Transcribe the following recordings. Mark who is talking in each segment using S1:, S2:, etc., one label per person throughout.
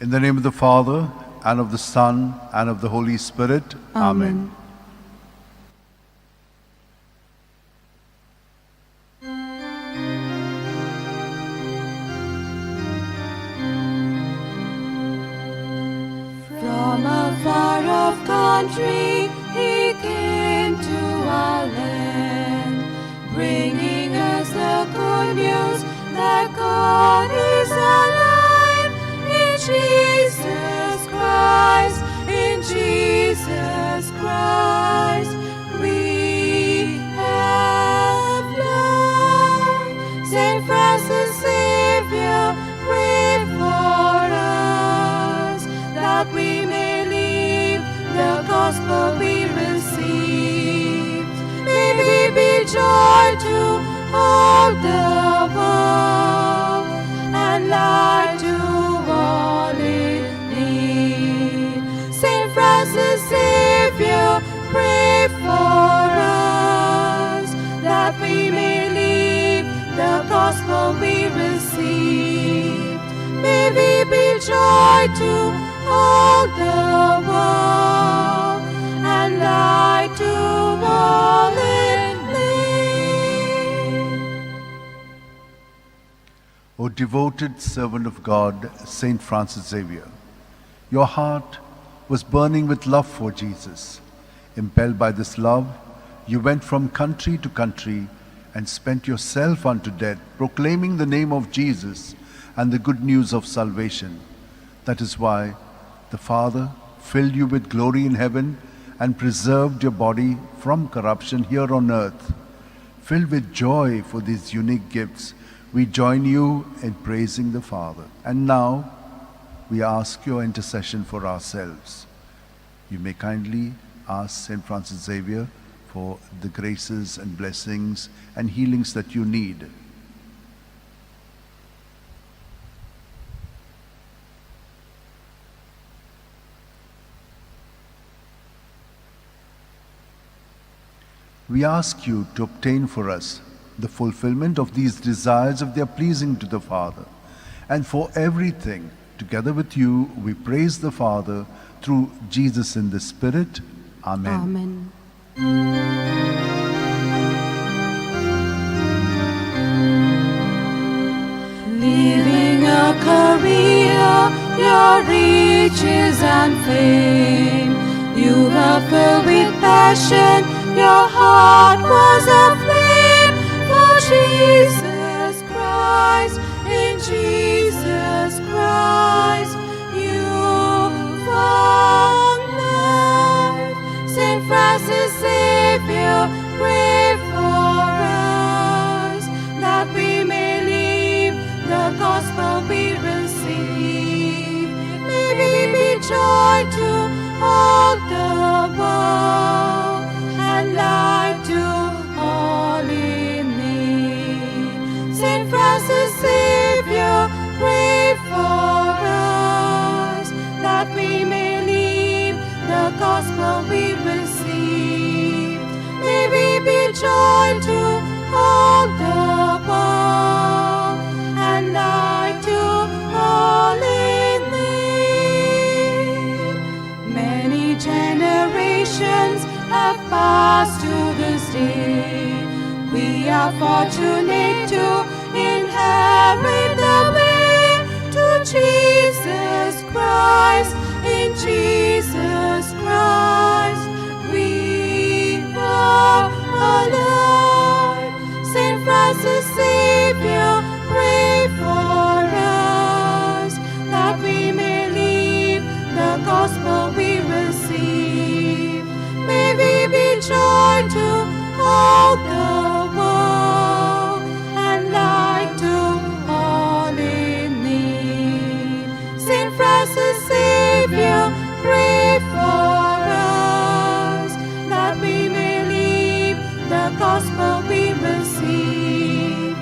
S1: In the name of the Father, and of the Son, and of the Holy Spirit. Amen.
S2: From a far-off country he came to our land, bringing us the good news that God is alive in Jesus Christ, in Jesus Christ we have life. Saint Francis Xavier, pray for us, that we may live the gospel we received. May we be joy to all the world and light to all in need. Saint Francis Xavier, that we may live the gospel we receive. May we be joy to all the world and light to all in need.
S1: O devoted servant of God, Saint Francis Xavier, your heart was burning with love for Jesus. Impelled by this love, you went from country to country and spent yourself unto death, proclaiming the name of Jesus and the good news of salvation. That is why the Father filled you with glory in heaven and preserved your body from corruption here on earth. Filled with joy for these unique gifts, we join you in praising the Father. And now we ask your intercession for ourselves. You may kindly ask St. Francis Xavier for the graces and blessings and healings that you need. We ask you to obtain for us the fulfillment of these desires if they are pleasing to the Father. And for everything, together with you, we praise the Father through Jesus in the Spirit. Amen.
S2: Amen. Leaving a career, your riches and fame, you were filled with passion, your heart was aflame for Jesus Christ. In Jesus Christ, you found life. Saint Francis Xavier, pray for us that we may live the gospel we receive. May we be joy to all the world and light to all in need. Saint Francis Xavier, pray for us that we may live the gospel we receive. May we be joy to all the world and light to all in need. Many generations have passed to this day. We are fortunate to inherit the way to Jesus Christ. In Jesus Christ, we are alive. Saint Francis Xavier, pray for us that we may live the gospel we receive. May we be joy to all the world and light to all in need. Saint Francis Xavier, pray for us that we may live the gospel we receive.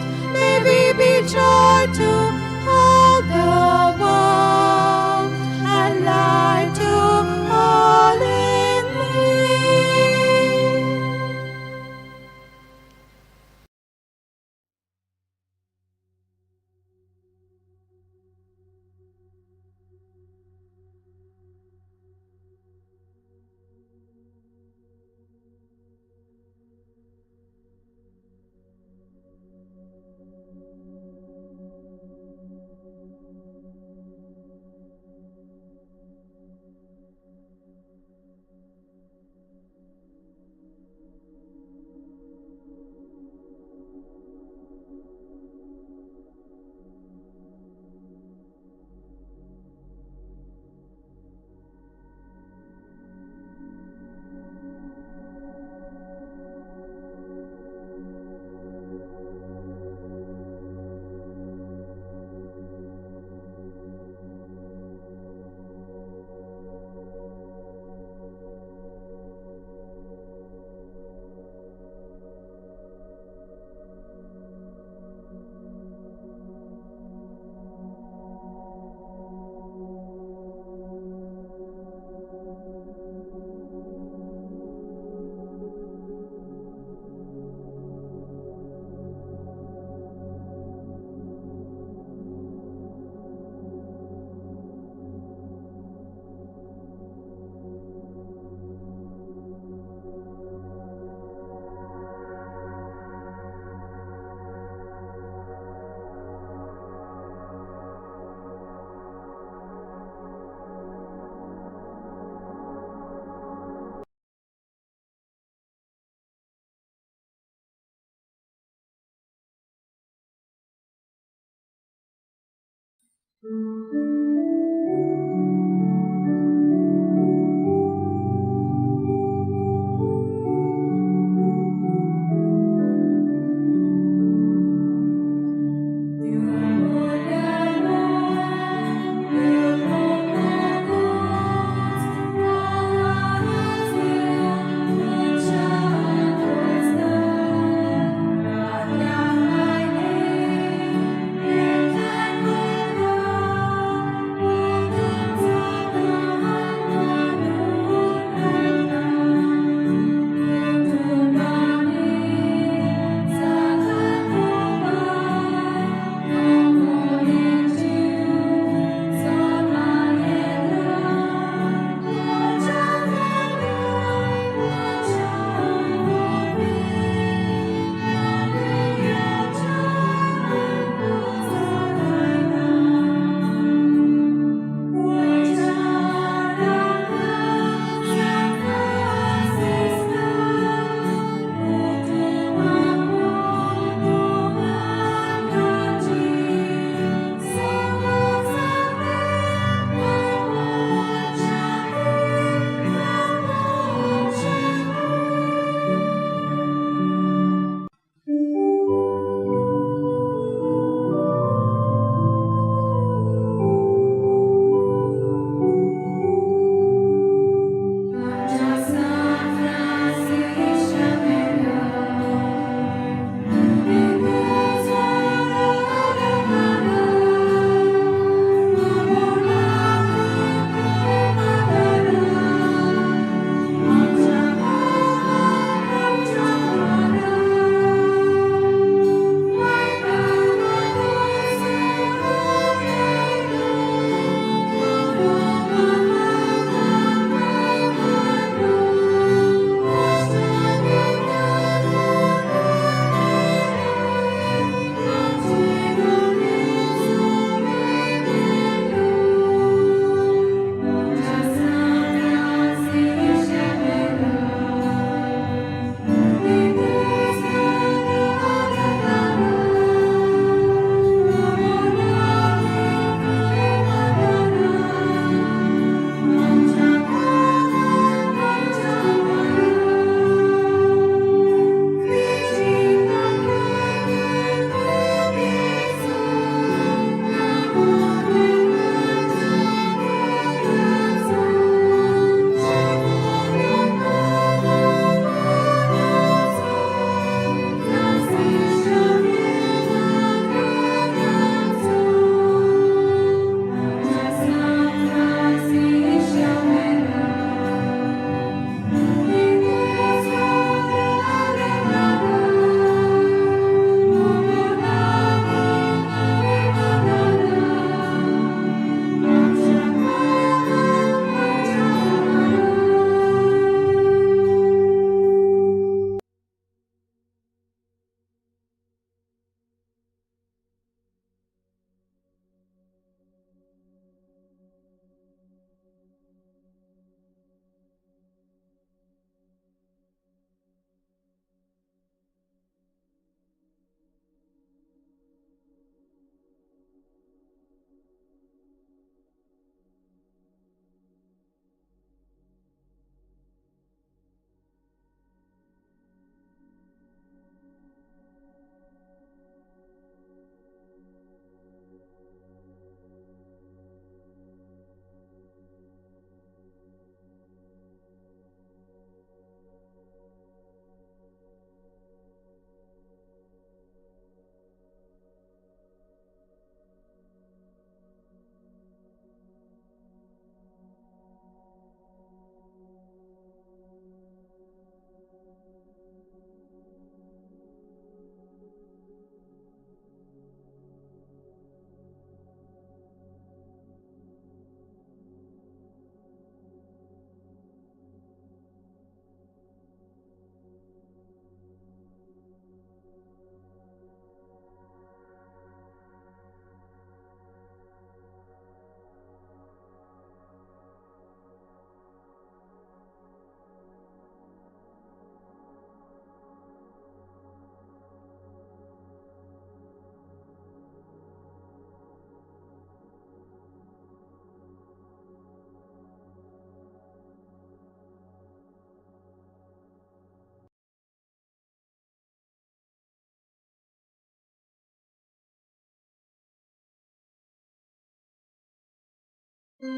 S2: San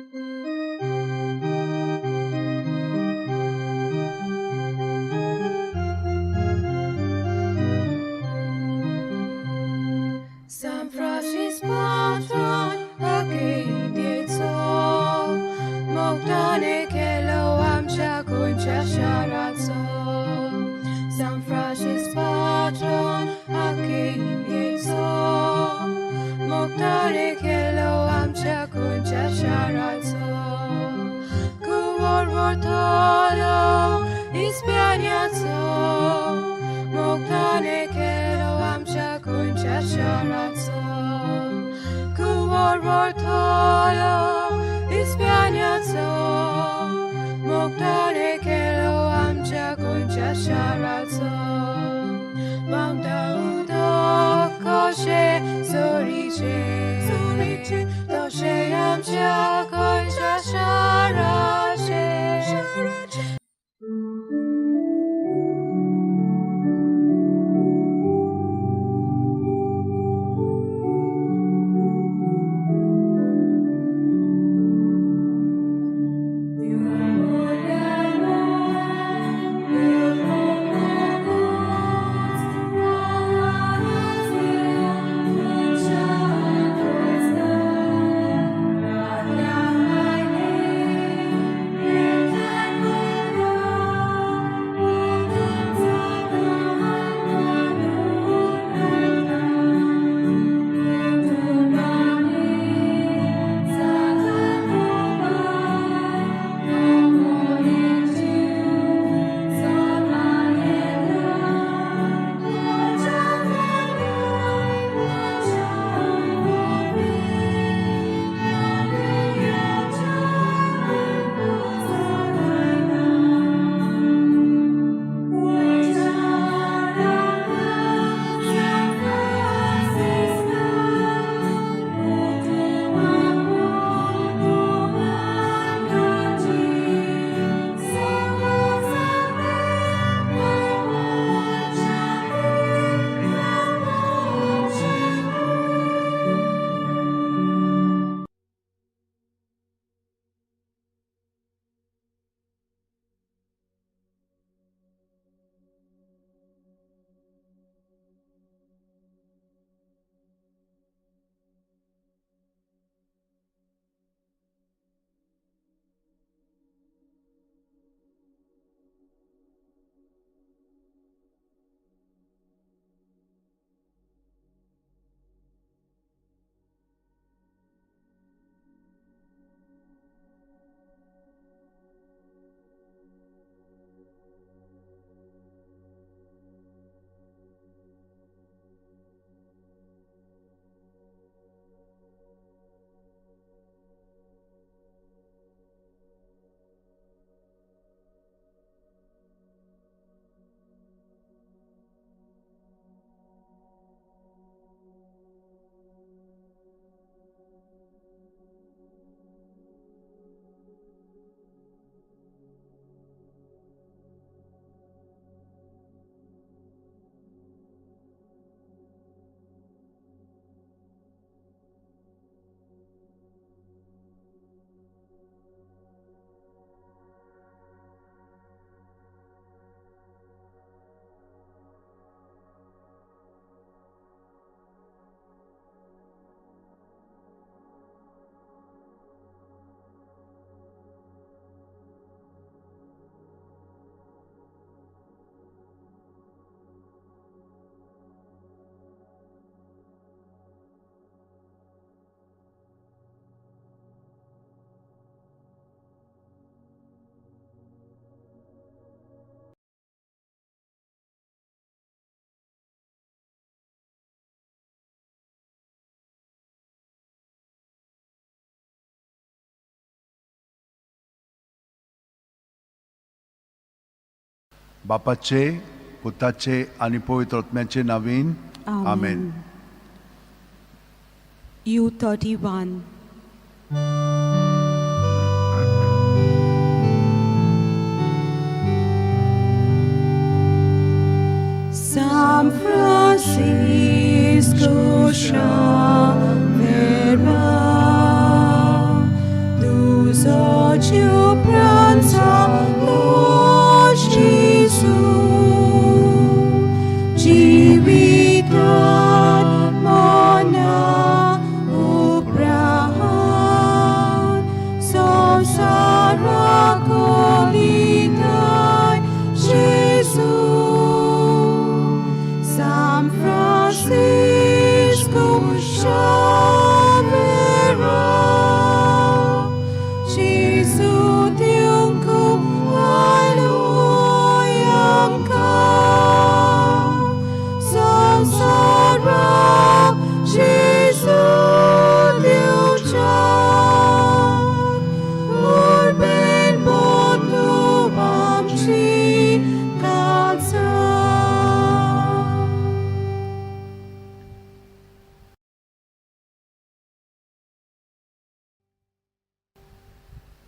S2: Francis patron akindietso Mogdane kelo amcha kuncha sharatso. San Francis patron akindietso Mogdane kelo amcha kuncha sharatso. Kuor vortolo ispianiatso Mogdane kelo amcha kuncha sharatso. Kuor vortolo ispianiatso Mogdane kelo amcha kuncha sharatso. Mangda udo koshe soriche soriche doshe amcha kuncha sharache.
S1: बापाचे, पुताचे आनी पवित्र आत्म्याचे नावीन आमेन.
S2: U 31. San Francisco Xavier, tu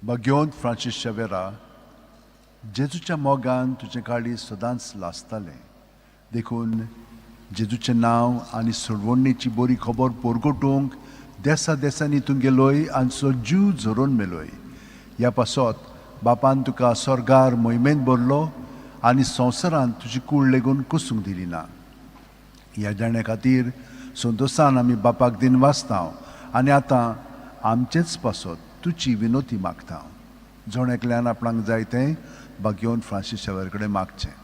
S1: भगवंत Francis Xavier, जेजूच्या मोगान तुजें काळीज सदांच लासतालें. देखून जेजूचें नांव आनी सोडवणेची बरी खबर परगटूंक देसा देसांनी तूं गेलोय आनी सो जीव झरोवन मेलोय. ह्या पासत बापान तुका स्वर्गार मोहिमेंत भरलो आनी संवसारांत तुजी कूड लेगून कसूंक दिली ना. ह्या जाण्या खातीर संतोशान आमी बापाक दिन वाचता आनी आतां आमचेच पासत तुजी विनोती मागता. जण एकल्यान आपणाक जाय तें भाग्योवन फ्रांसीस शेवर कडेन मागचें.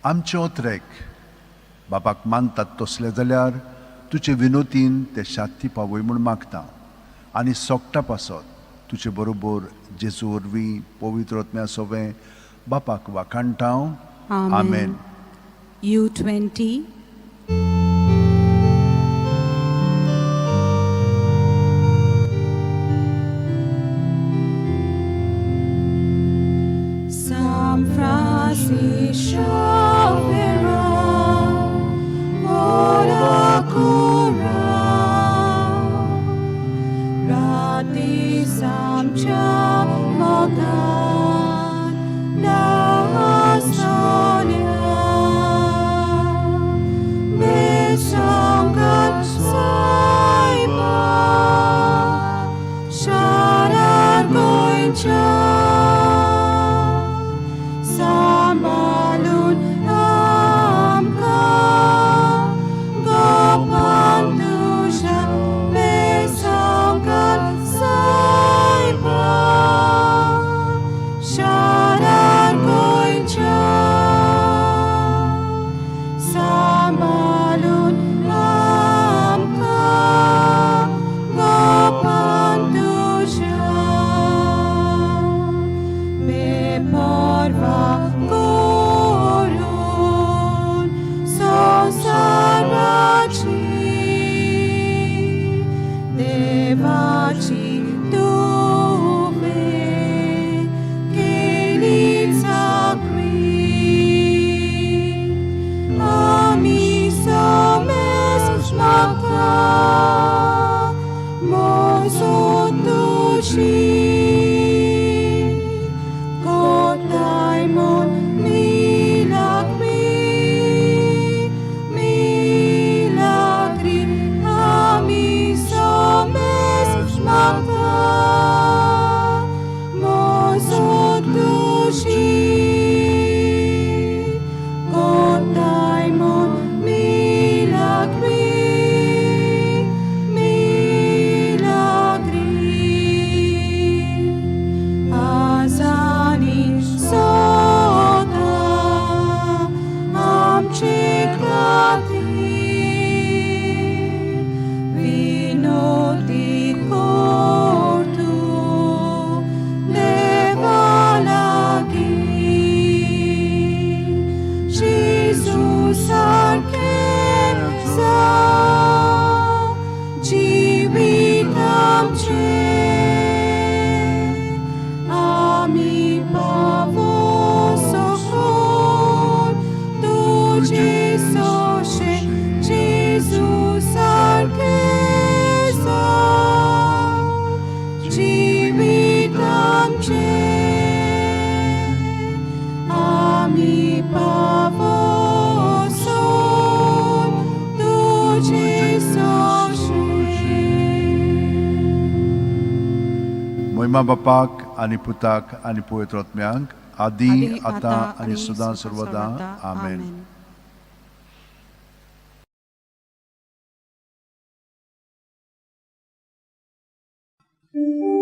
S1: आमचे ओत्रेक बापाक मानतात तसले जाल्यार तुजे विनोतीन ते शांती पावय म्हूण मागता आनी सोकटा पासत तुजे बरोबर जेजू वरवीं पवित्र आत्म्या सोवें बापाक वाखाणटा. आमेन.
S2: U20. San Francisco Vera, ora cura, Rati samcha mogan nasonia, Besangat saiba, Sharar goincha. Sambalun amka Gopantusha Besangkat Saiba Sharar Goincha Sambalun amka Gopantusha Beporva korun sonsarachi devachi tuve kelitzakri ami somes maka mozotushi Kotaimon milagri, milagri, ami somes maka mozotushi. Kotaimon milagri, milagri. Azani soda amche khatir vinoti kortu devalagi Jesus arkesa jivitamche Ami pavosochor tuje soshe Jesus arkesa jivitamche Ami pavosor tuje soshe.
S1: मोहिमा बापाक आनी पुताक आनी पवित्र आत्म्यांक आदी आतां आनी सदां सर्वदा. आमेन.
S2: Thank you.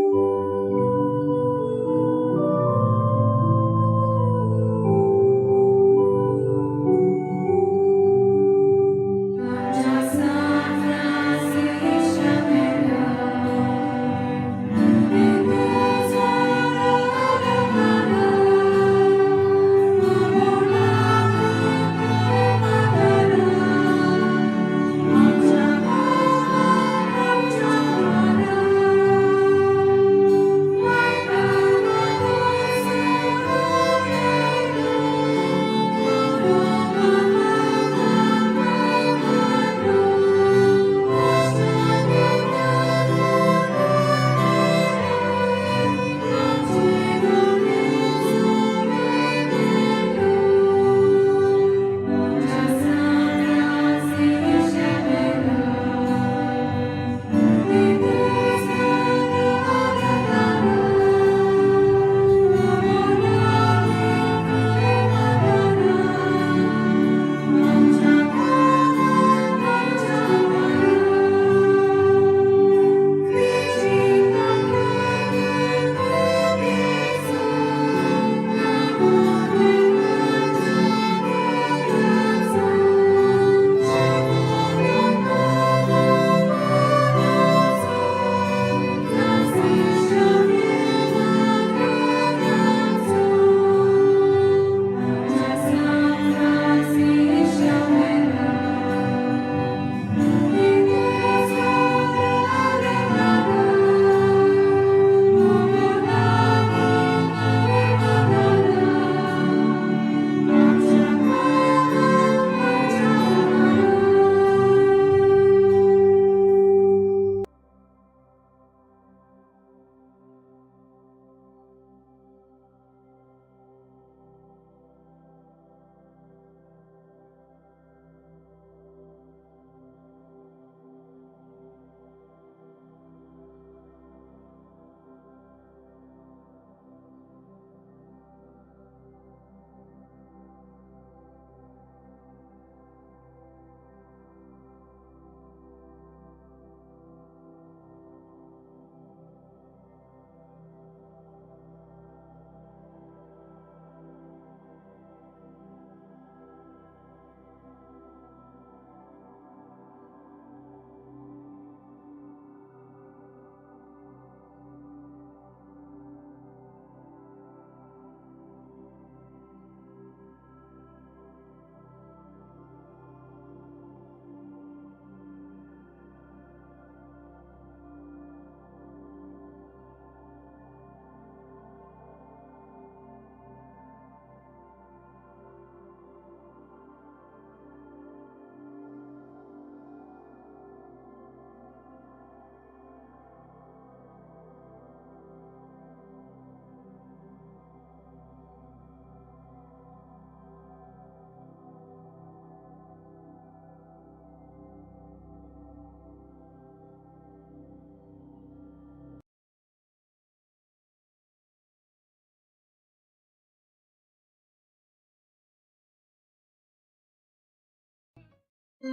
S2: San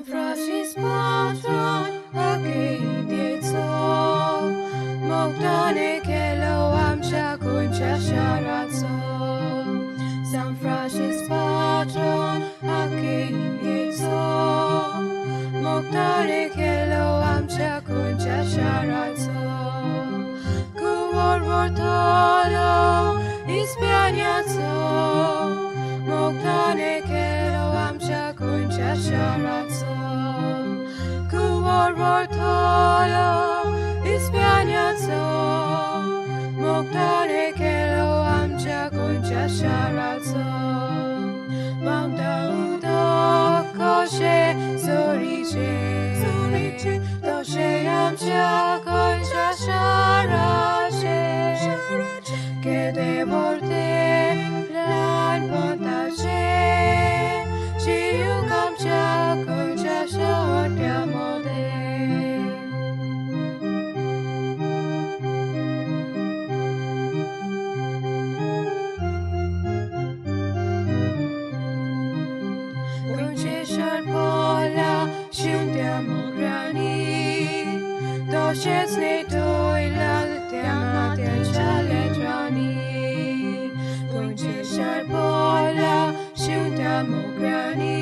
S2: Francis patron akinditso Mogdane kelo amcha kuncha sharatso. San Francis patron akinditso Mogdane kelo amcha kuncha sharatso. Kuworwortolo ispianiatso Mogdane kelo amcha kuncha sharatso. Kuworwortolo ispianiatso Mogdane kelo amcha kuncha sharatso. Mamdaudo koshe soriche doshe amcha kuncha sharache. Kede vorte lan pontache Chiu kamcha kuncha shortya mode. Pola shuntia mograni Doshets ne toila tiamate chaletrani. Kunchishar pola shuntia mograni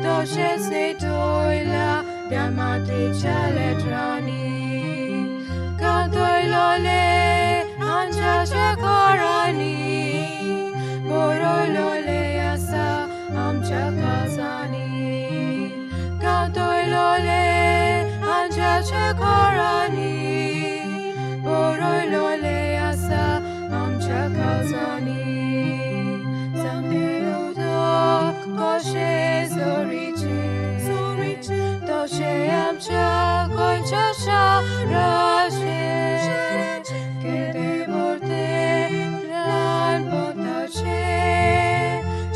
S2: Doshets ne toila tiamate chaletrani. Kantoilole ancha chakorani Borolole asa amcha kazani. Kantoilole ancha chakorani Borolole asa amcha kazani. Samdeudo koshe zoriche Doshe amcha koncha sharache. Kede vorte lan pontache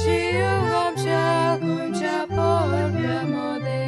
S2: Chiu amcha kuncha porpya mode.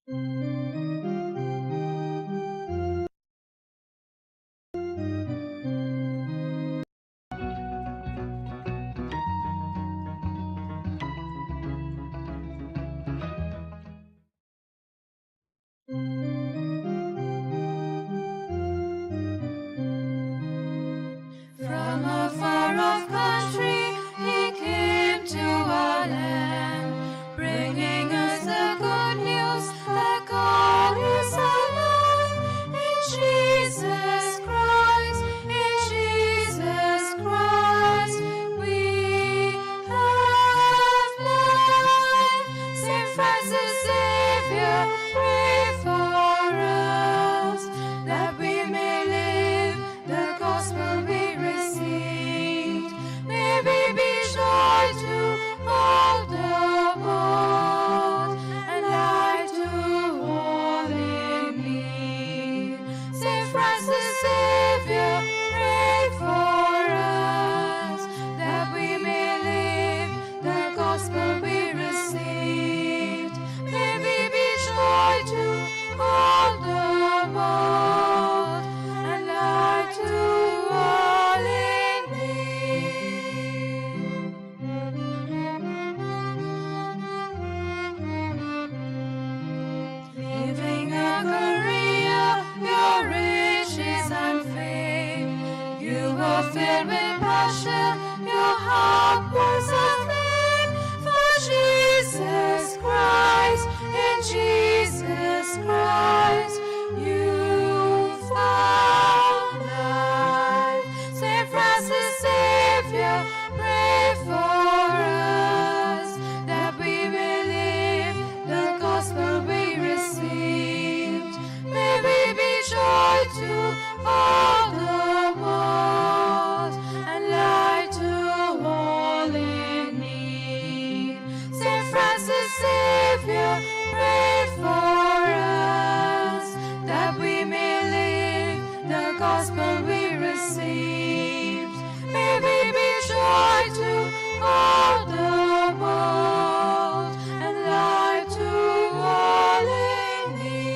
S2: From a far-off country he came to our land, bringing us the good news that God is alive. In Jesus Christ, in Jesus Christ, we have life. Saint Francis Xavier, pray for us, that we may live the gospel we received. May we be joy to all the world and light to all in need. Saint Francis Xavier, pray for us, that we may live the gospel we received. May we be joy to all the world and light to all in need. Leaving a career, your riches and fame, you were filled with passion, your heart was aflame for Jesus Christ. In Jesus Christ, you found life. Saint Francis Xavier, pray for us, that we may live the gospel we received. May we be joy to all the world and light to all in need. Saint Francis Xavier, pray for us, that we may live the gospel we received. May we be joy to all the world and light to all in need.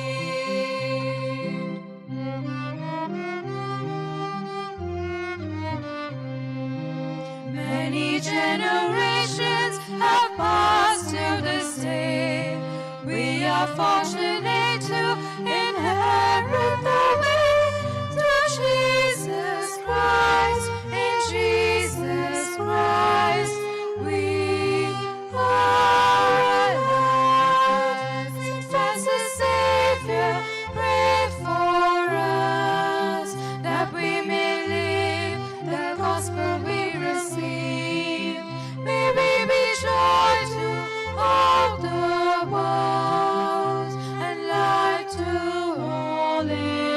S2: Many generations have passed to this day. We are fortunate to inherit the way to Jesus Christ. In Jesus Christ, we are alive. Saint Francis Xavier, pray for us, that we may live the gospel we received. May we be joy to all the world and light to all in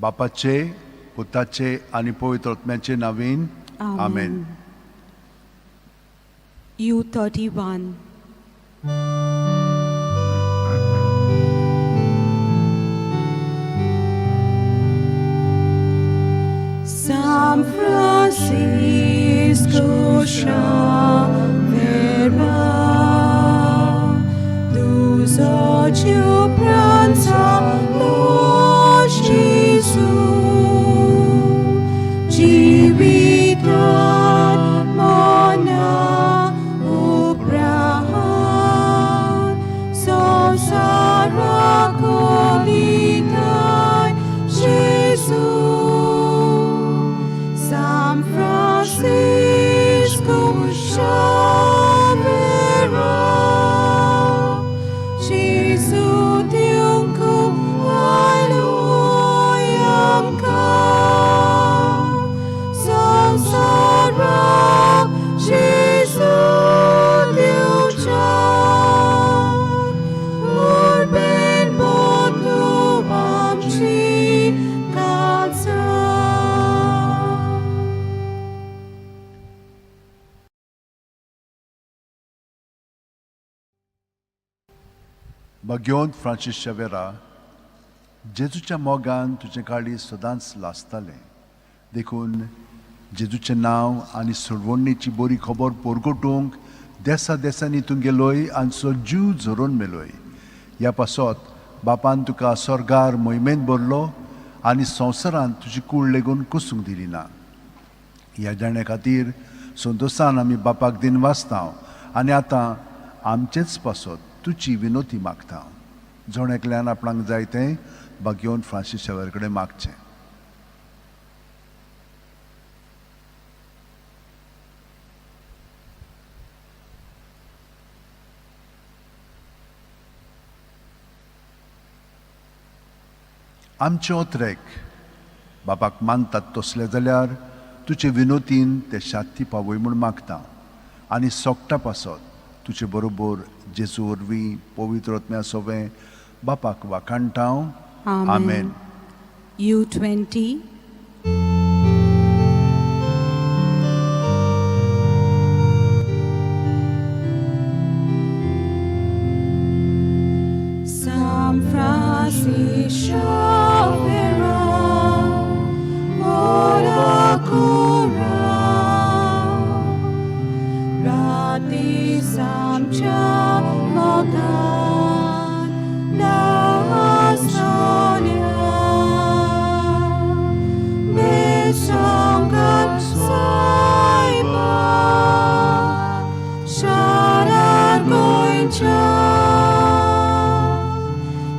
S1: बापाचे, पुताचे आनी पवित्र आत्म्याचे नांवेन, आमेन.
S2: U 31. San Francisco Xavier, tu pranza lo Gesù, Civitat mona uprahan, so sarakolitai Gesù. San Francisco Xavier, Gesù diunco Alleluia ka. Samsara Gesù diucha, Urben botu amchi kalsa.
S1: भगवंत Francis Xavier, जेजूच्या मोगान तुजें काळीज सदांच लासतालें. देखून जेजूचें नांव आनी सोडवणीची बरी खबर परगटूंक देसा देसांनी तूं गेलोय आनी सो जीव झरोवन मेलोय. ह्या पासत बापान तुका स्वर्गार मोहिमेंत भरलो आनी संवसारांत तुजी कूड लेगून कसूंक दिली ना. ह्या जाण्या खातीर संतोशान आमी बापाक दिन वाचता आनी आतां आमचेच पासत तुजी विनोती मागता. जण एकल्यान आपणाक जाय तें भाग्योवन फ्रांसीस शेवर कडेन मागचें. आमचे ओत्रेक बापाक मानतात तसले जाल्यार तुजे विनोतीन ते शांती पावय म्हूण मागता आनी सोगटा पासत तुजे बरोबर जेजू वरवीं पवित्र आत्म्या सोवें बापाक वाखाणटा. आमेन.
S2: U 20. San Francisco Xavier, ora cura, rati samcha mogan nasonia, besongan saiba, sharar goincha.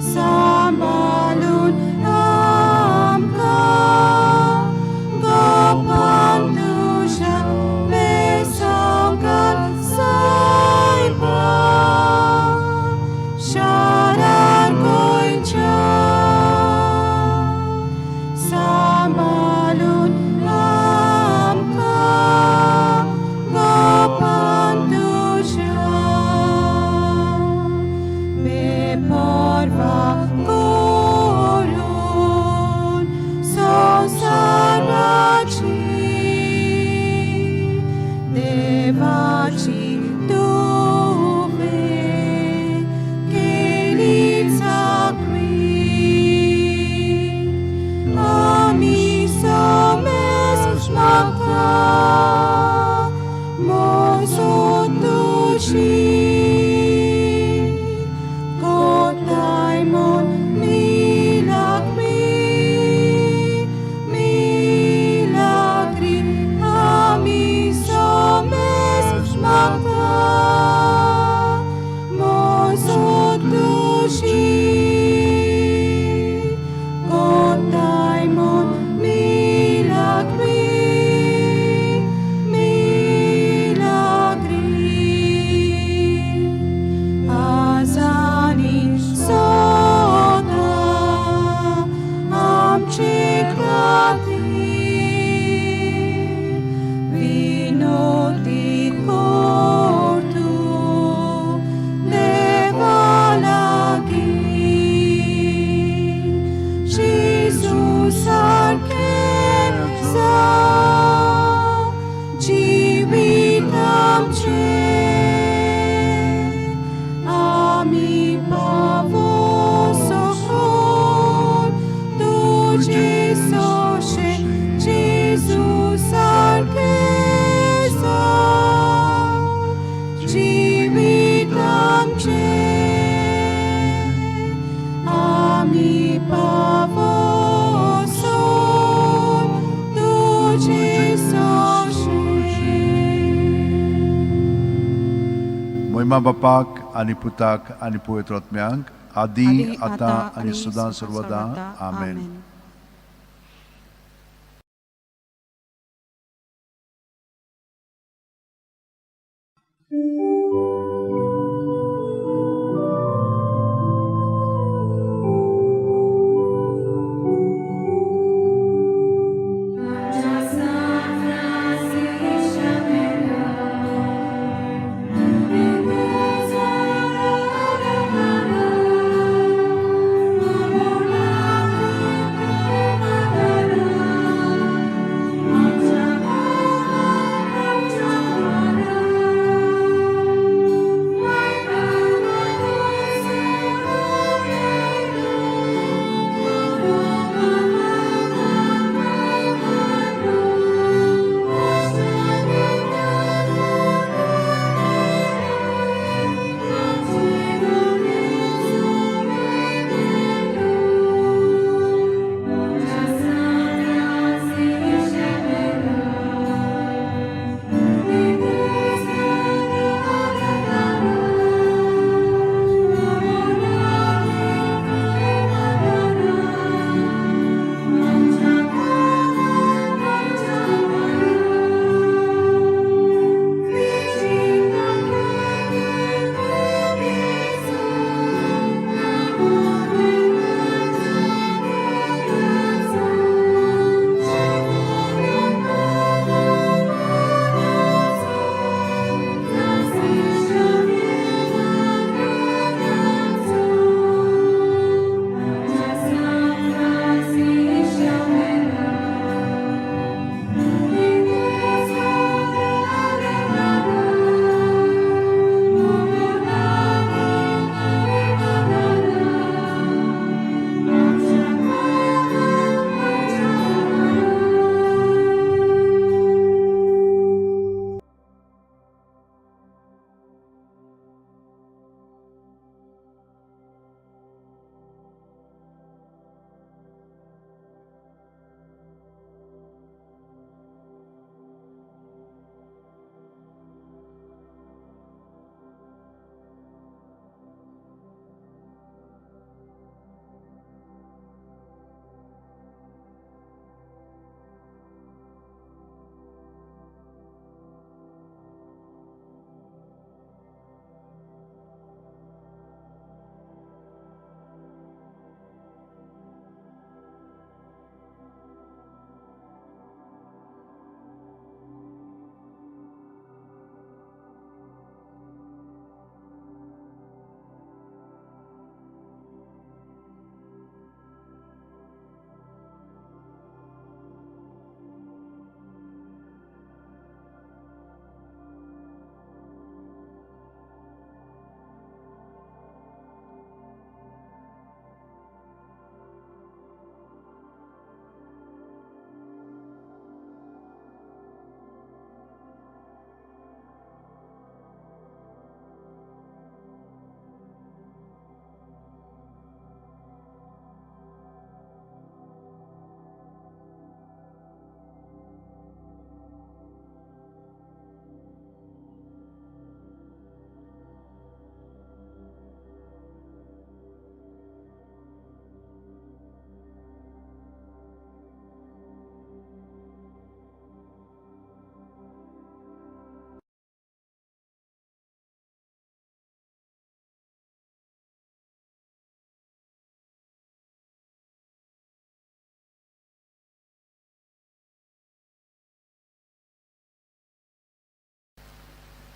S2: Sambalun amka Gopandusha Mesongan Saiba Sharar Goincha Sambalun amka Gopandusha Beporva korun sonsarachi devachi tuve kelitzakri ami somes makta mozotushi Kotaimon milagri, milagri, ami somes makta, mozotushi. Kotaimon milagri, milagri.
S1: मोहिमा बापाक आनी पुताक आनी पवित्र आत्म्यांक आदी आतां आनी सदां सर्वदा आमेन.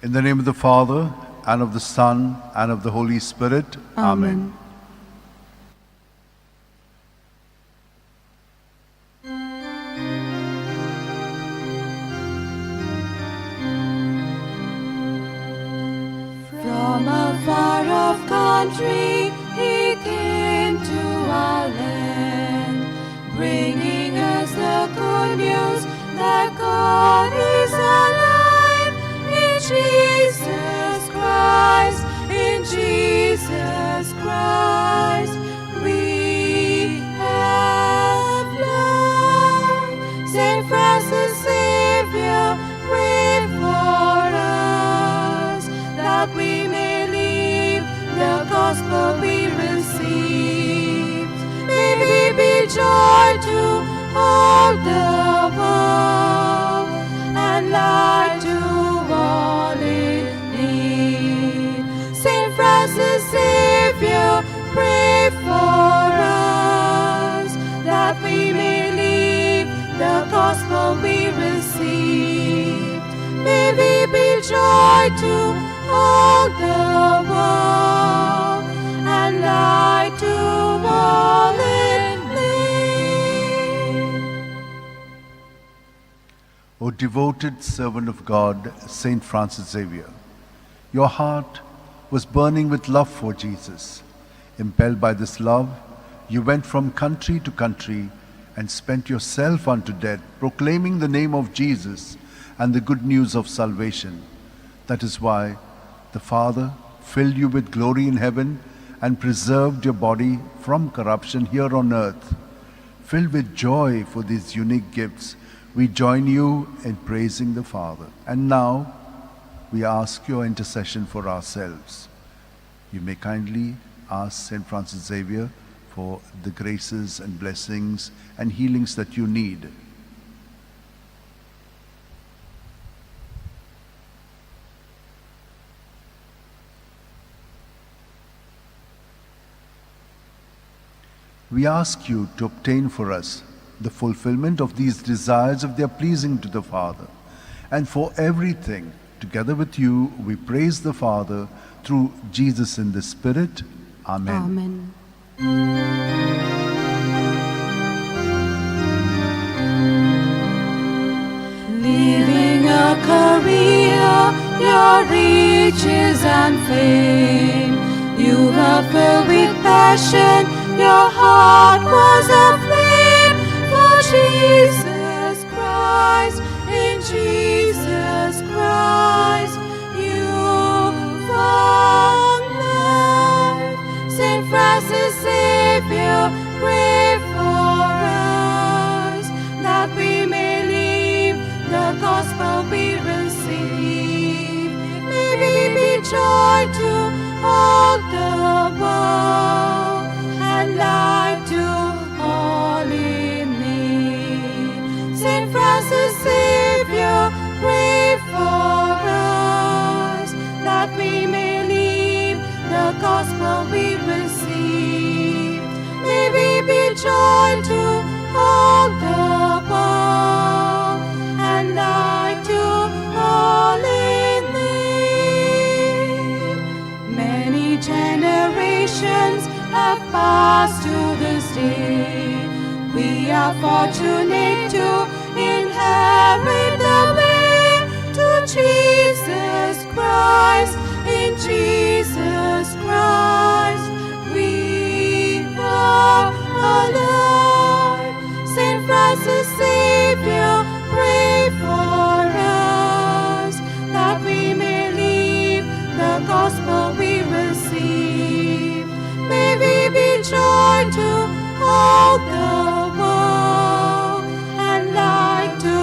S1: In the name of the Father, and of the Son, and of the Holy Spirit. Amen.
S2: From a far off country he came to our land, bringing us the good news that God is alive in Jesus Christ, in Jesus Christ. We have life. Saint Francis Xavier, pray for us. that we may live the gospel we receive. May we be joy to all the world and light to all in need. Saint Francis Xavier, pray for us, that we may live the gospel we receive. May we be joy to all the world and light to all in need.
S1: O devoted servant of God, Saint Francis Xavier, your heart was burning with love for Jesus. Impelled by this love, you went from country to country and spent yourself unto death, proclaiming the name of Jesus and the good news of salvation. That is why the Father filled you with glory in heaven and preserved your body from corruption here on earth. Filled with joy for these unique gifts, we join you in praising the Father. And now, we ask your intercession for ourselves. You may kindly ask Saint Francis Xavier for the graces and blessings and healings that you need. We ask you to obtain for us the fulfillment of these desires if they are pleasing to the Father. And for everything, together with you, we praise the Father through Jesus in the Spirit. Amen.
S2: Amen. Leaving a career, your riches and fame, you were filled with passion, your heart was aflame for Jesus Christ. In Jesus Christ, you found life. Saint Francis Xavier, pray for us, that we may live the gospel we receive. May we be joy to all the world and light to all in need. Saint Francis Xavier, pray for us, that we may live the gospel we receive. May we be joy to all the world and light to all in need. Many generations have passed to this day. We are fortunate to inherit the way to Jesus Christ. In Jesus Christ we are alive. Saint Francis Xavier, pray for us, that we may live the gospel we receive. May we be joy to all the world and light to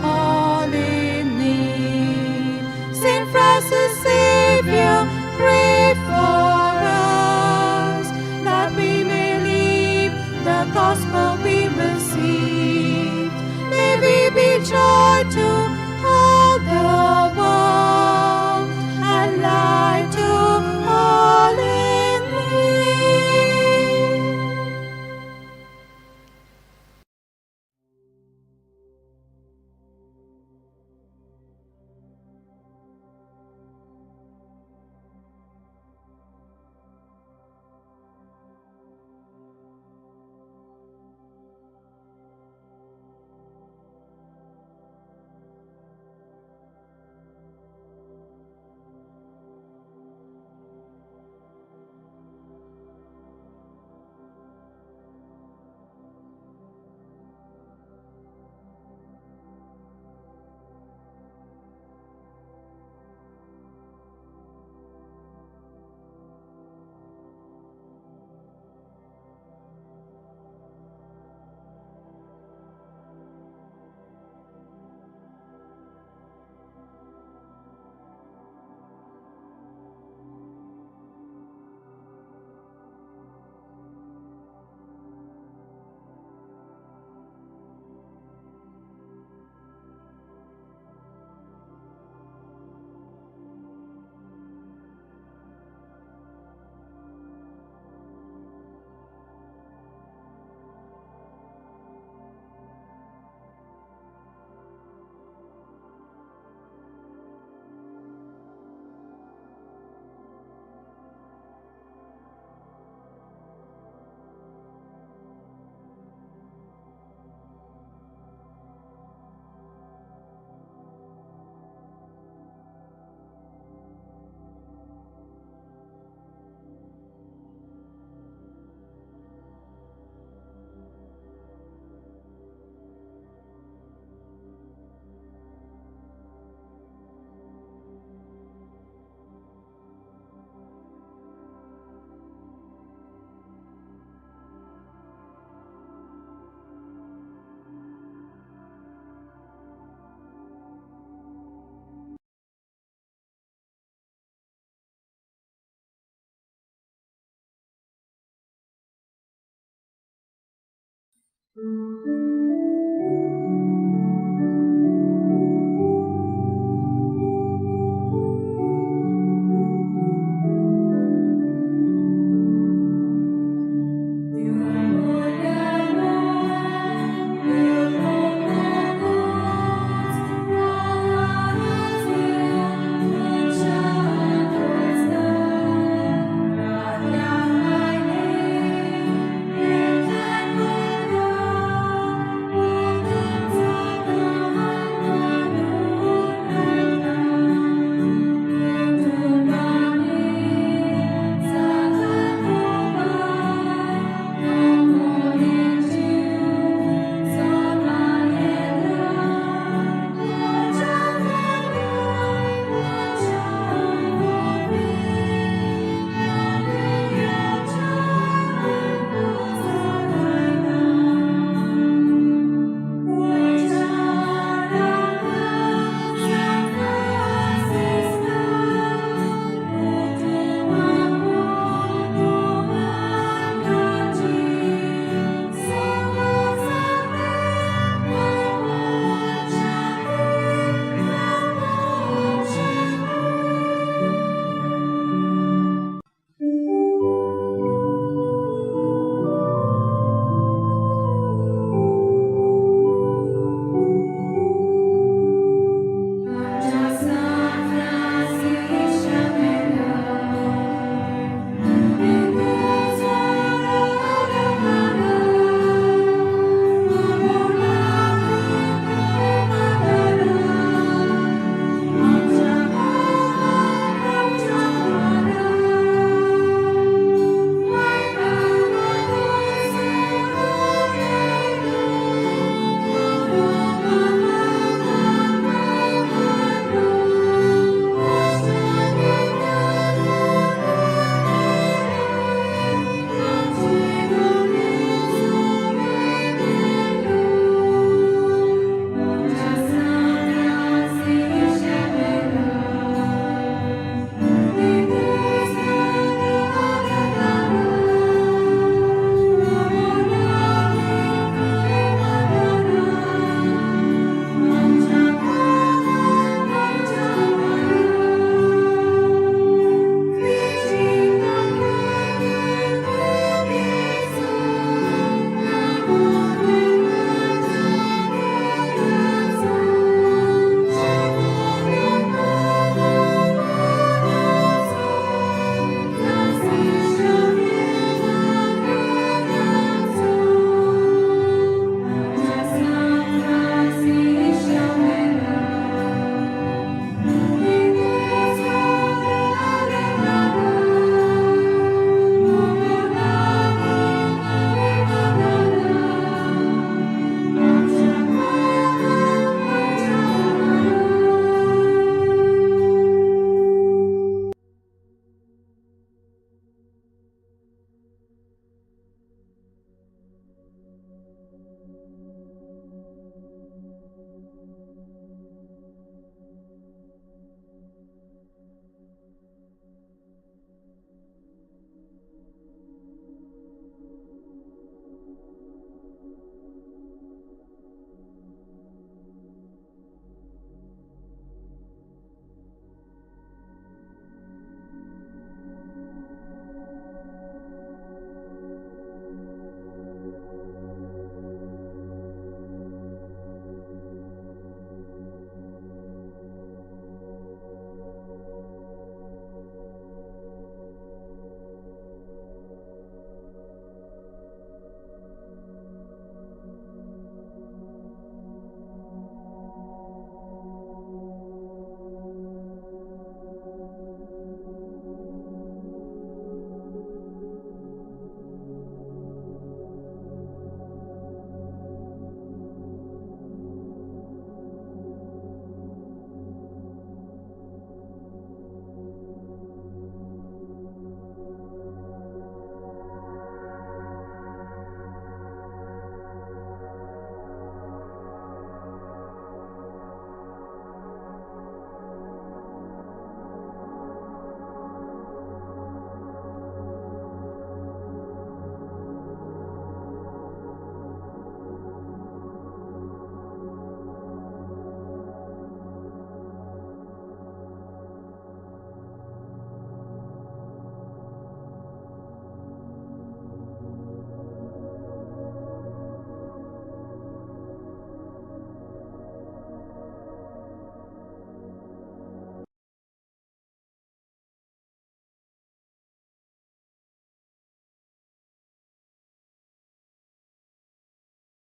S2: all in need. Saint Francis Xavier,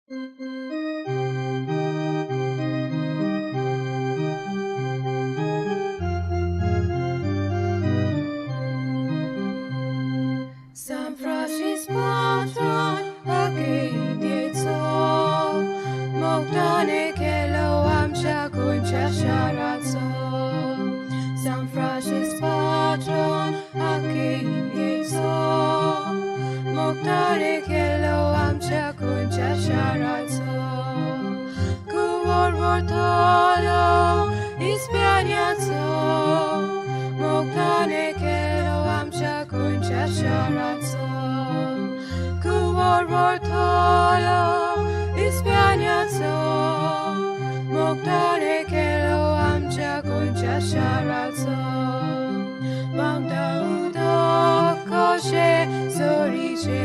S2: San Francis patron akinditso Mogdane kelo amcha kuncha sharatso. San Francis patron akinditso Mogdane kelo amcha kuncha sharatso. Kuwor vortolo ispianyatso Mogdane kelo amcha kuncha sharatso. Kuwor vortolo ispianyatso Mogdane kelo amcha kuncha sharatso. Mangda koshe soriche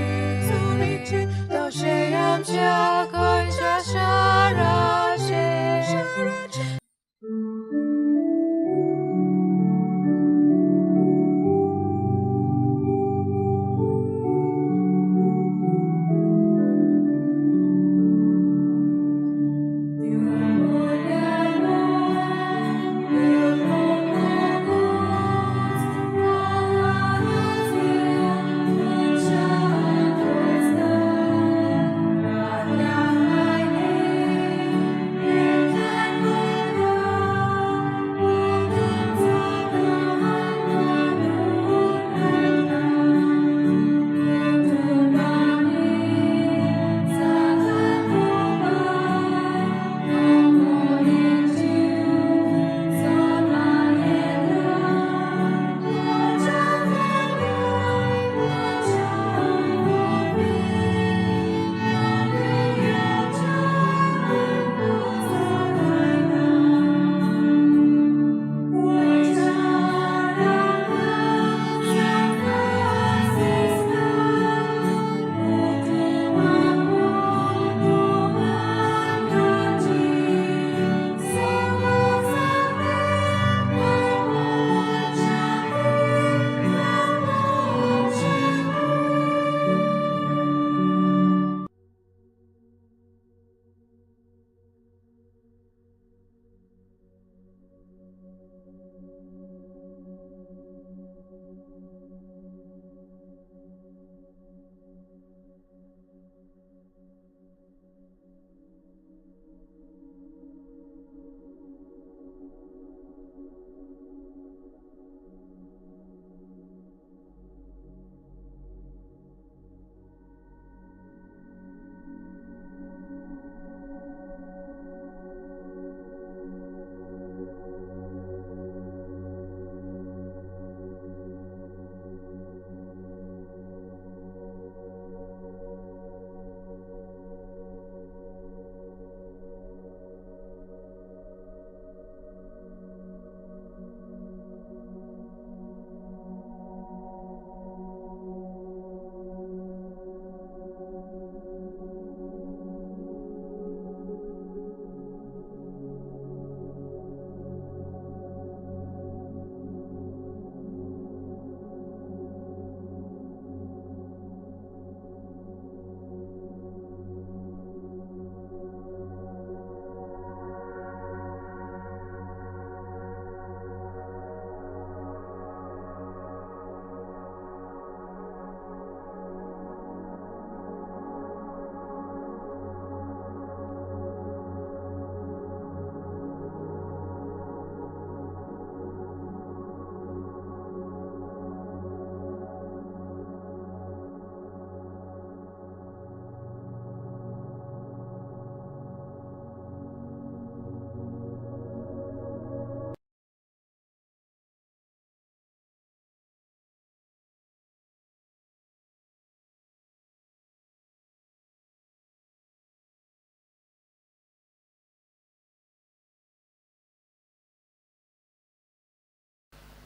S2: soriche doshe amcha kuncha sharache.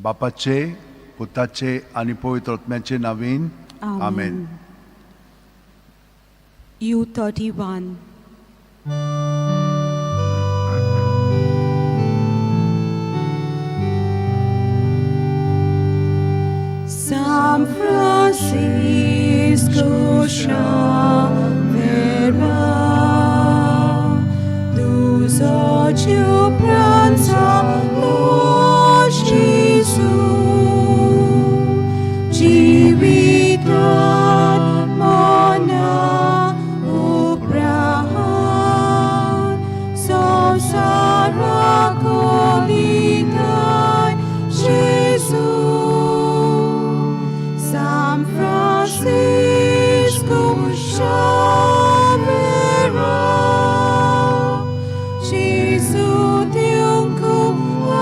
S1: बापाचे, पुताचे आनी पवित्र आत्म्याचे नावीन आमेन.
S3: U 31. San Francisco Xavier. तुज्या उपरांत जालो जेजू जिवितांत मना उपरांत संवसाराक दिताय जेजू San Francisco Xavier, Jesu Diunku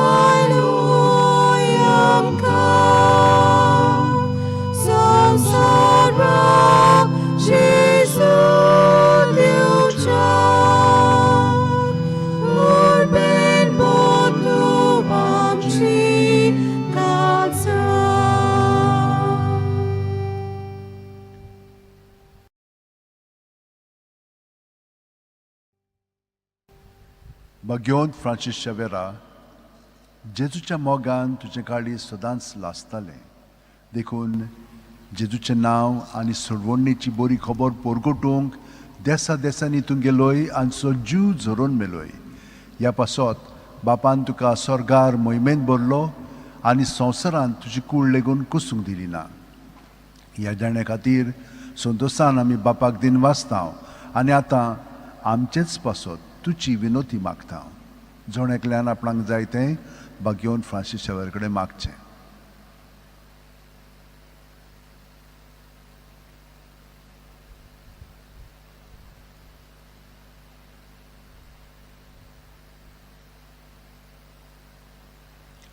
S3: Aloyamka, Samsara Jesu Diucha, Urben Botu Amchi Kalsa.
S1: भगवंत फ्रांसीस शेवेरा, जेजूच्या मोगान तुजें काळीज सदांच लासतालें. देखून जेजूचें नांव आनी सोडवणीची बरी खबर परगटूंक देसा देसांनी तूं गेलोय आनी सो जीव झरोवन मेलोय. ह्या पासत बापान तुका स्वर्गार मोहिमेंत भरलो आनी संवसारांत तुजी कूड लेगून कुसूंक दिली ना. ह्या जाण्या खातीर संतोशान आमी बापाक दिन वाचता आनी आतां आमचेच पासत तुजी विनोती मागता. जण एकल्यान आपणाक जाय तें भाग्योवन फ्रांसीस शेवर कडेन मागचें.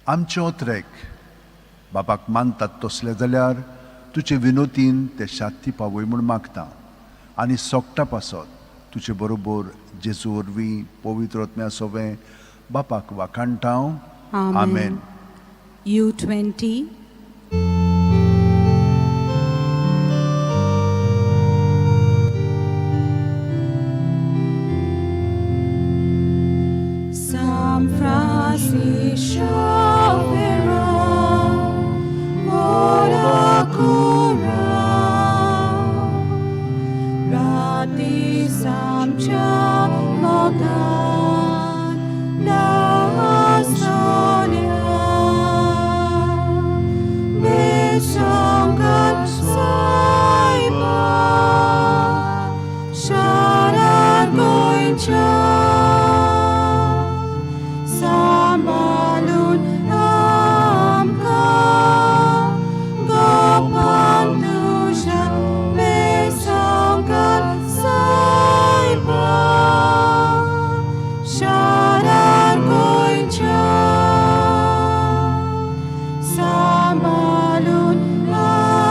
S1: आमचे ओत्रेक बापाक मानतात तसले जाल्यार तुजे विनोतीन ते शांती पावय म्हूण मागता आनी सोगटा पासत तुजे बरोबर जेजू वरवीं पवित्र आत्म्या सोवें बापाक वाखाणटा.
S3: आमेन. U20. San Francisco Xavier, ora cura, Rati samcha mogan nasonia, Besongat saiba, Sharar goincha, Sambalun amka, Gopantusha, Besongat saiba, Sharar goincha, Sambalun amka,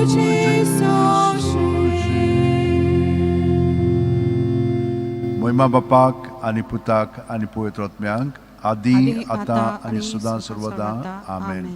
S3: तुजी सोशी.
S1: मोहिमा बापाक आनी पुताक आनी पवित्र आत्म्यांक, आदी आतां आनी सदां सर्वदा. आमेन.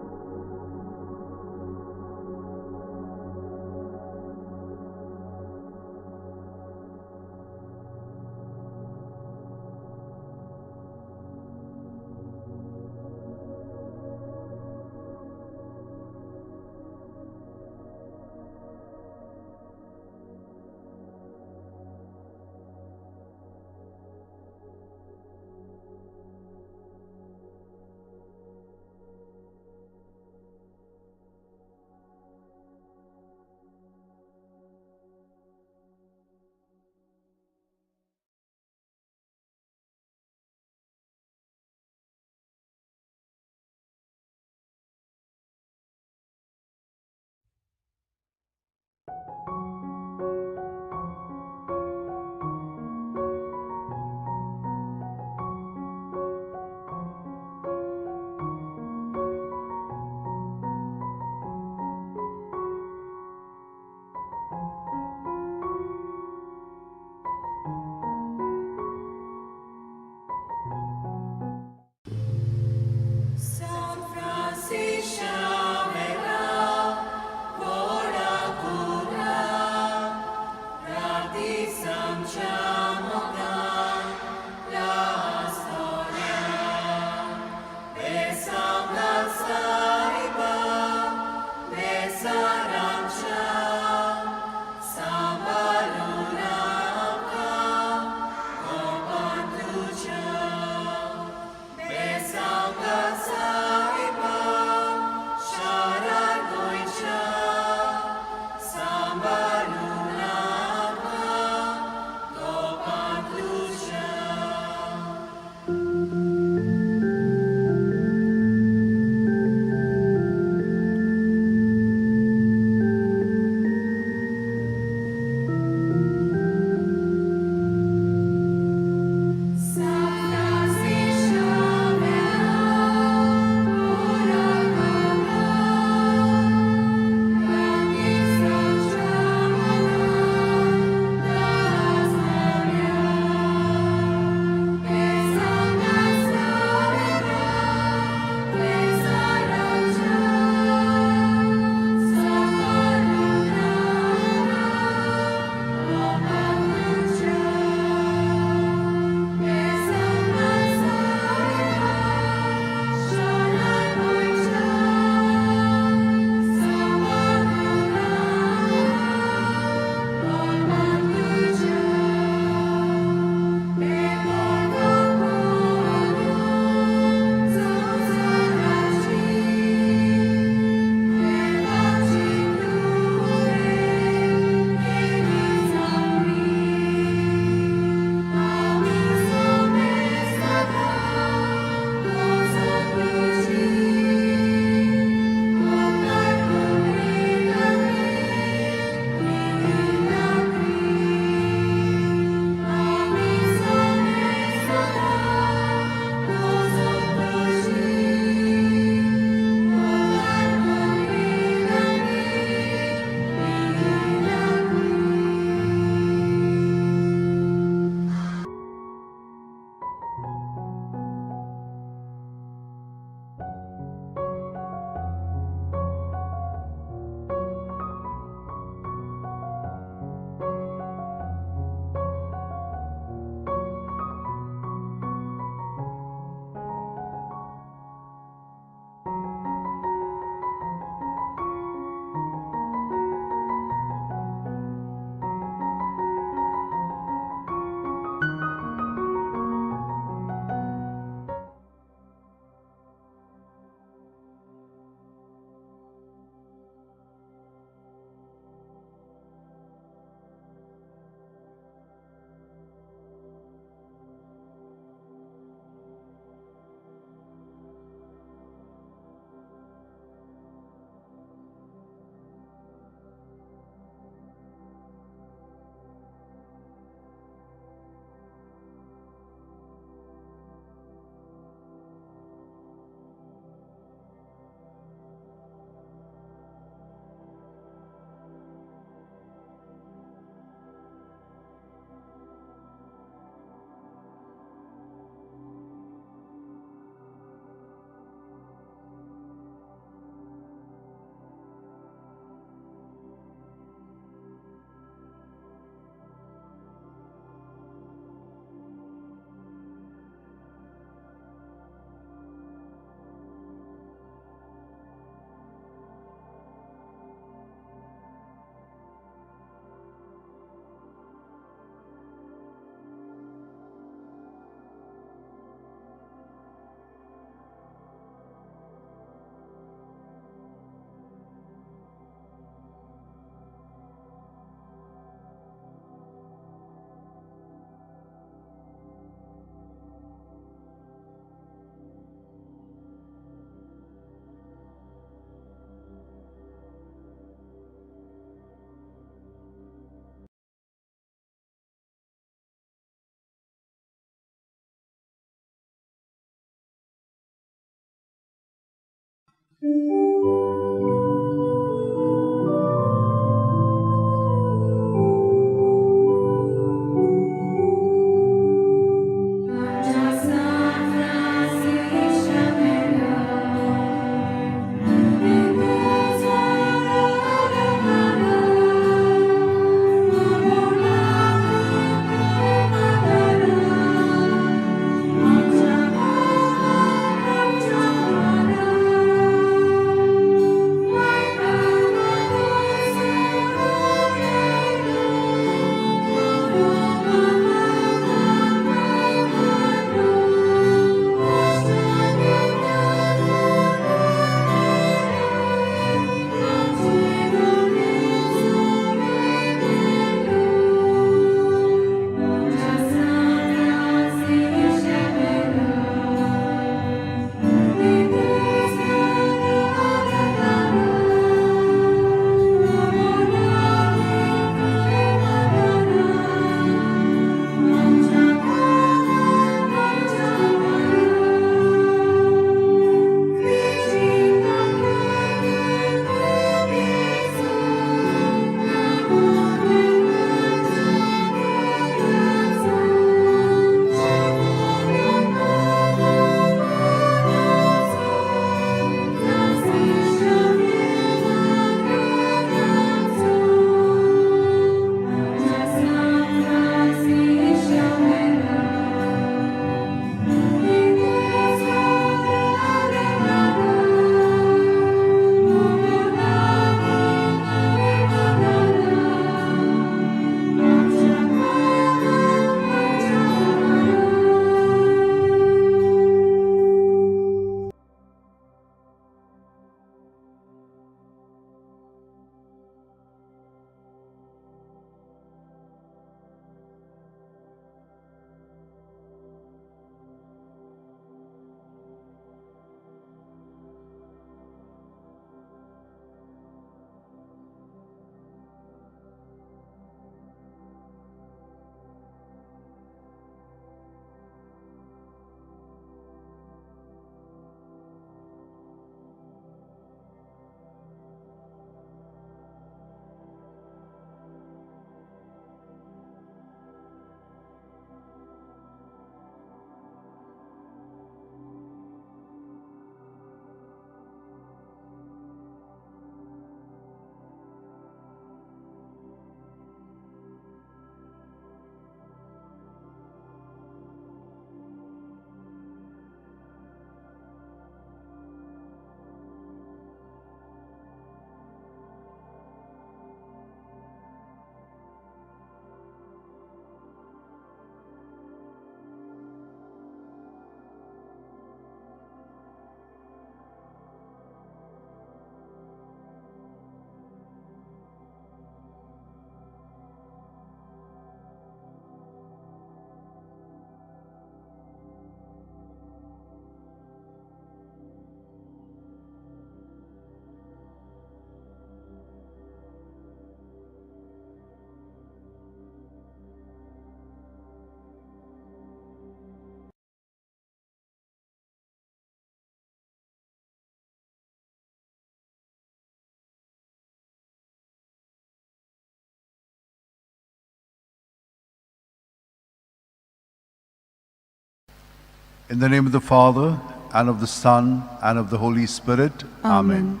S1: In the name of the Father, and of the Son, and of the Holy Spirit. Amen.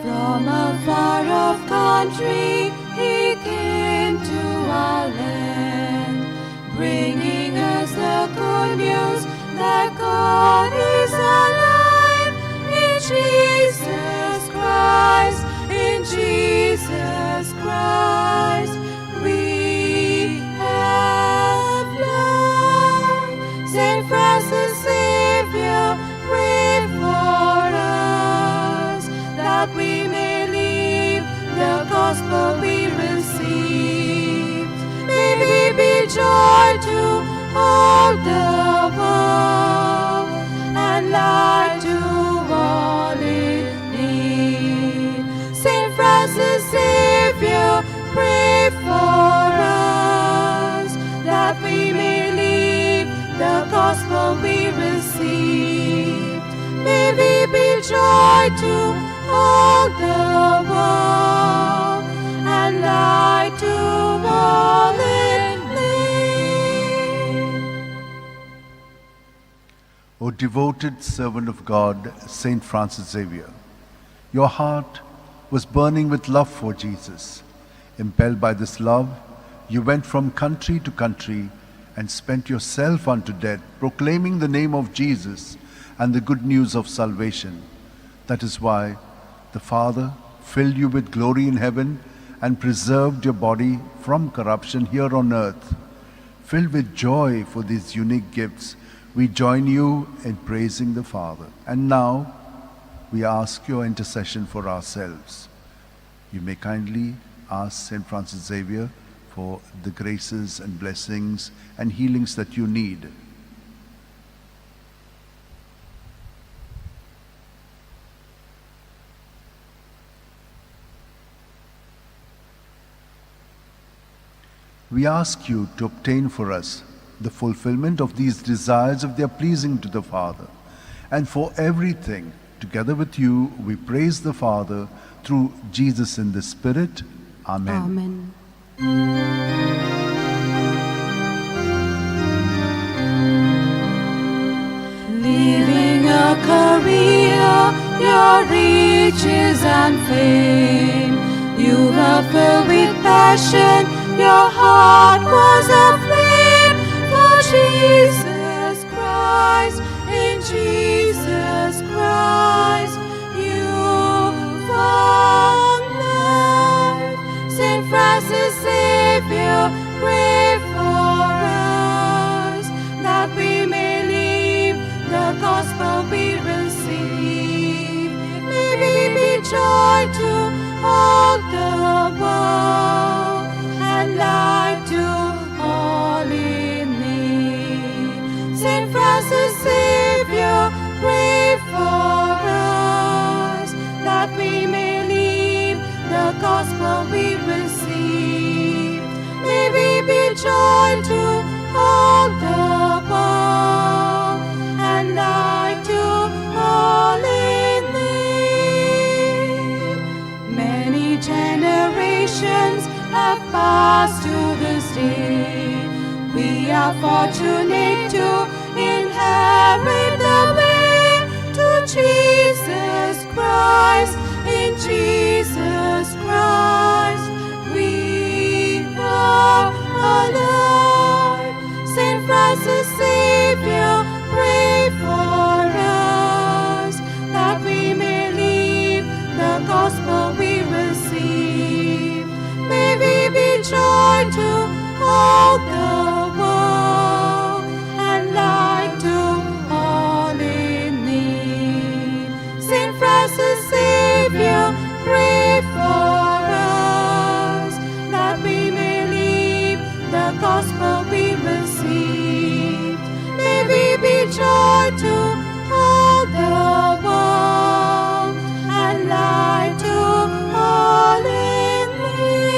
S2: From a far off country he came to our land, bringing us the good news that God is alive in Jesus Christ, in Jesus Christ. We have life. Saint Francis Xavier, pray for us, that we may live the gospel we received. May we be joy to all the world and light to all in need. Saint Francis Xavier,
S3: joy to all the world and light to all in need.
S1: O devoted servant of God, Saint Francis Xavier, your heart was burning with love for Jesus. Impelled by this love, you went from country to country and spent yourself unto death, proclaiming the name of Jesus and the good news of salvation. That is why the Father filled you with glory in heaven and preserved your body from corruption here on earth. Filled with joy for these unique gifts, we join you in praising the Father. And now, we ask your intercession for ourselves. You may kindly ask St. Francis Xavier for the graces and blessings and healings that you need. We ask you to obtain for us the fulfillment of these desires if they are pleasing to the Father. And for everything, together with you, we praise the Father through Jesus in the Spirit. Amen.
S2: Amen.
S3: Leaving a career, your riches and fame, you were filled with passion, your heart was aflame for Jesus Christ. In Jesus Christ, you found life. Saint Francis Xavier, pray for us that we may live the gospel we receive. May we be joy to all the world and light to all in need. Saint Francis Xavier, pray for us that we may live the gospel we receive. May we be joy to all the world and light to all in need. Many generations have passed to this day. We are fortunate to inherit the way to Jesus Christ. In Jesus Christ, we are alive. Saint Francis Xavier, pray for us that we may live the gospel we receive. May we be joy to all the world and light to all in need. Saint Francis Xavier, pray for us that we may live the gospel we received. May we be joy to all the world and light to all in need.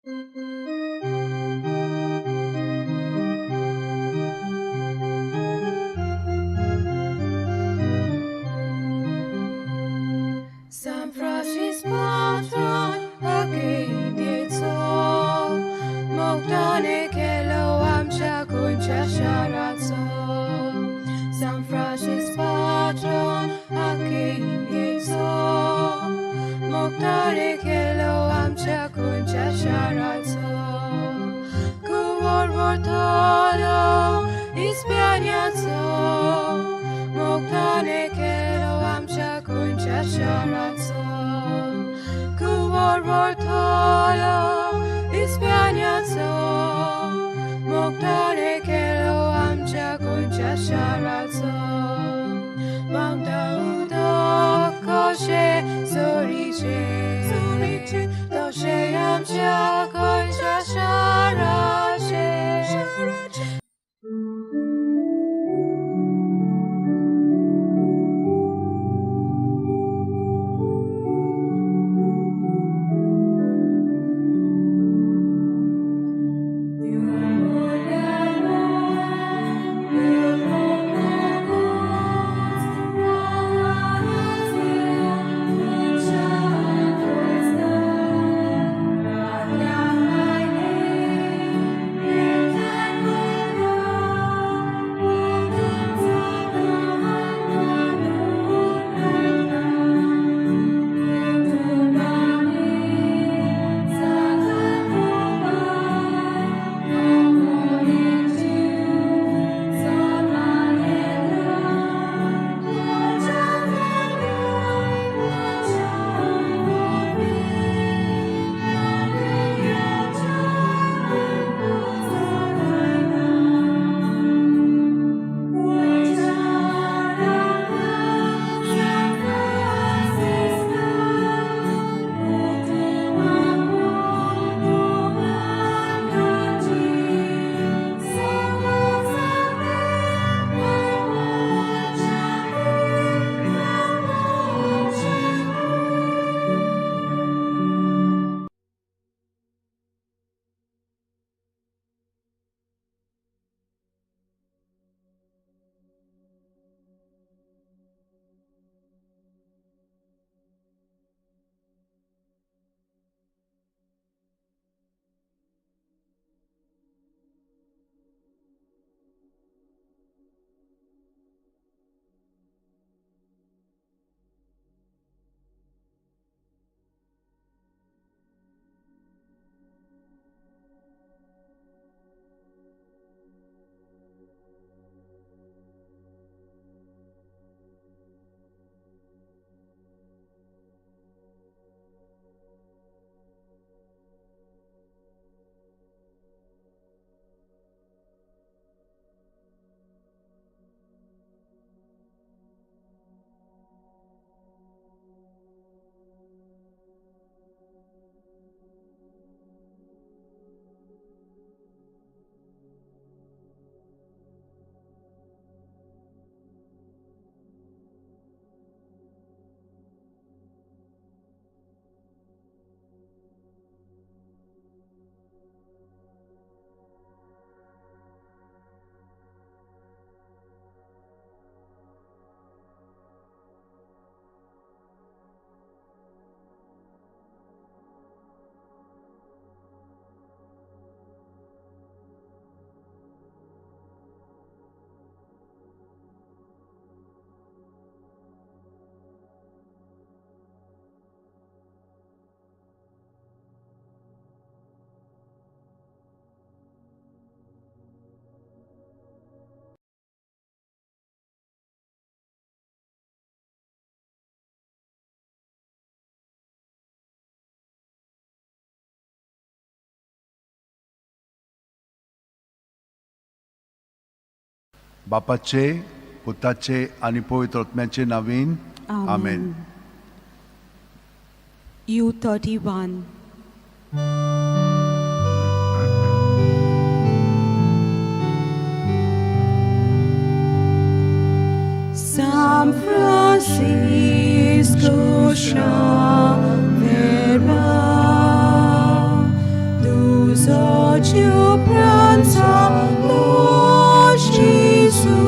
S2: San Francis patron akinditso Mogdane kelo amcha kuncha sharatso. San Francis patron akinditso Mogdane kelo amcha kuncha sharatso. Kuwor vortolo ispianyatso Mogdane kelo amcha kuncha sharatso. Kuwor vortolo ispianyatso Mogdane kelo amcha kuncha sharatso. Mangda udo koshe soriche doshe amcha kuncha sharache.
S1: बापाचे, पुताचे आनी पवित्र आत्म्याचे नावीन आमेन.
S3: U 31. San Francisco Xavier, tu तुजो जीव प्राण जेजू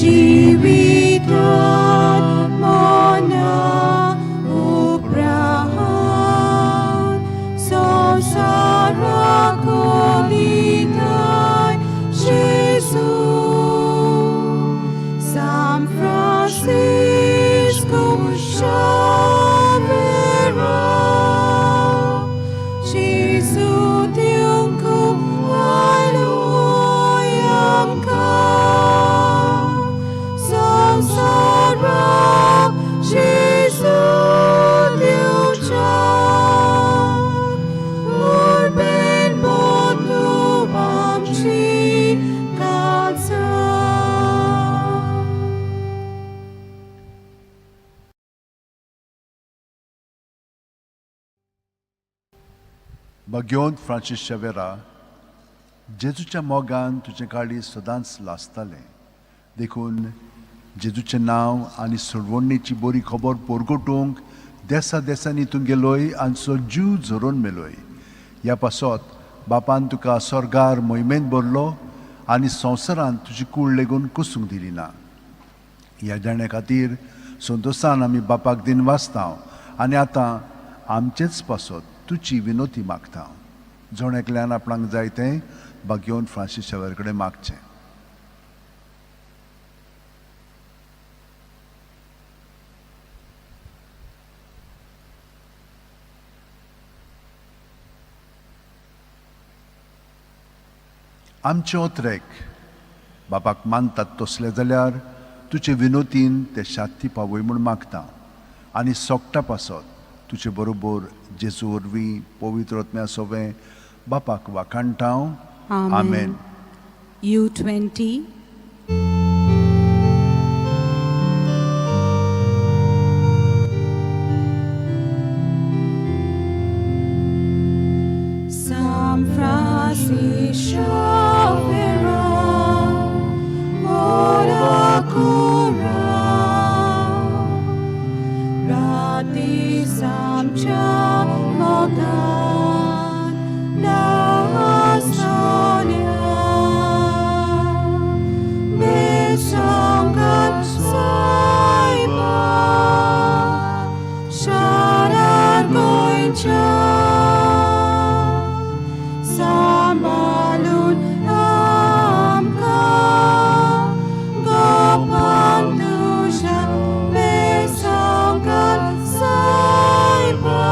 S3: जिवितान मना उपरांत संवसाराक दिताय जेजू San Francisco Xavier, Jesu Diunco Aloyamka, Samsara, Jesu Diunca, Urben Botu Amchi Kalsa.
S1: भगवंत फ्रांसीस शेवेरा, जेजूच्या मोगान तुजें काळीज सदांच लासतालें. देखून जेजूचें नांव आनी सोडवणेची बरी खबर परगटूंक देसा देसांनी तूं गेलोय आनी सो जीव झरोवन मेलोय. ह्या पासत बापान तुका स्वर्गार मोहिमेंत भरलो आनी संवसारांत तुजी कूड लेगून कुसूंक दिली ना. ह्या जाण्या खातीर संतोशान आमी बापाक दिन वाचता आनी आतां आमचेच पासत तुजी विनोती मागता. जण एकल्यान आपणाक जाय तें भाग्योवन फ्रांसीस शेवर कडेन मागचें. आमचे ओत्रेक बापाक मानतात तसले जाल्यार तुजे विनोतीन ते शांती पावय म्हूण मागता आनी सोगटा पासत तुजे बरोबर जेजू वरवीं पवित्र आत्म्या सोवें बापाक वाखाणटा.
S3: आमेन.
S1: आमेन.
S3: U20. San Francisco Xavier, ora cura, Rati Samcha Mogan, Nasonia, Besangat Saiba, Sharar Goincha, Sambalun Amka, Gopandusha, Besangat Saiba,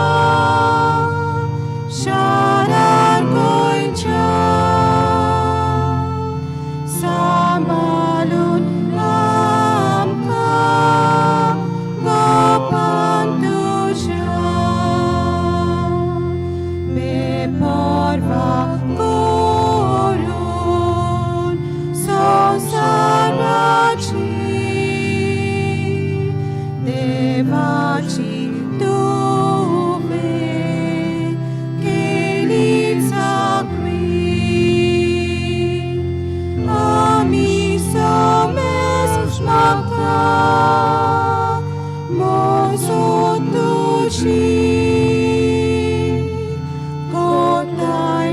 S3: Sharar Goincha, Sambalun Amka, Gopandusha, Beporva Gurun, Sonsarachi, Devachi Tuve, Kelitzakri, Ami Somes Makta, Mozotuchi, Kotai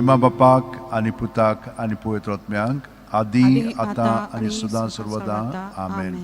S1: महिमा बापाक आनी पुताक आनी पवित्र आत्म्यांक, आदी आतां आनी सदां सर्वदा. आमेन.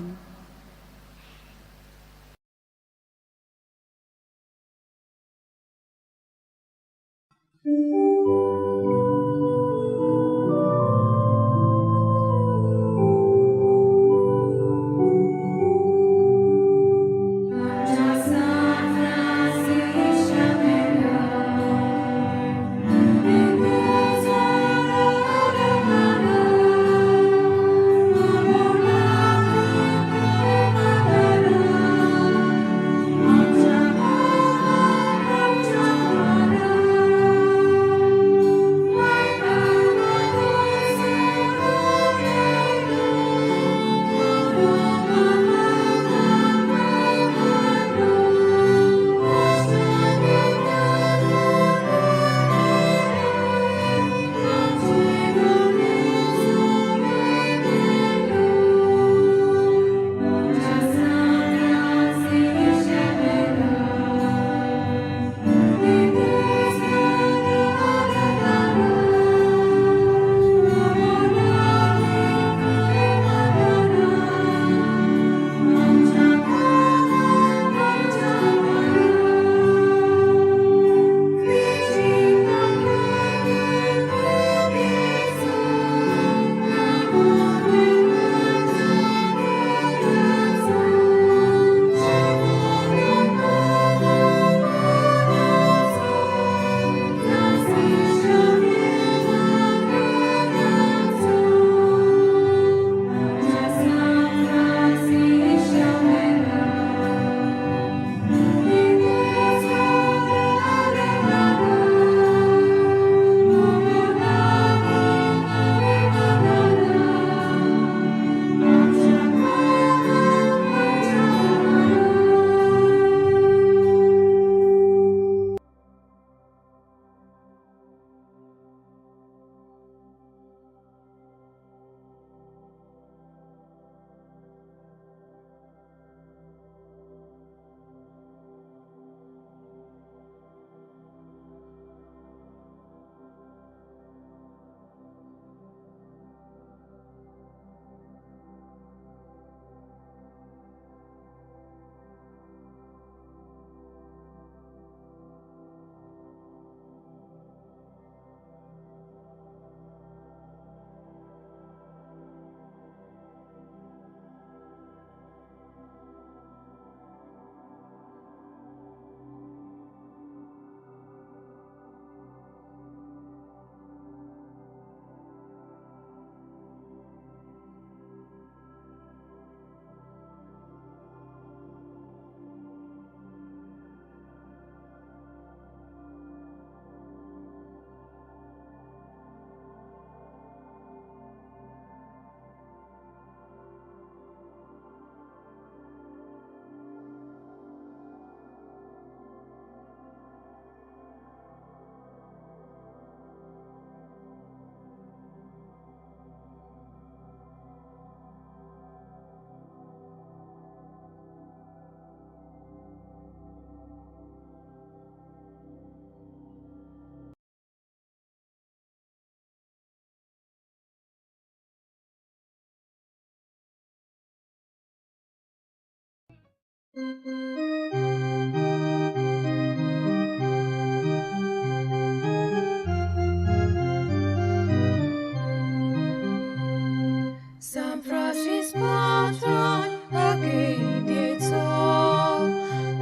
S2: San Francis patron akinditso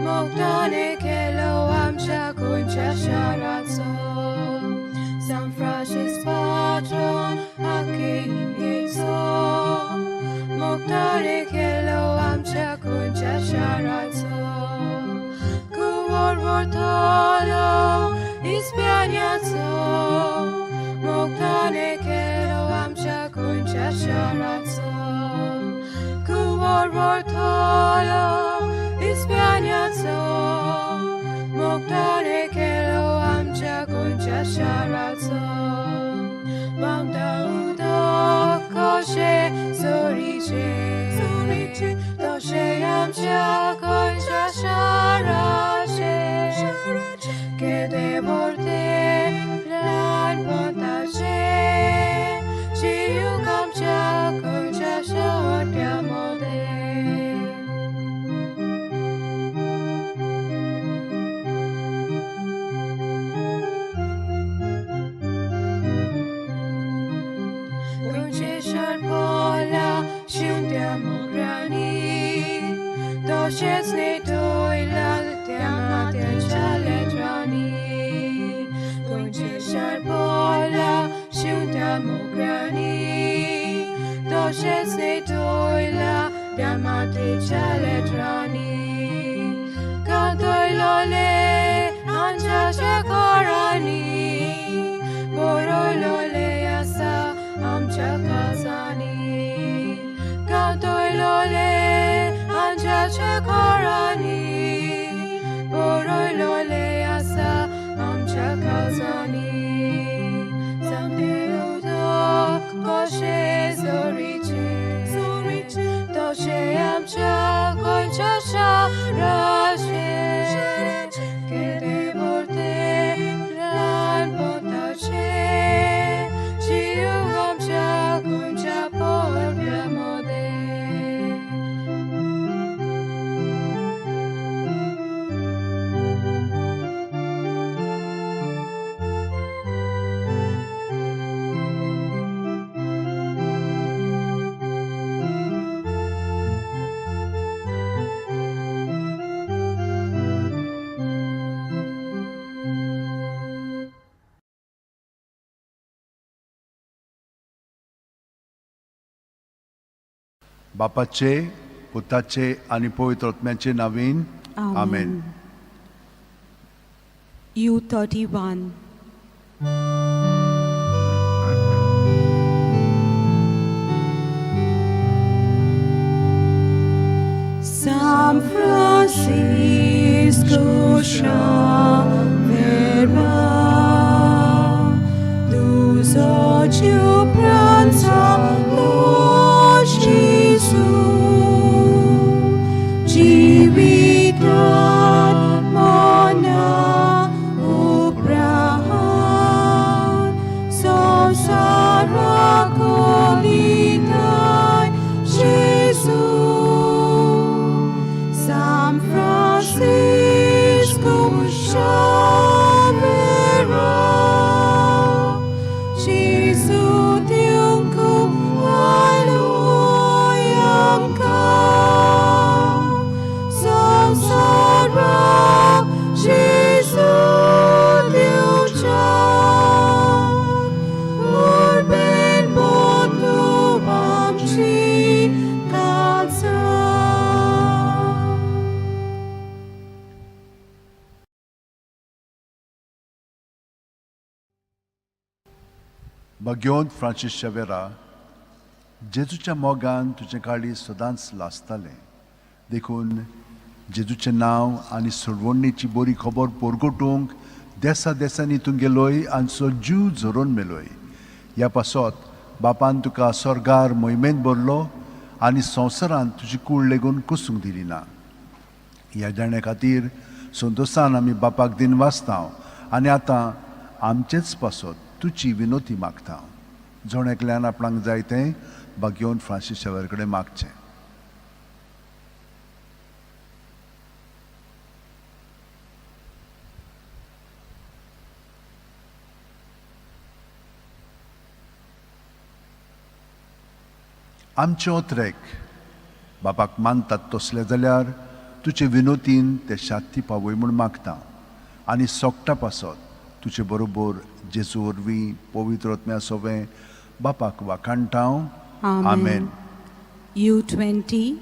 S2: Mogdane kelo amcha kuncha sharatso. San Francis patron akinditso Mogdane kelo amcha kuncha sharatso. Kuwor vortolo ispianyatso Mogdane kelo amcha kuncha sharatso. Kuwor vortolo ispianyatso Mogdane kelo amcha kuncha sharatso. Mamda koshe soriche soriche doshe amcha kuncha sharache. Que de morte plan Shundamograni Doshesne toila Damate chaletrani Gonche sharpola Shundamograni Doshesne toila Damate chaletrani Kantoilole Anja shakorani Borolole asa Amcha kazani Kantoilole Anja shakorani Borolole asa Amcha kazani Samdeudo Koshe zoriche Toshe amcha Goicha sharashe Kete borte Lan pontache Chiu amcha Goicha porpia mode.
S1: बापाचे पुताचे आनी पवित्र आत्म्याचे नावीन आमेन.
S3: U 31. San Francisco Xavier, dos pranza Lord Gesù, Civitat mona uprahan, samsara kolitai Gesù. San Francisco Xavier, Gesù tiungkum aloyam ka, samsara Gesù tiucha, urben botu amchi kalsa.
S1: भाग्योंत Francis Xavier, जेजूच्या मोगान तुजें काळीज सदांच लासतालें, देखून जेजूचें नांव आनी सोडवणीची बरी खबर परगटूंक देसा देसांनी तूं गेलोय आनी सो जीव झरोवन मेलोय. ह्या पासत बापान तुका स्वर्गार मोहिमेंत भरलो आनी संवसारांत तुजी कूड लेगून कुसूंक दिली ना. ह्या जाण्या खातीर संतोशान आमी बापाक दिन वाचता आनी आतां आमचेच पासत तुजी विनोती मागता. जण एकल्यान आपणाक जाय तें भाग्योन फ्रांसीस शेवर कडेन मागचें. आमचे ओत्रेक बापाक मानतात तसले जाल्यार तुजे विनोतीन ते शांती पावय म्हूण मागता आनी सोगटा पासत तुजे बरोबर जेजू वरवीं पवित्र आत्म्या सोवें बापाक वाखाणटा. आमेन.
S3: U 20.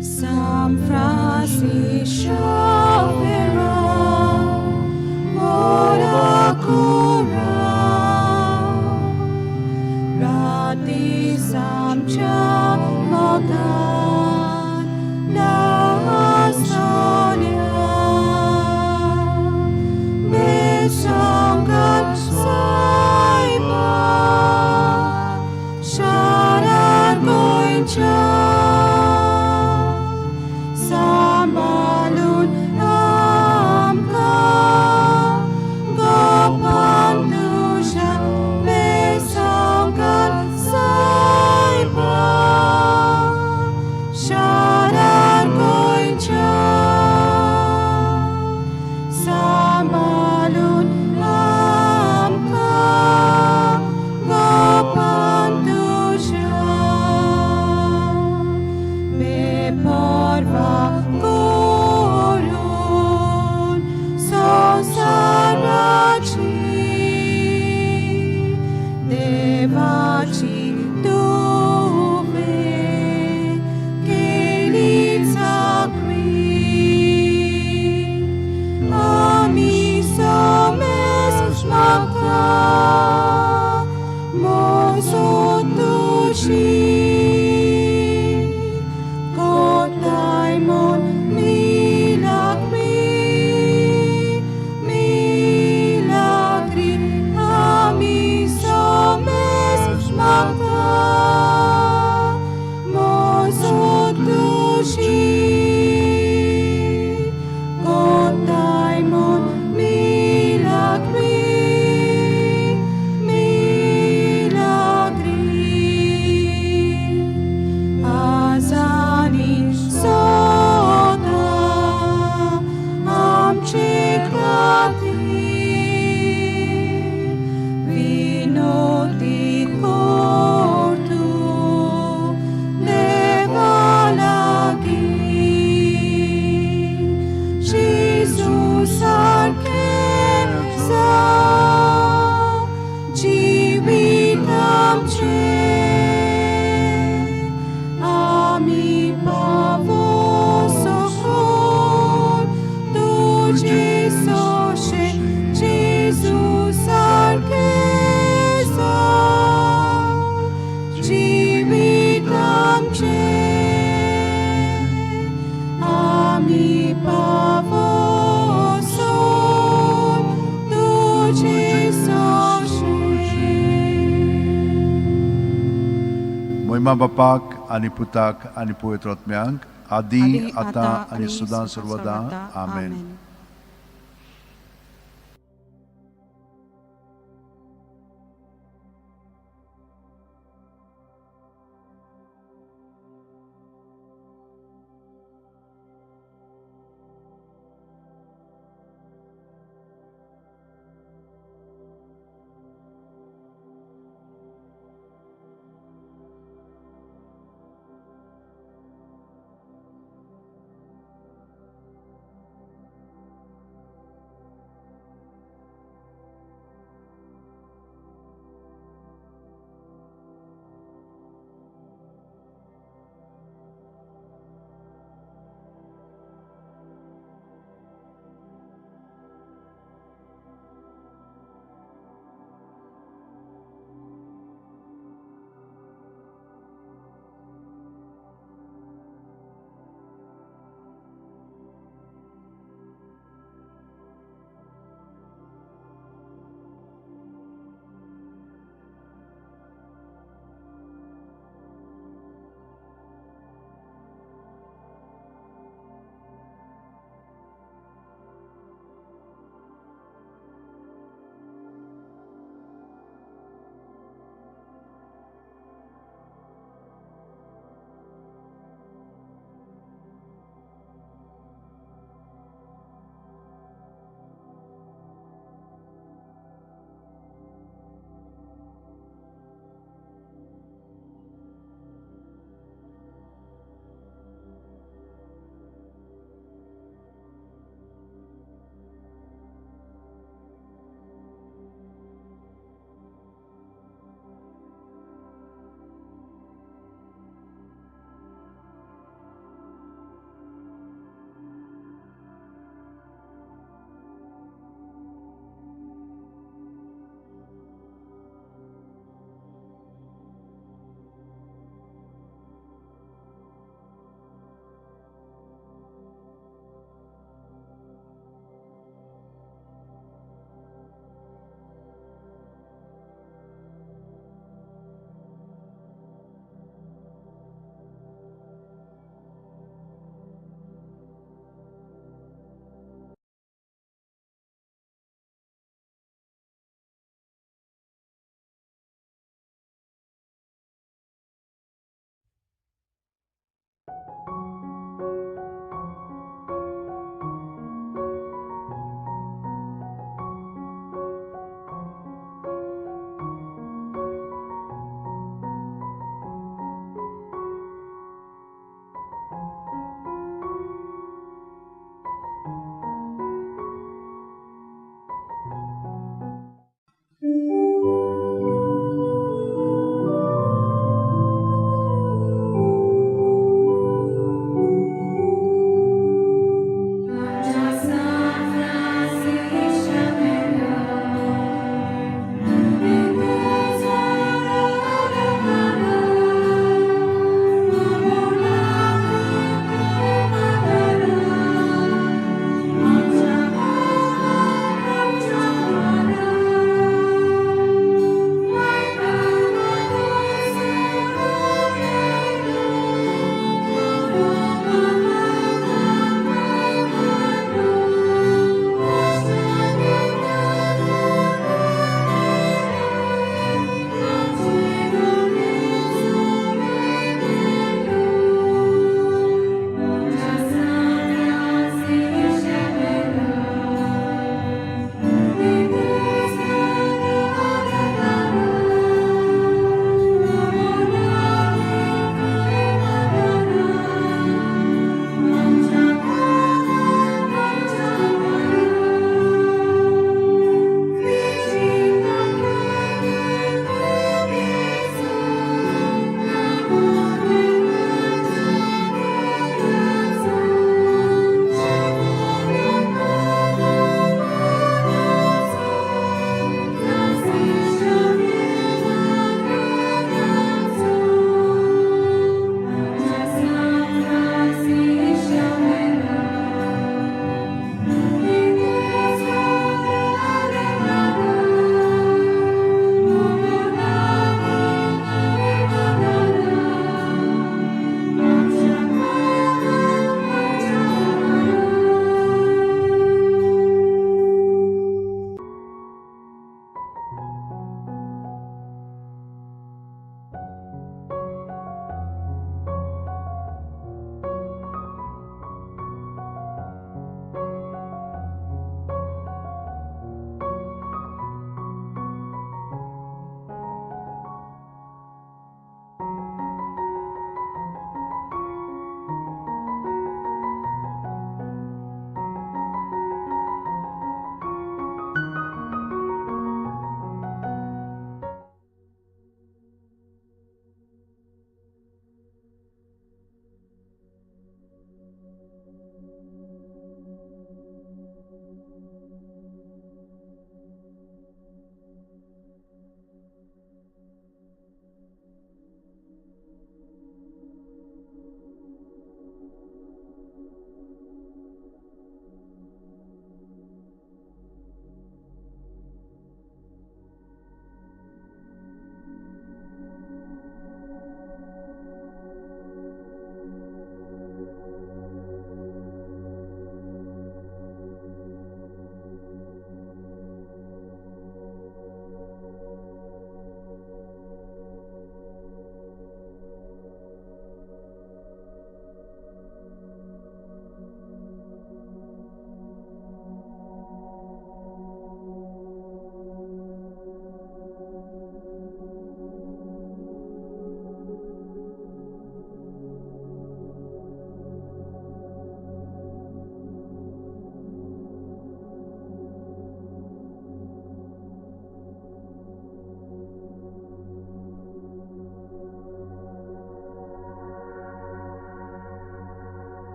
S3: San Francisco Xavier, ora cura, Rati samcha mogan nasonia, Besangkat saiba, Sharar goincha, Sambalun amka, Gopantusha, Besangkat saiba, Sharar goincha,
S1: महिमा बापाक आनी पुताक आनी पवित्र आत्म्यांक, आदी आतां आनी सदां सर्वदा. आमेन.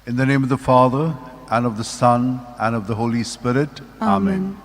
S1: In the name of the Father, and of the Son, and of the Holy Spirit. Amen.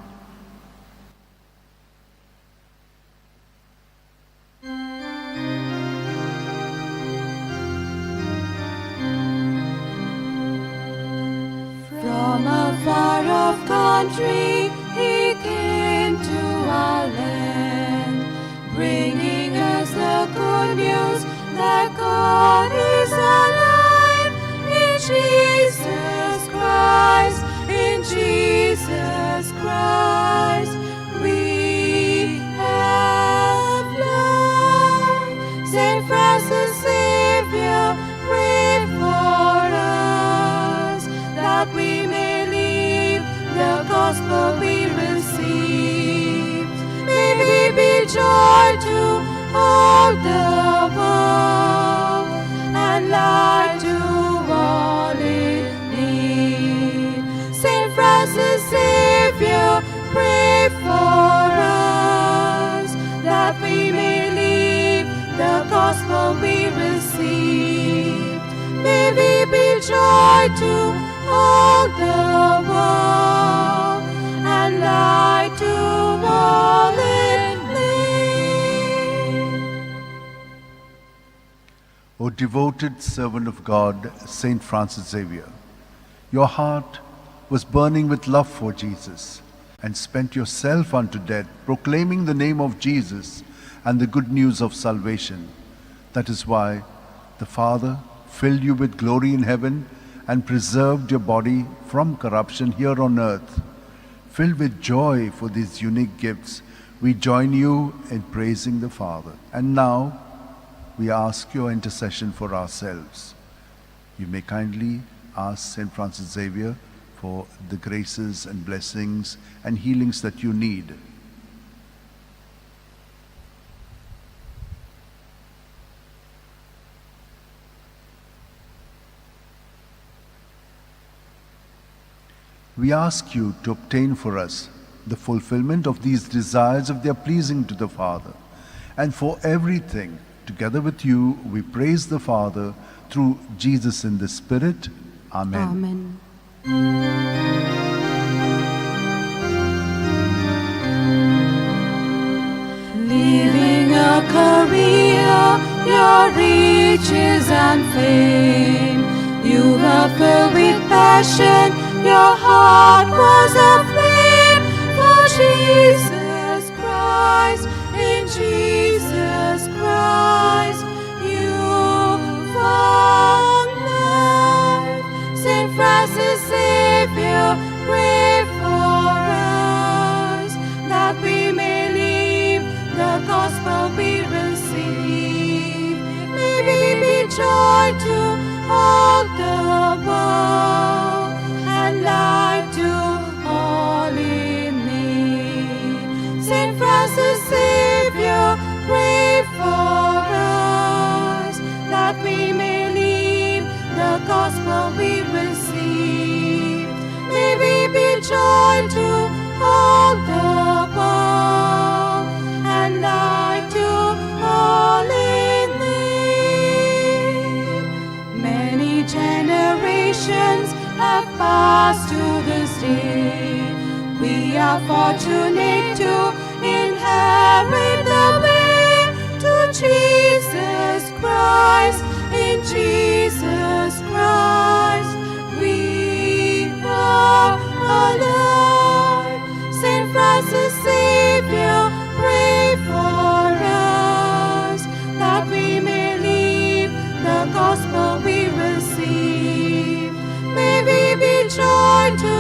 S2: From a far-off country he came to our land, bringing us the good news that God is alive in Jesus Christ, in Jesus Christ we have life. Saint Francis Xavier, pray for us, that we may live the gospel we received. May we be joy to all the world and light to all in need. Saint Francis Francis Xavier, pray for us, that we may live the gospel we received. May we be joy to all the world and light to all in need.
S1: O devoted servant of God, Saint Francis Xavier, your heart was burning with love for Jesus and spent yourself unto death, proclaiming the name of Jesus and the good news of salvation. That is why the Father filled you with glory in heaven and preserved your body from corruption here on earth. Filled with joy for these unique gifts, we join you in praising the Father. And now, we ask your intercession for ourselves. You may kindly ask St. Francis Xavier for the graces and blessings and healings that you need. We ask you to obtain for us the fulfillment of these desires if they are pleasing to the Father. And for everything, together with you, we praise the Father through Jesus in the Spirit. Amen.
S3: Amen.
S2: Leaving a career, your riches and fame, you were filled with passion, your heart was aflame for Jesus Christ. In Jesus Christ, you found life. Saint Francis Xavier, pray for us, that we may live the gospel we receive. May we be joy to all the world and light to all in need. Saint Francis Xavier, pray for us, that we may live the gospel we receive. May we be joy to all the world and light to all in need. Many generations have passed to this day. We are fortunate to inherit the way to Jesus Christ. In Jesus Christ we are alive. Saint Francis Xavier, pray for us, that we may live the gospel we receive. May we be joy to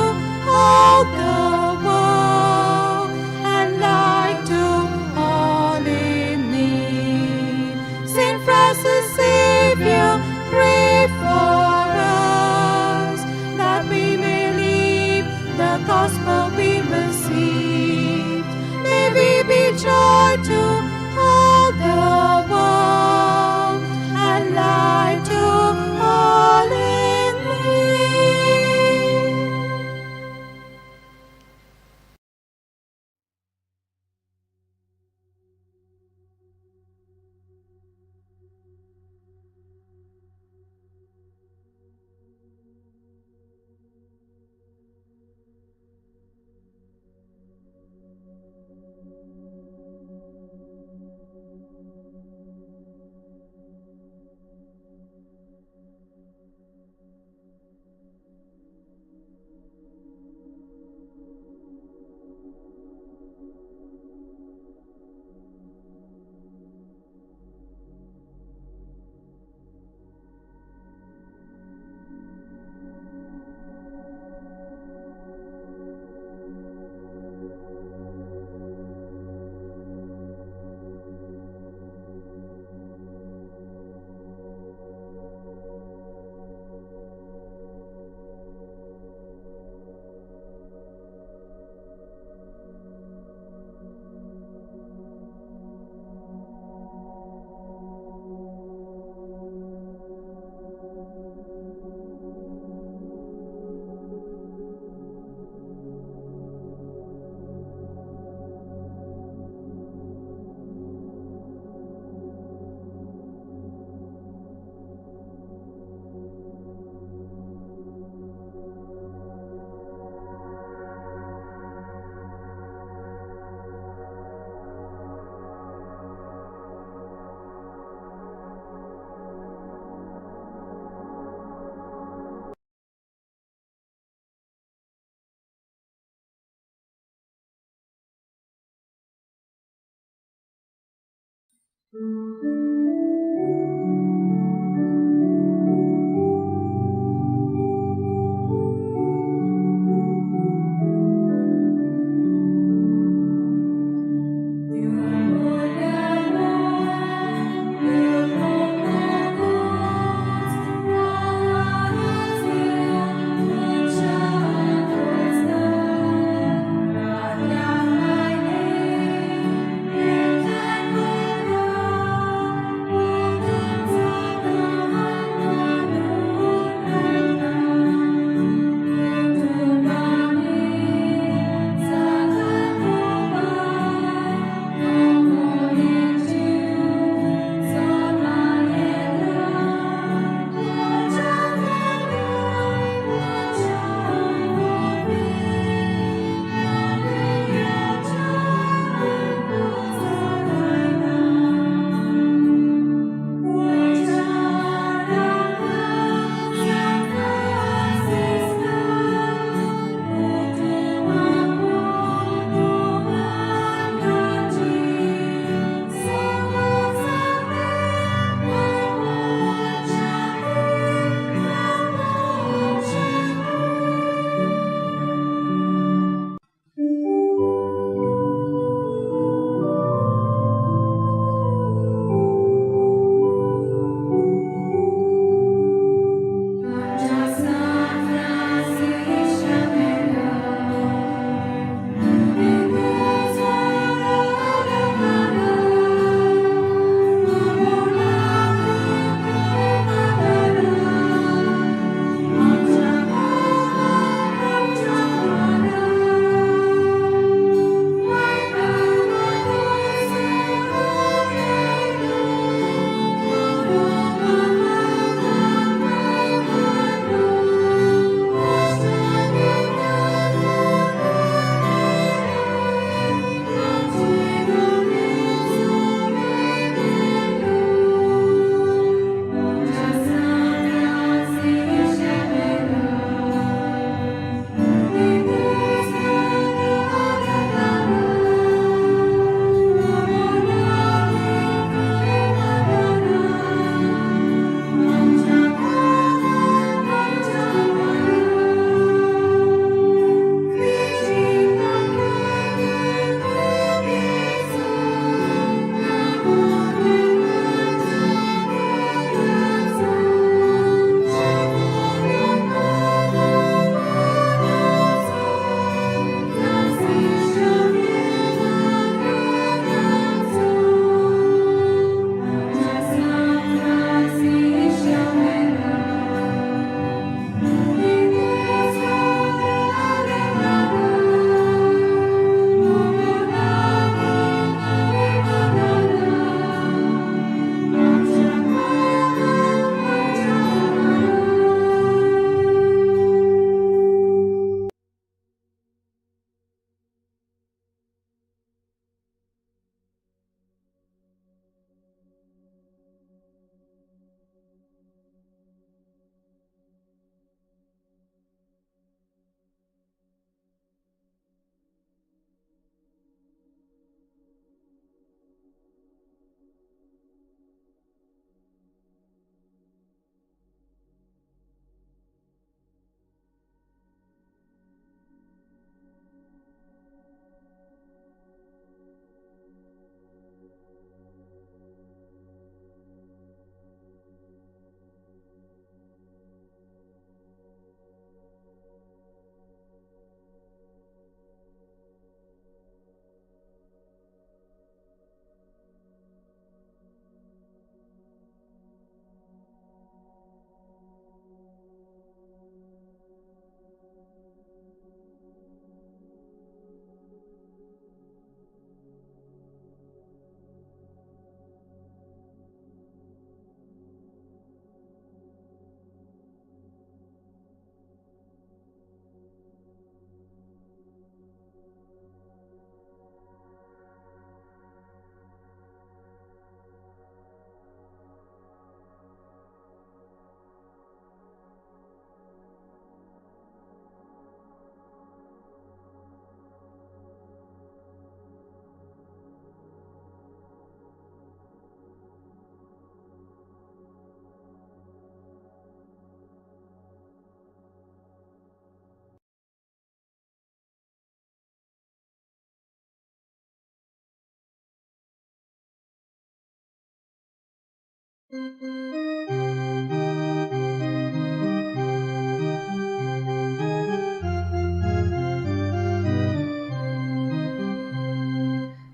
S2: all the world and light to all in need. Saint Francis Xavier, pray for us, that we may live the gospel we received. May we be joy to all the world and light to all in need.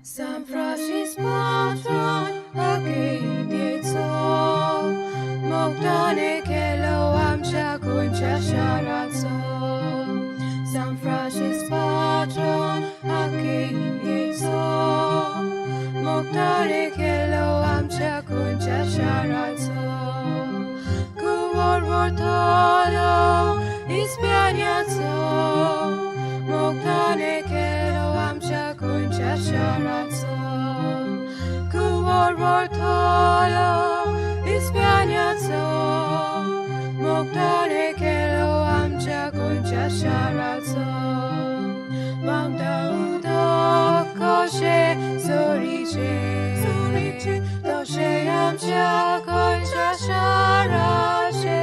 S2: San Francis patron akindietso Mogdane kelo amcha kuncha sharatso. San Francis patron akindietso Mogdane kelo amcha kuncha sharatso. Kuwor vortolo ispianiatso Mogdane kelo amcha kuncha sharatso. Kuwor vortolo ispianiatso Mogdane kelo amcha kuncha sharatso. Mangda udo koshe soriche soriche doshe amcha kuncha sharache.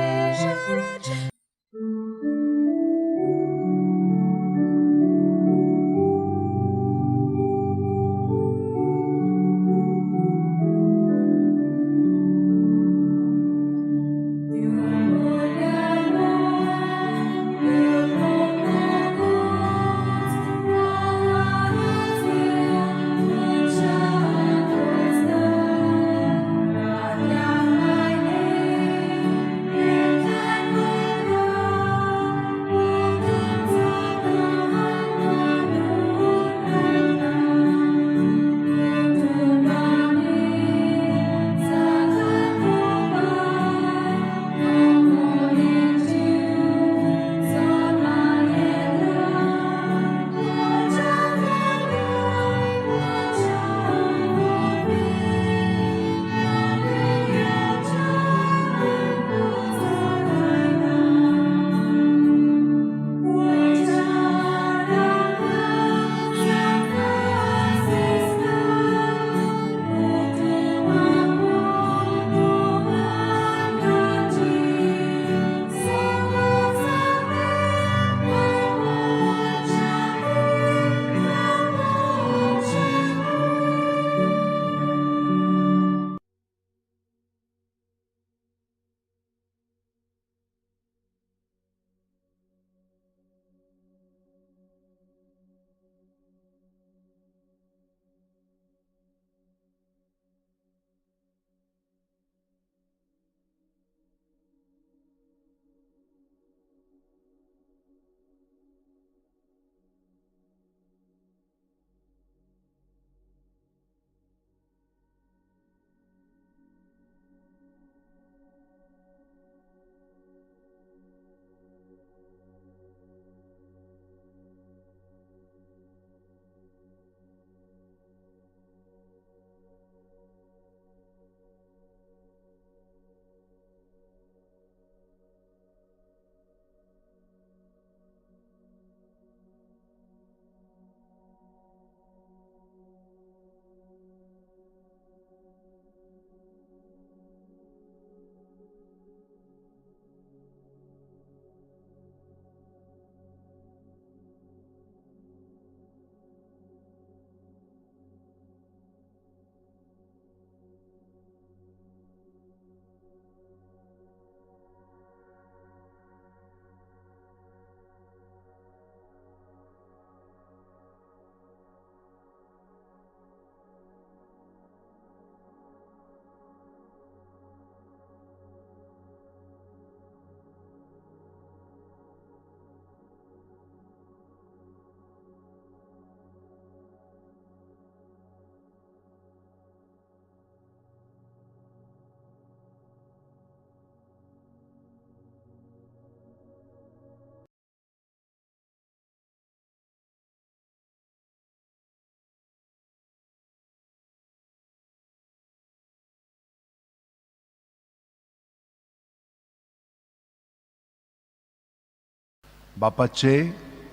S1: बापाचे,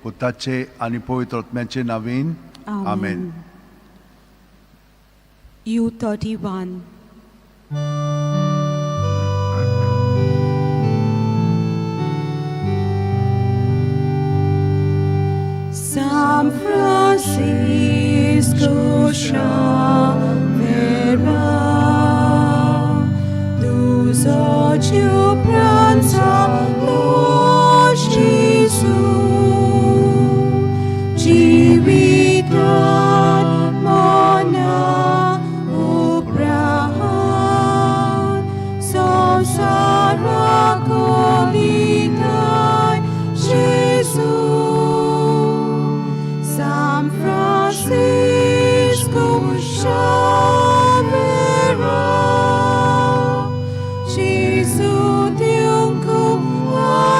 S1: पुताचे आनी पवित्र आत्म्याचे नावीन आमेन.
S3: U31. San Francisco Xavera, Socio pranza lo Gesù, Jivitan mona uprahan, Samsara kolitai Gesù, San Francisco Xavera, Jesu tiungku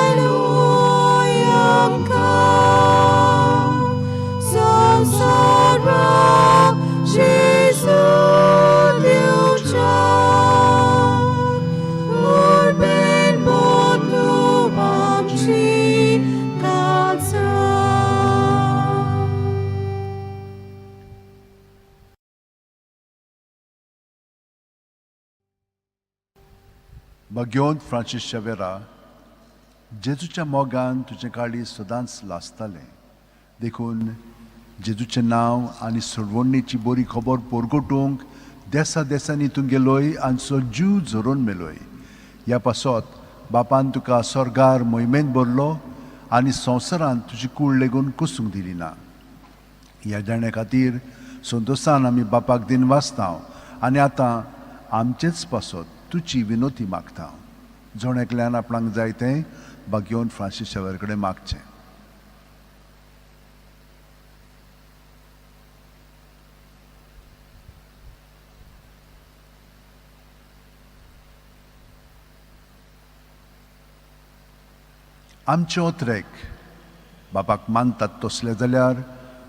S3: aloyam ka, Samsara Jesu tiungcha, Urben botu amchi kalsa.
S1: भगवंत Francis Xavier, जेजूच्या मोगान तुजें काळीज सदांच लासतालें. देखून जेजूचें नांव आनी सोडवणीची बरी खबर परगटूंक देसा देसांनी तूं गेलोय आनी सो जीव झरोवन मेलोय. ह्या पासत बापान तुका स्वर्गार मोहिमेंत भरलो आनी संवसारांत तुजी कूड लेगून कुसूंक दिली ना. ह्या जाण्या खातीर संतोशान आमी बापाक दिन वाचता आनी आतां आमचेच पासत तुजी विनोती मागता. जण एकल्यान आपणाक जाय तें भाग्योवन फ्रांसीस शेवर कडेन मागचें. आमचे ओत्रेक बापाक मानतात तसले जाल्यार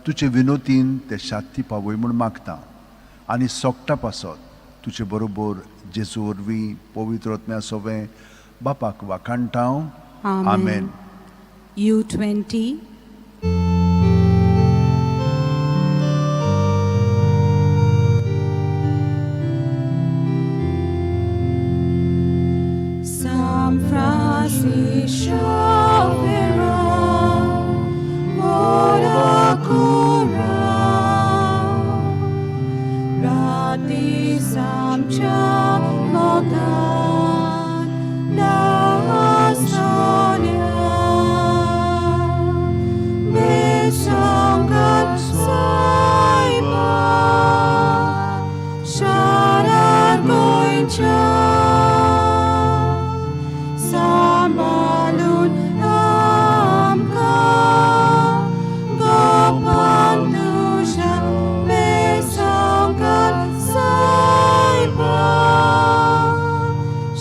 S1: तुजे विनोतीन ते शांती पावय म्हूण मागता आनी सोगटा पासत तुजे बरोबर जेजू वरवीं पवित्र आत्म्या सोवें बापाक वाखाणटा. आमेन.
S3: U20. San Francisco Xavera, ora cura, Rati samcha mogan lasonia, Besangat saiba, Sharar goincha, Sambalun amka, Gopantusha, Besangat saiba,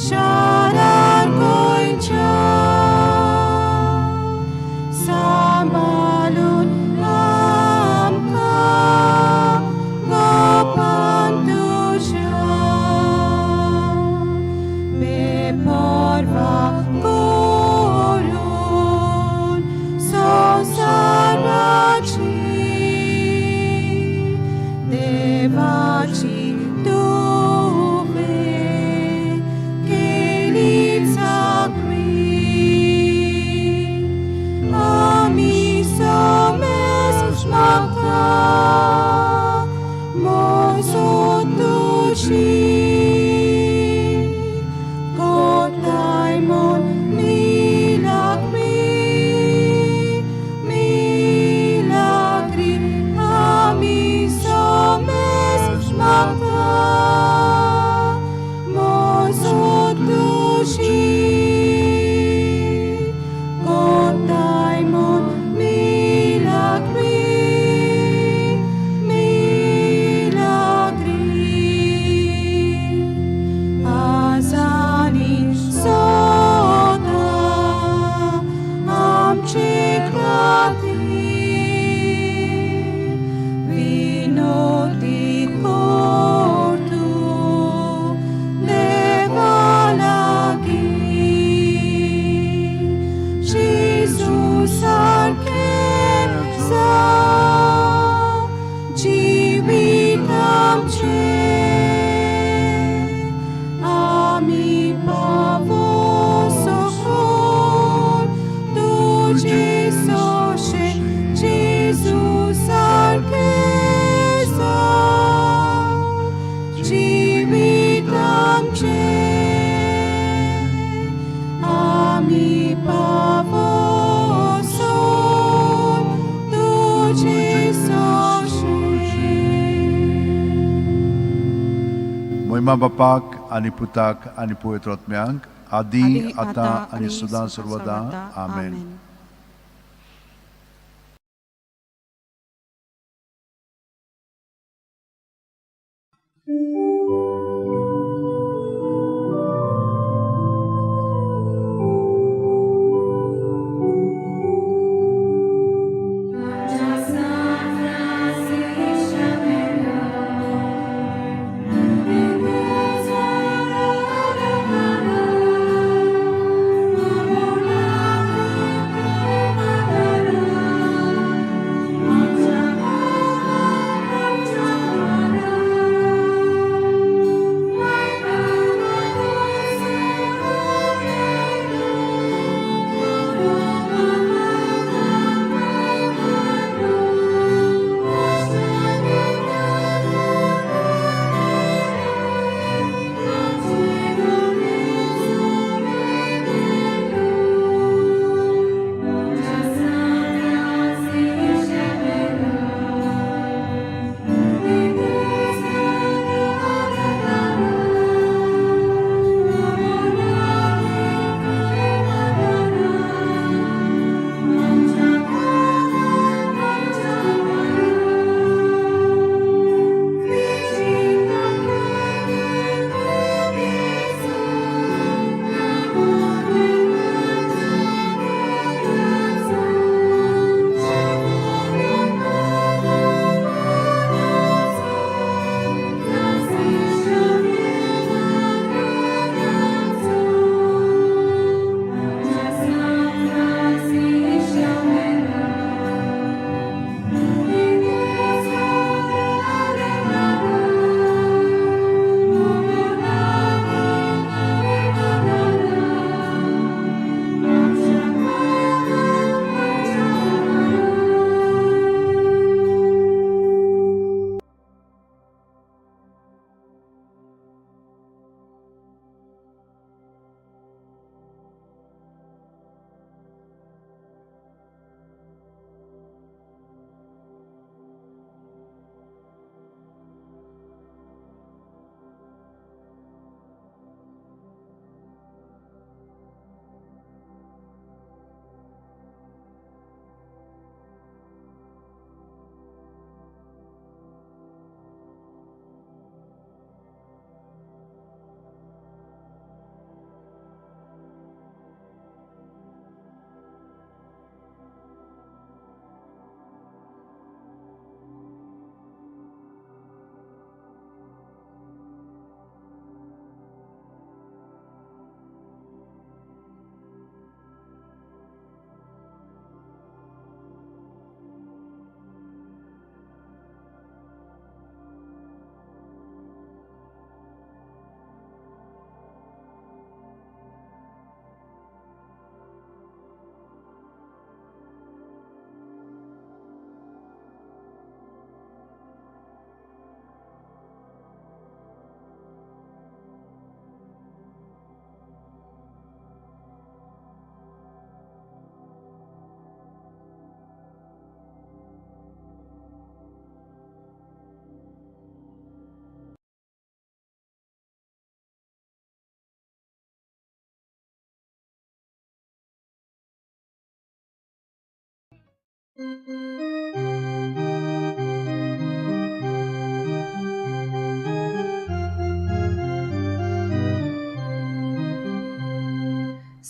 S3: Sharar goincha, Sambalun amka, Gopantusha.
S1: महिमा बापाक आनी पुताक आनी पवित्र आत्म्याक, आदी आतां आनी सदां सर्वदा. आमेन.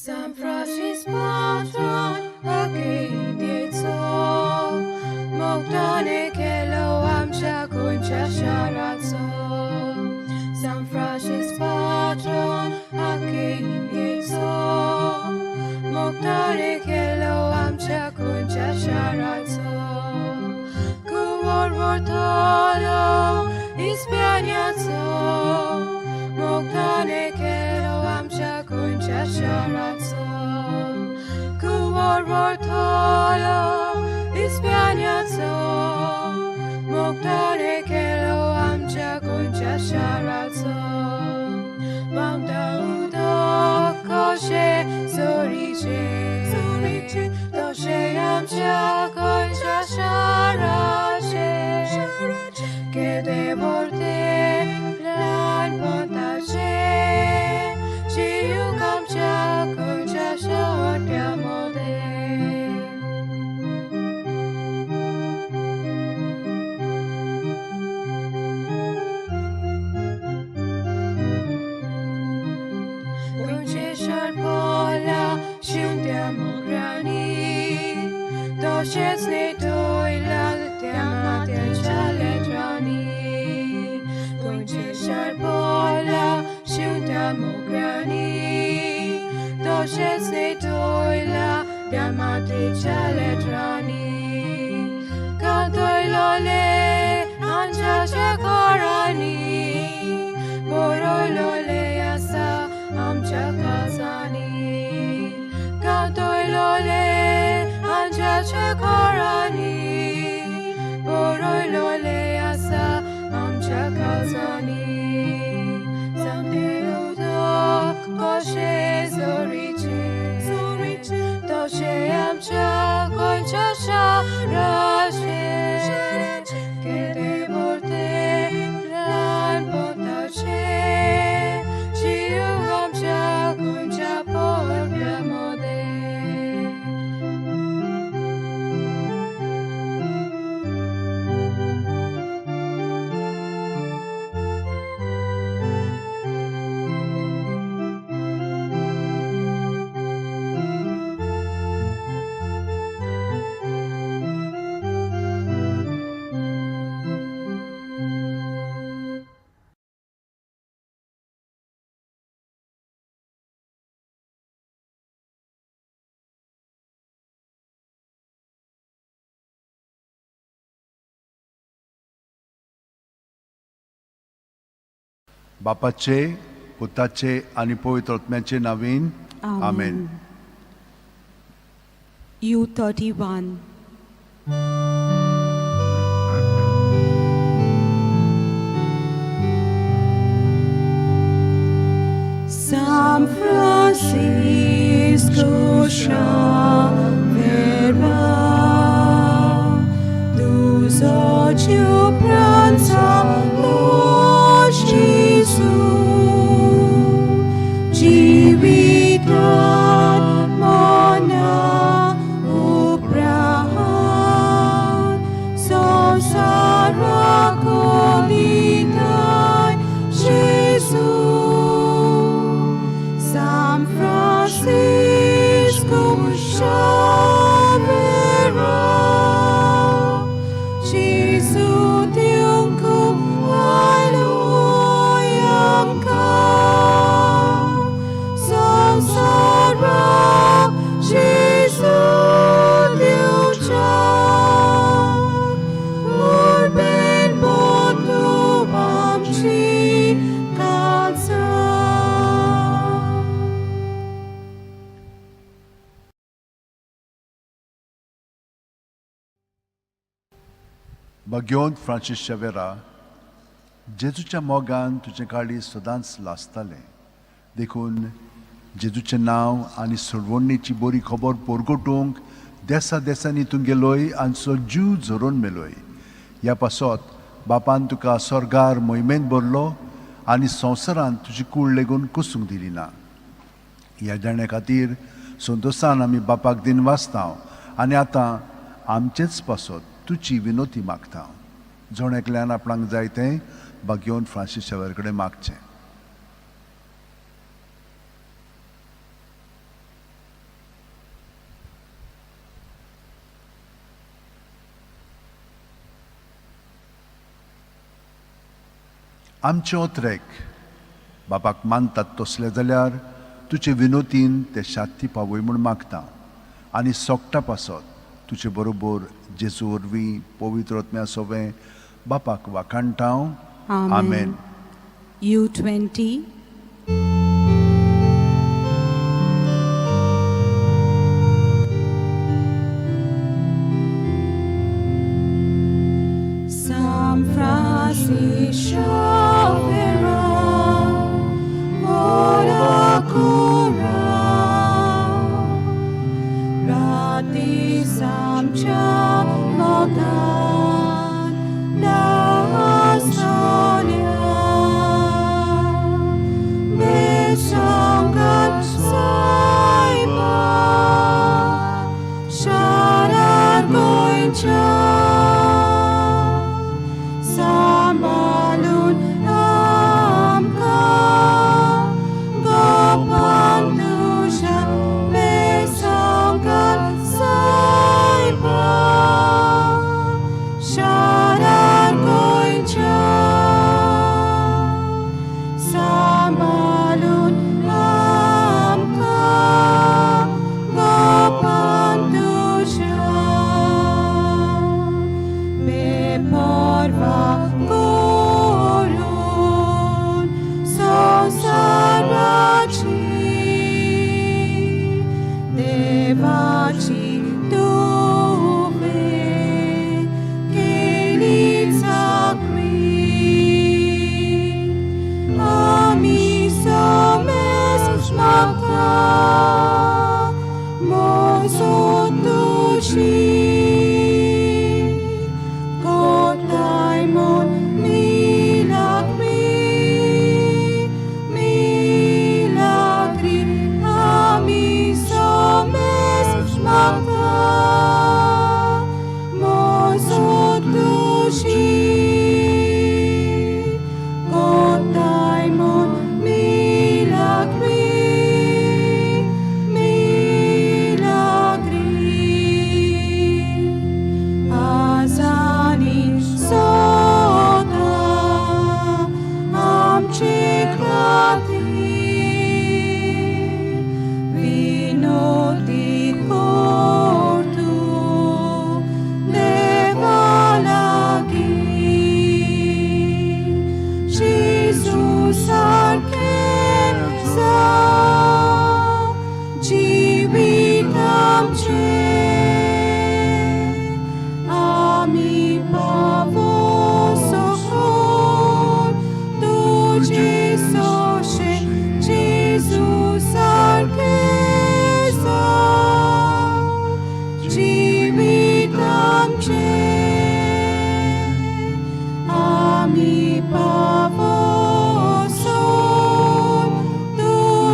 S2: San Francis patron akindietso Mogdane kelo amsha kuncha sharatso. San Francis patron akindietso Mogdane kelo amsha kuncha sharatso. Kuwor vortolo ispianiatso Mogdane kelo amsha kuncha sharatso. Kuwor vortolo ispianiatso Mogdane kelo amsha kuncha sharatso. Mamda udo koshe soriche soriche doshe amsha kuncha sharache. Que de morte lan Toșeți toila teama te chaletrani Gonche sharpola shunta mokrani Toșeți toila teama te chaletrani Kantoilole ancha shakarani Borolole asa amcha kazani Kantoilole ancha shakarani Borolole asa amcha kazani Samteudo koshe zoriche Toshe amcha koncha sharashe Kete borte lan potache Shiu amcha koncha por plamode.
S1: बापाचे पुताचे आनी पवित्र आत्म्याचे नावीन आमेन.
S3: U 31. San Francisco Xavier, tu pranza Lord Gesù, Civitat mona uprahan, samsara kolitai Gesù. San Francisco Xavier, Gesù tiungkum hallelujah ka. Samsara Gesù diucha, Urben botu amchi kalsa.
S1: भाग्योंत Francis Xavier, जेजूच्या मोगान तुजें काळीज सदांच लासतालें, देखून जेजूचें नांव आनी सोडवणीची बरी खबर परगटूंक देसा देसांनी तूं गेलोय आनी सो जीव झरोवन मेलोय. ह्या पासत बापान तुका स्वर्गार मोहिमेंत भरलो आनी संवसारांत तुजी कूड लेगून कुसूंक दिली ना. ह्या जाण्या खातीर संतोशान आमी बापाक दिन वाचता आनी आतां आमचेच पासत तुजी विनोती मागता. जण एकल्यान आपणाक जाय तें भाग्योन फ्रांसीस शेवर कडेन मागचें. आमचे ओत्रेक बापाक मानतात तसले जाल्यार तुजे विनोतीन ते शांती पावय म्हूण मागता आनी सोगटा पासत तुजे बरोबर जेजू वरवीं पवित्र आत्म्या सोवें बापाक वाखाणटा. आमेन.
S3: U 20. San Francisco Xavier, ora cura, rati samcha mogan nastolia, besongan saiba, sharar goincha. Sambalun amka Gopantusha Mesongal Saiba.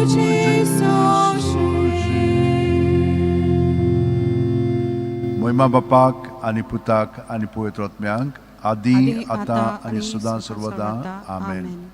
S3: तुजी सोशी.
S1: मोहिमा बापाक आनी पुताक आनी पवित्र आत्म्यांक, आदी आतां आनी सदां सर्वदा. आमेन.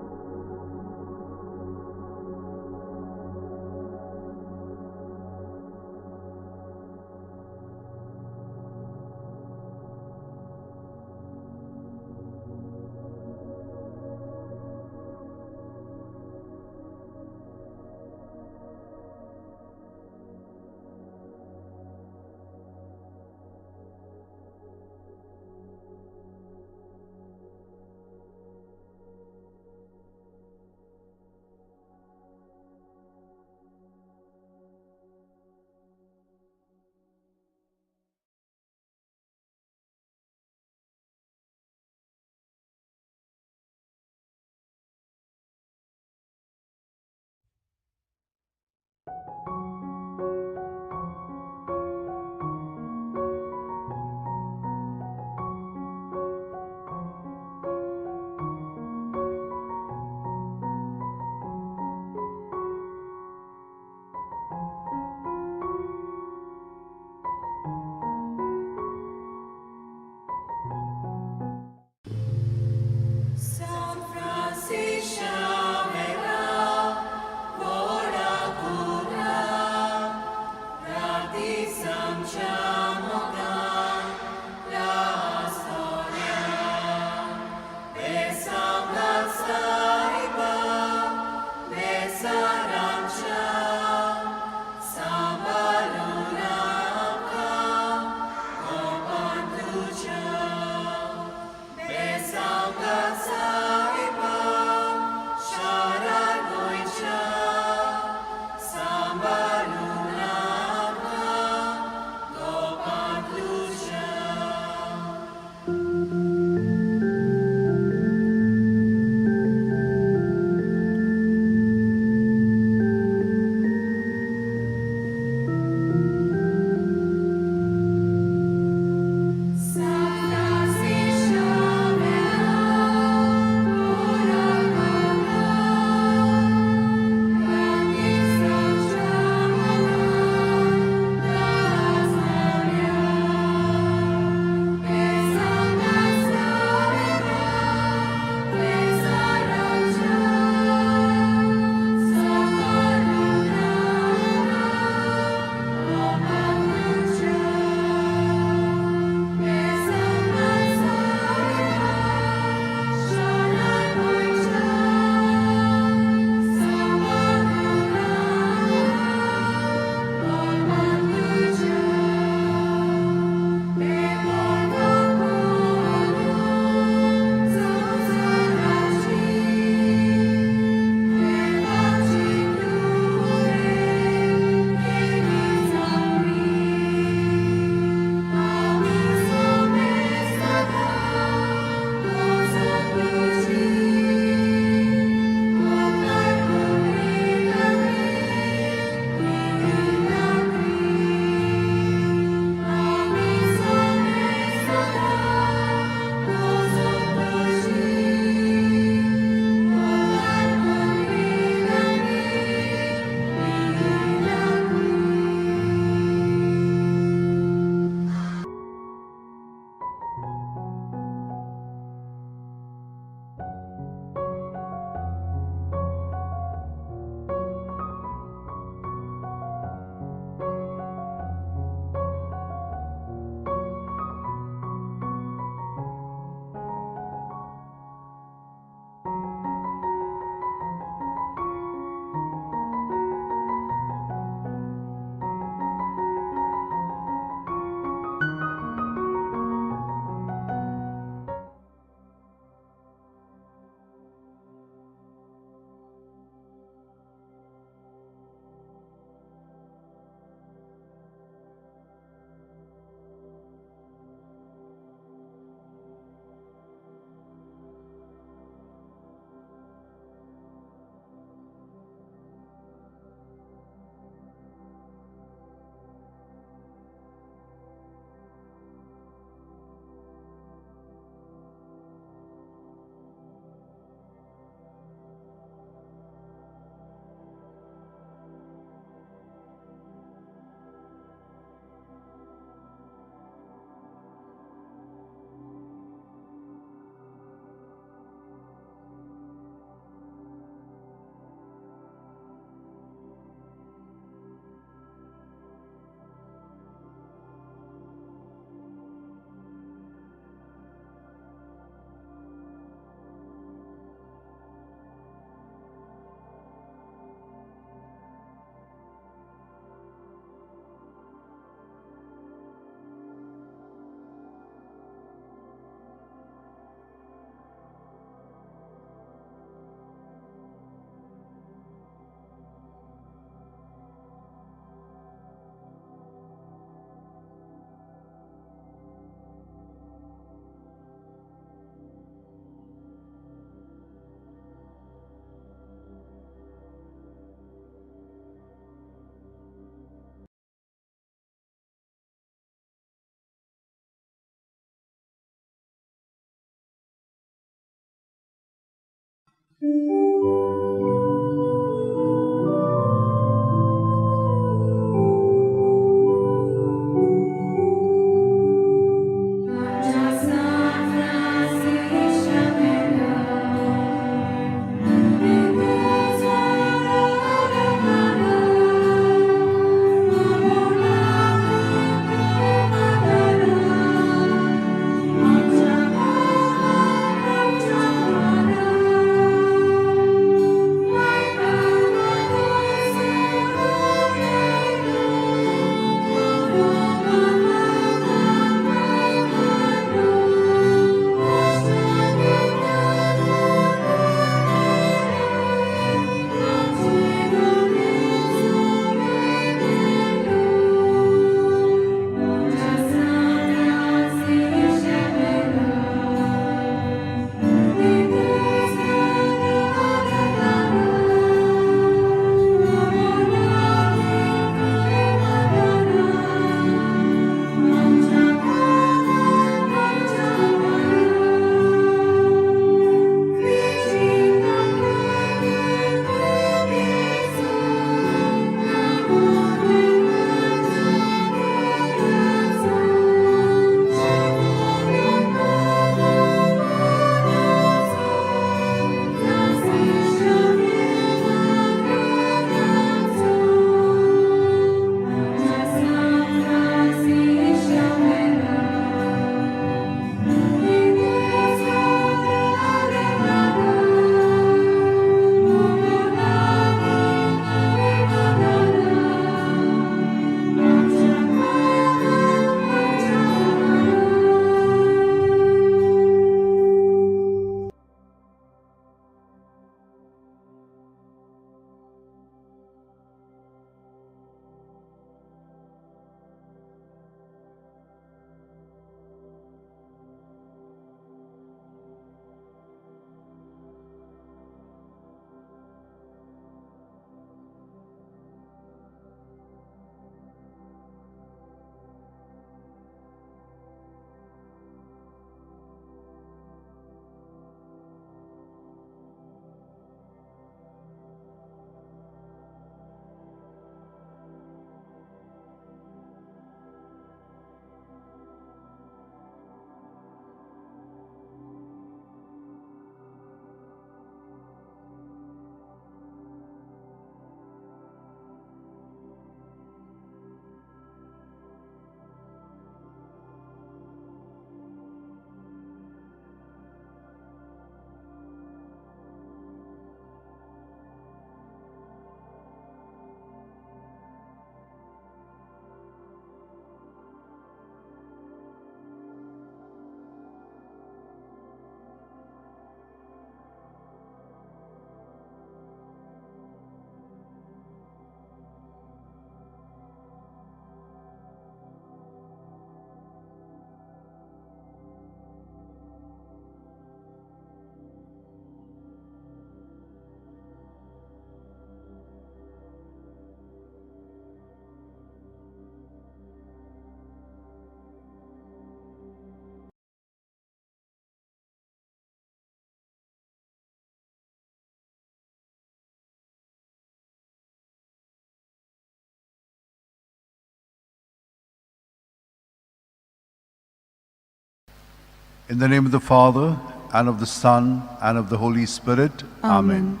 S1: In the name of the Father, and of the Son, and of the Holy Spirit. Amen.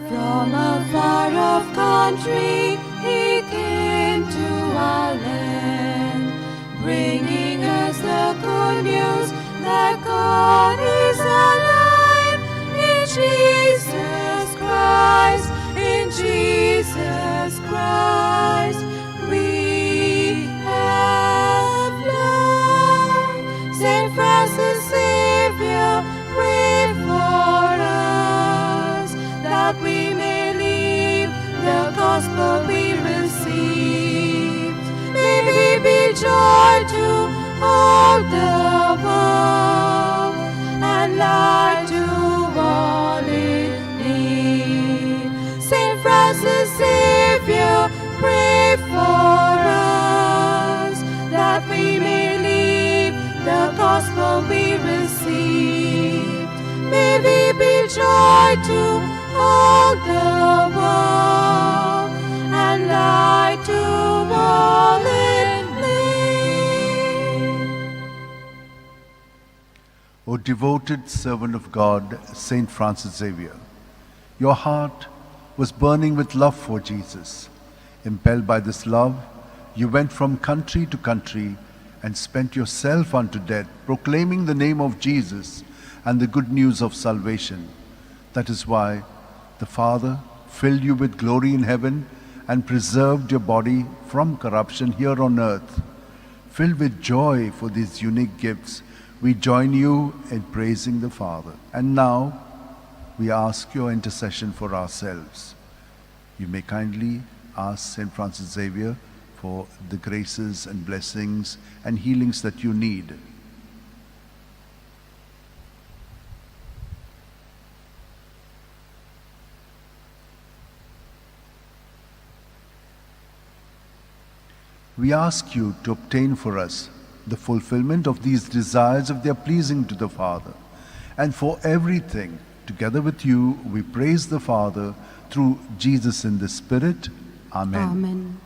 S2: From a far-off country he came to our land, bringing us the good news that God is alive in Jesus Christ, in Jesus Christ we have life. Saint Francis Xavier, pray for us, that we may live the gospel we received. May we be joy to all the world and light
S3: be joy to all the world and light to all in need.
S1: O devoted servant of God, Saint Francis Xavier, your heart was burning with love for Jesus. Impelled by this love, you went from country to country and spent yourself unto death, proclaiming the name of Jesus and the good news of salvation. That is why the Father filled you with glory in heaven and preserved your body from corruption here on earth. Filled with joy for these unique gifts, we join you in praising the Father. And now, we ask your intercession for ourselves. You may kindly ask St. Francis Xavier for the graces and blessings and healings that you need. We ask you to obtain for us the fulfillment of these desires if they are pleasing to the Father. And for everything, together with you, we praise the Father through Jesus in the Spirit. Amen.
S2: Amen.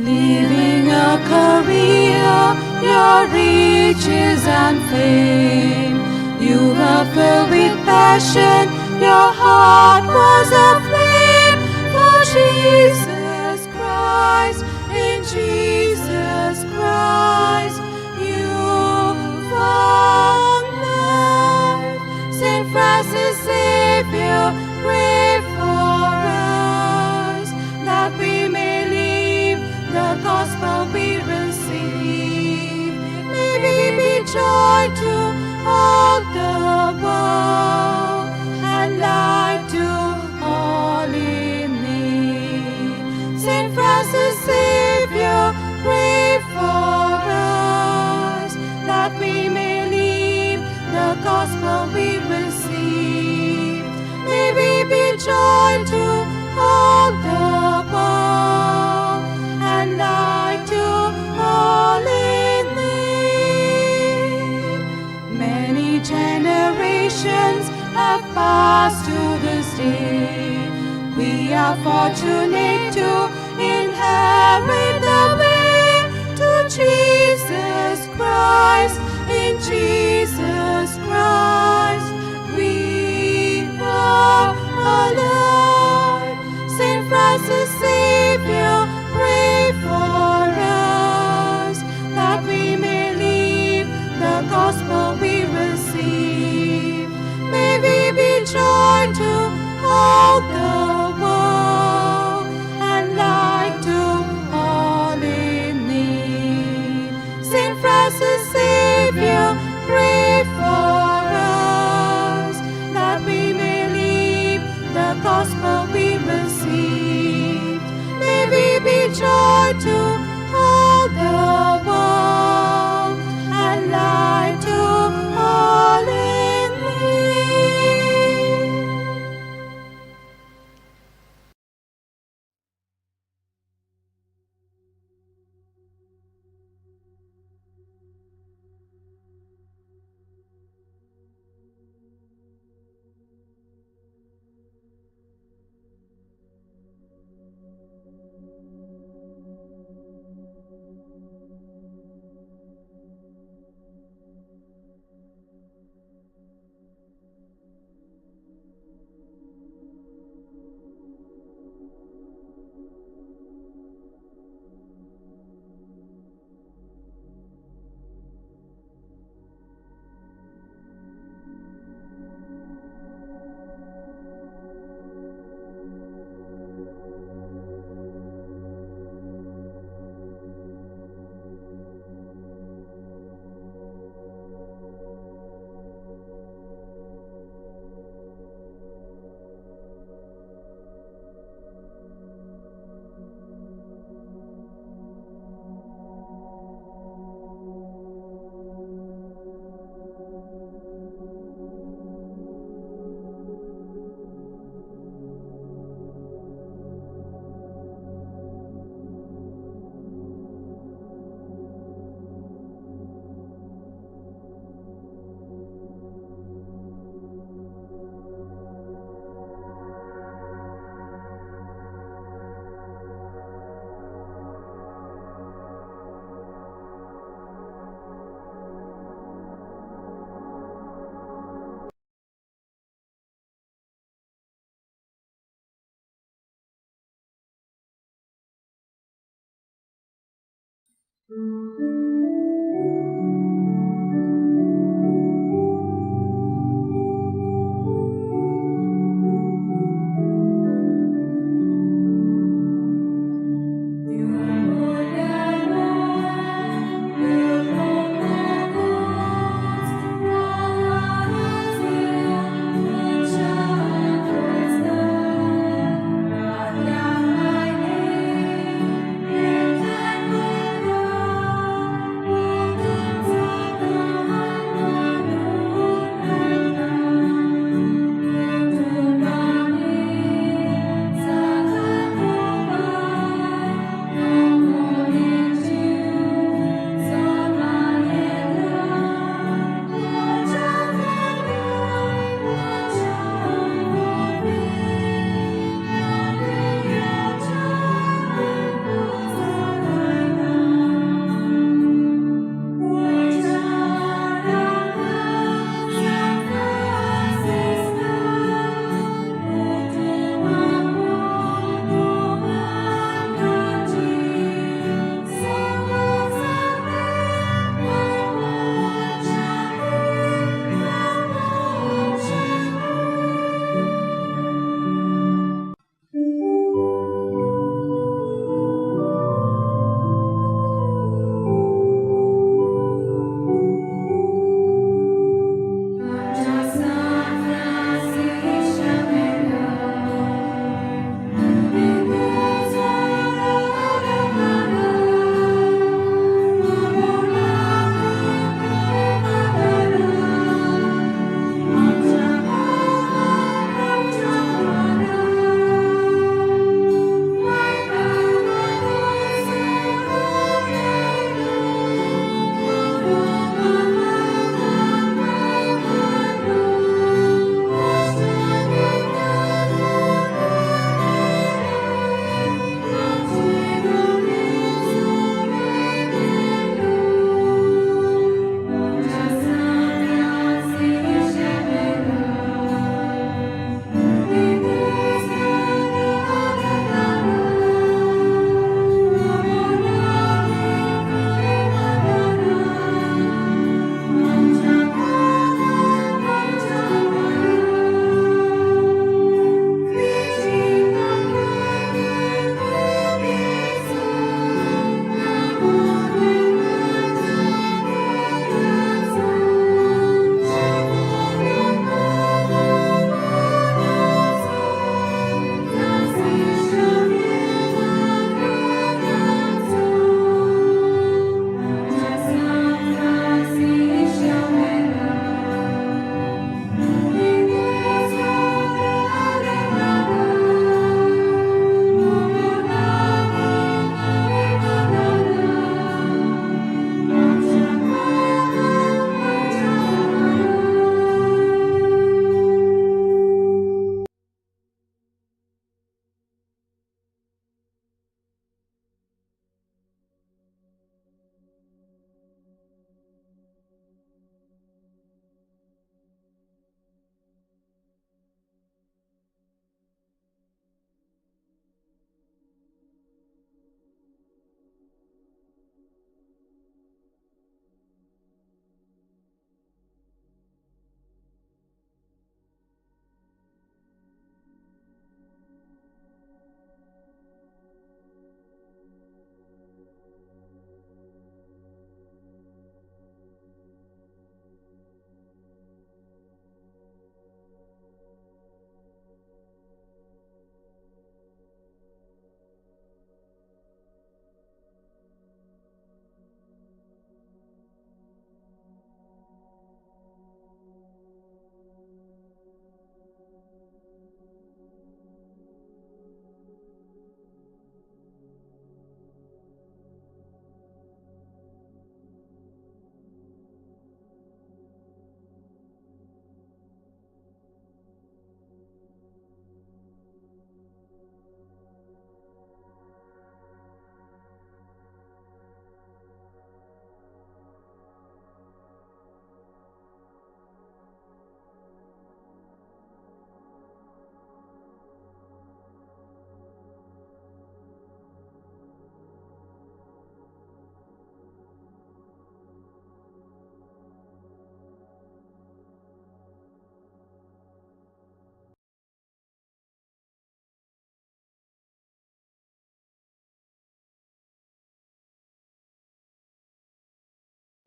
S3: Leaving a career, your riches and fame, you were filled with passion, your heart was aflame for Jesus Christ. In Jesus Christ, you found life. Saint Francis Xavier, pray for us that we may live the gospel we receive. May we be joy to all the world and light to all in need. Saint Francis Xavier, pray for us that we may live the gospel we receive. May we be joy to all the world and light to all in need. Many generations have passed to this day. We are fortunate to inherit the way to Jesus Christ. In Jesus Christ, we are alive. Saint Francis Xavier, pray for us that we may live the gospel we receive. May we be joy to all the world and light to all in need. Saint Francis Xavier, pray for us that we may live the gospel we received. May we be joy to all the world and light to all in need.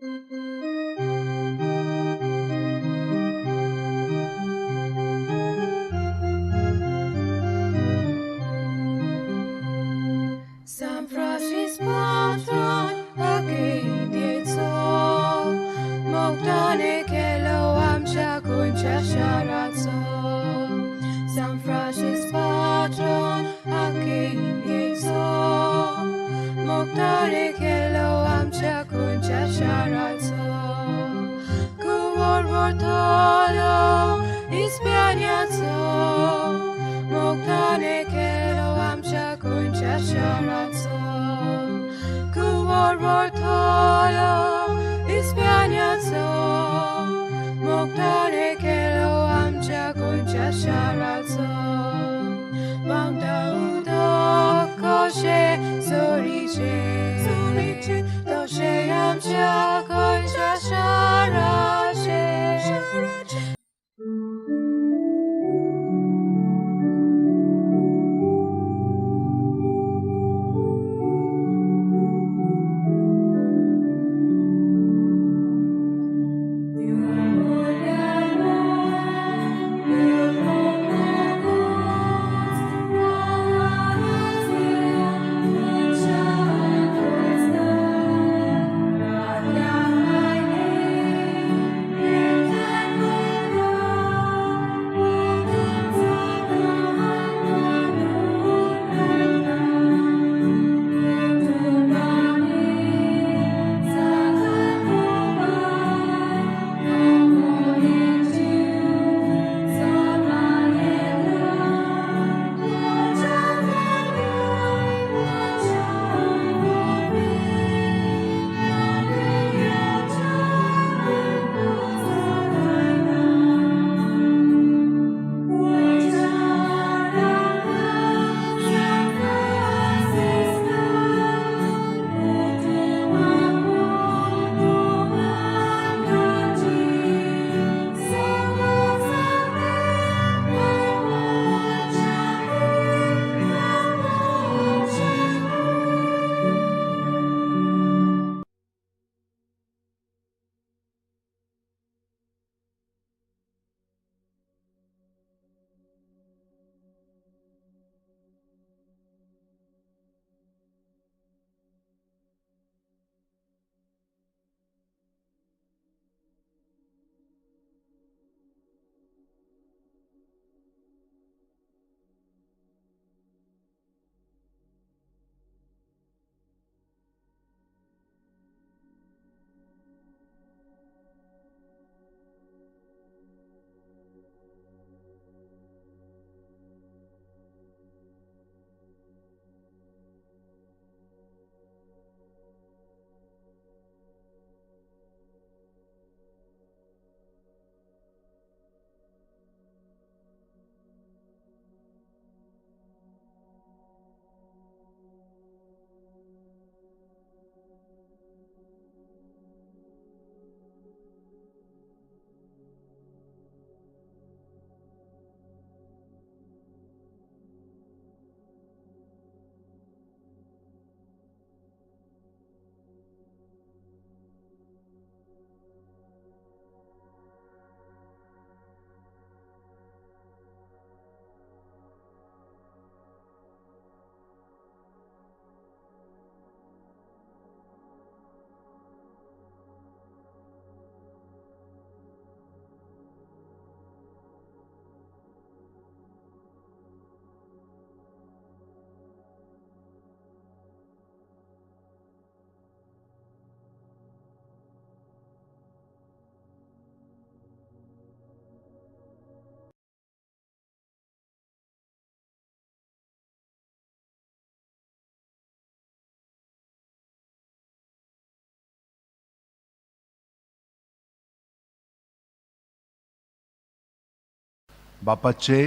S2: San Francis patron Akindietso Mogdane kelo amcha kuncha sharatso. San Francis patron Akindietso Mogdane kelo amcha kuncha sharatso. Kuwor vortolo ispianiatso Mogdane kelo amcha kuncha sharatso. Kuwor vortolo ispianiatso Mogdane kelo amcha kuncha sharatso. Bangda udo koshe soriche doshe amcha kuncha sharache.
S1: बापाचे,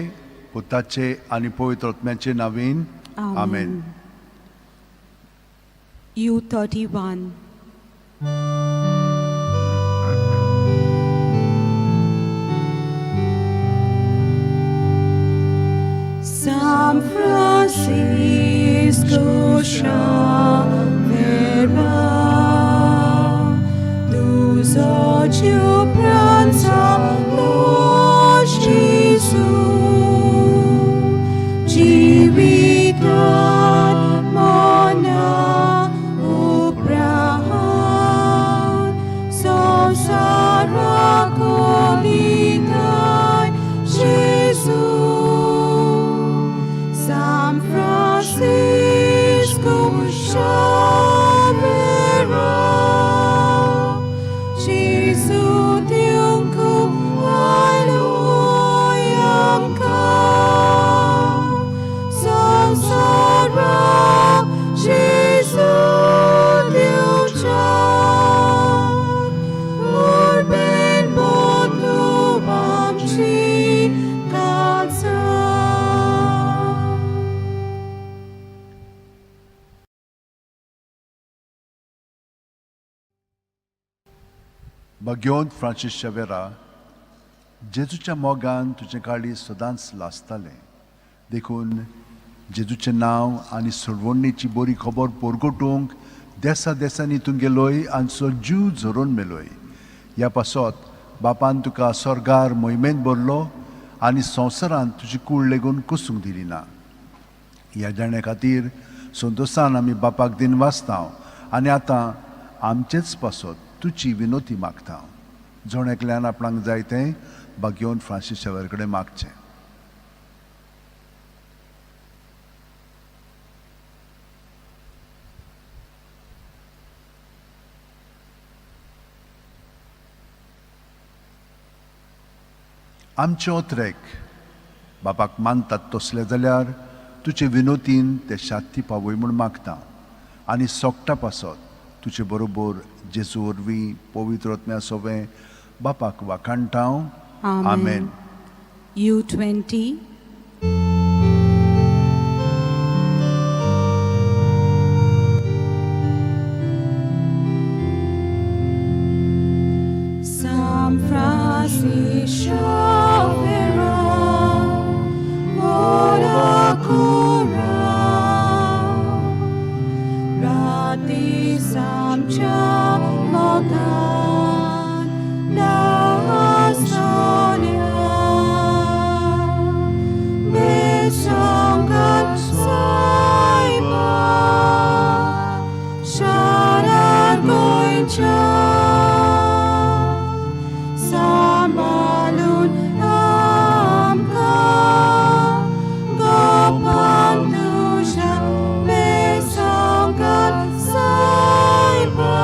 S1: पुताचे आनी पवित्र आत्म्याचे नावीन आमेन.
S3: U 31. San Francisco Xavier, tu
S1: भाग्यवंत Francis Xavier, जेजूच्या मोगान तुजें काळीज सदांच लासतालें. देखून जेजूचें नांव आनी सोडवणीची बरी खबर परगटूंक देसा देसांनी तूं गेलोय आनी सो जीव झरोवन मेलोय. ह्या पासत बापान तुका स्वर्गार मोहिमेंत भरलो आनी संवसारांत तुजी कूड लेगून कसूंक दिली ना. ह्या जाण्या खातीर संतोशान आमी बापाक दिन वाचता आनी आतां आमचेच पासत तुजी विनोती मागता. जण एकल्यान आपणाक जाय तें भाग्यवंत फ्रांसीस शेवर कडेन मागचें. आमचे ओत्रेक बापाक मानतात तसले जाल्यार तुजे विनोतीन ते शांती पावय म्हूण मागता आनी सोगटा पासत तुजे बरोबर जेजू वरवीं पवित्र आत्म्या सोवें बापाक वाखाणटा. आमेन.
S3: U20. San Francisco Vera, ora cura, rati samcha mogan nasonia, besangat saiba, sharar goincha. Sambalun amka Gopantusha Besangkat Saiba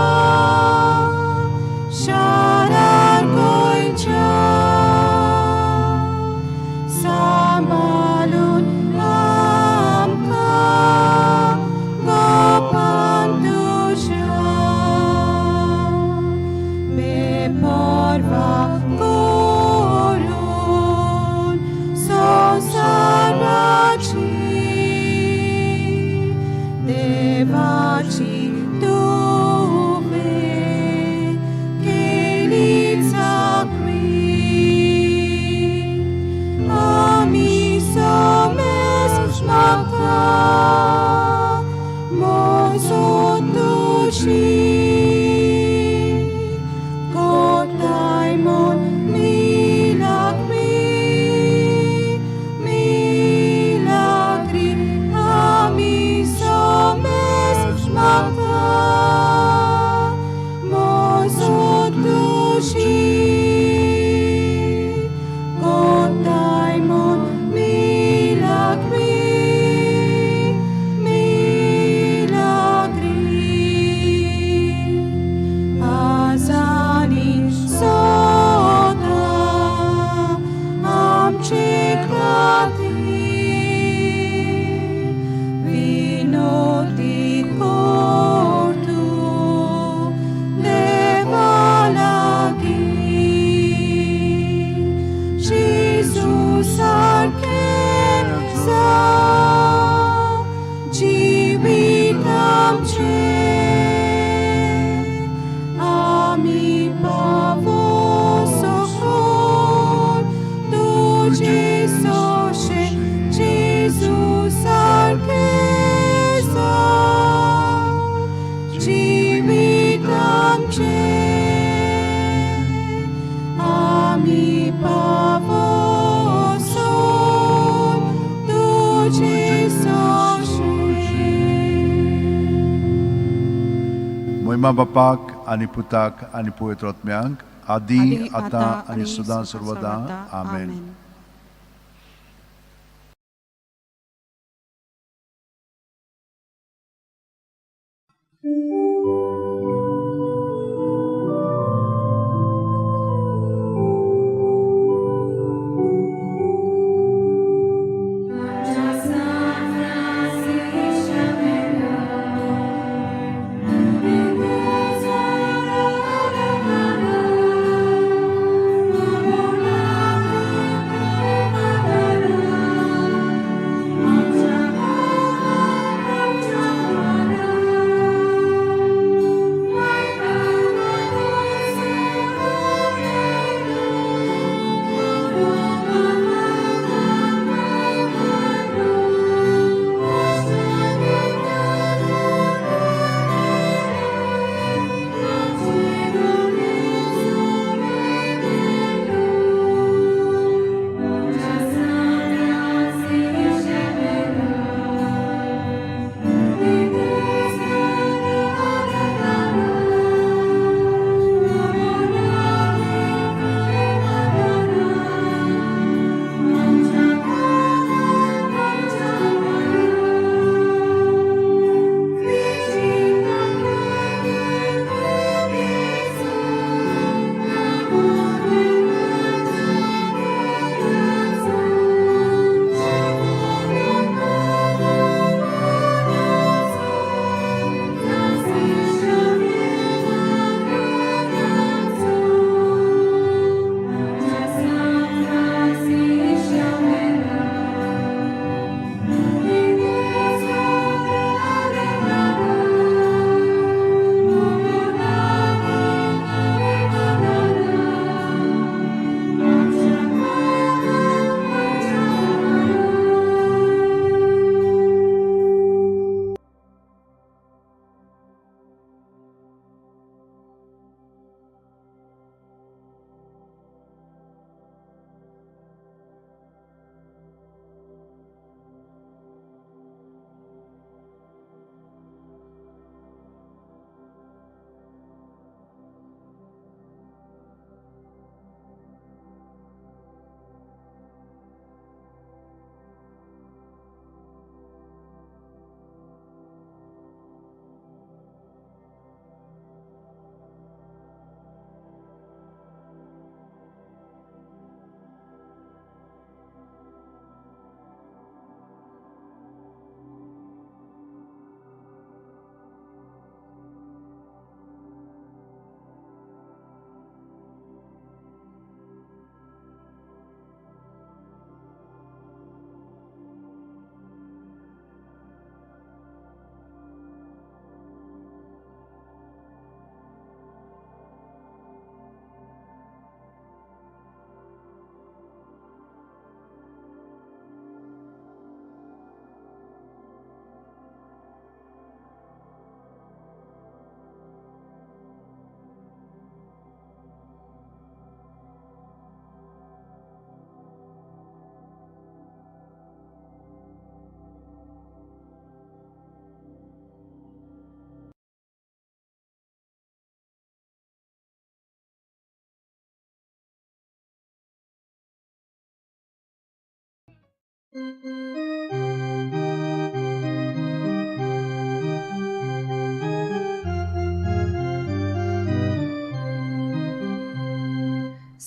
S1: महिमा बापाक आनी पुताक आनी पवित्र आत्म्याक, आदी आतां आनी सदां सर्वदा. आमेन.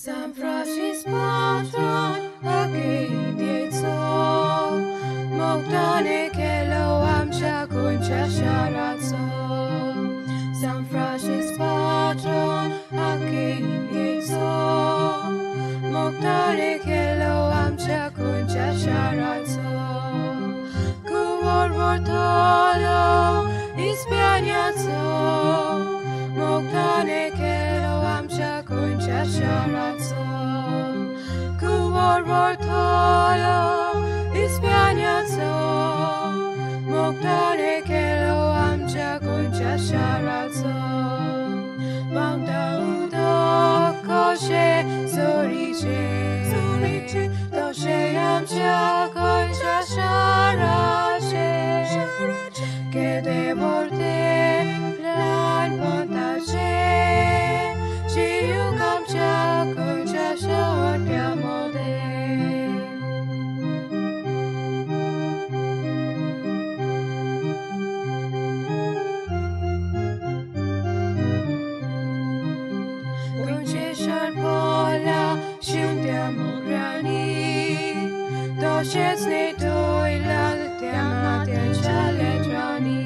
S2: San Francis patron akinditso Mogdane kelo amcha kuncha sharatso. San Francis patron akinditso Mogdane kelo amcha kuncha sharatso. Kuwor vortolo ispianyatso Mogdane kelo amcha kuncha sharatso. Kuwor vortolo ispianyatso Mogdane kelo amcha kuncha sharatso. Bangda udo koshe soriche soriche doshe amcha kuncha sharache. Que de morte plan Sharpola Shuntamograni Doshetsne Toila Tamaten Chaletrani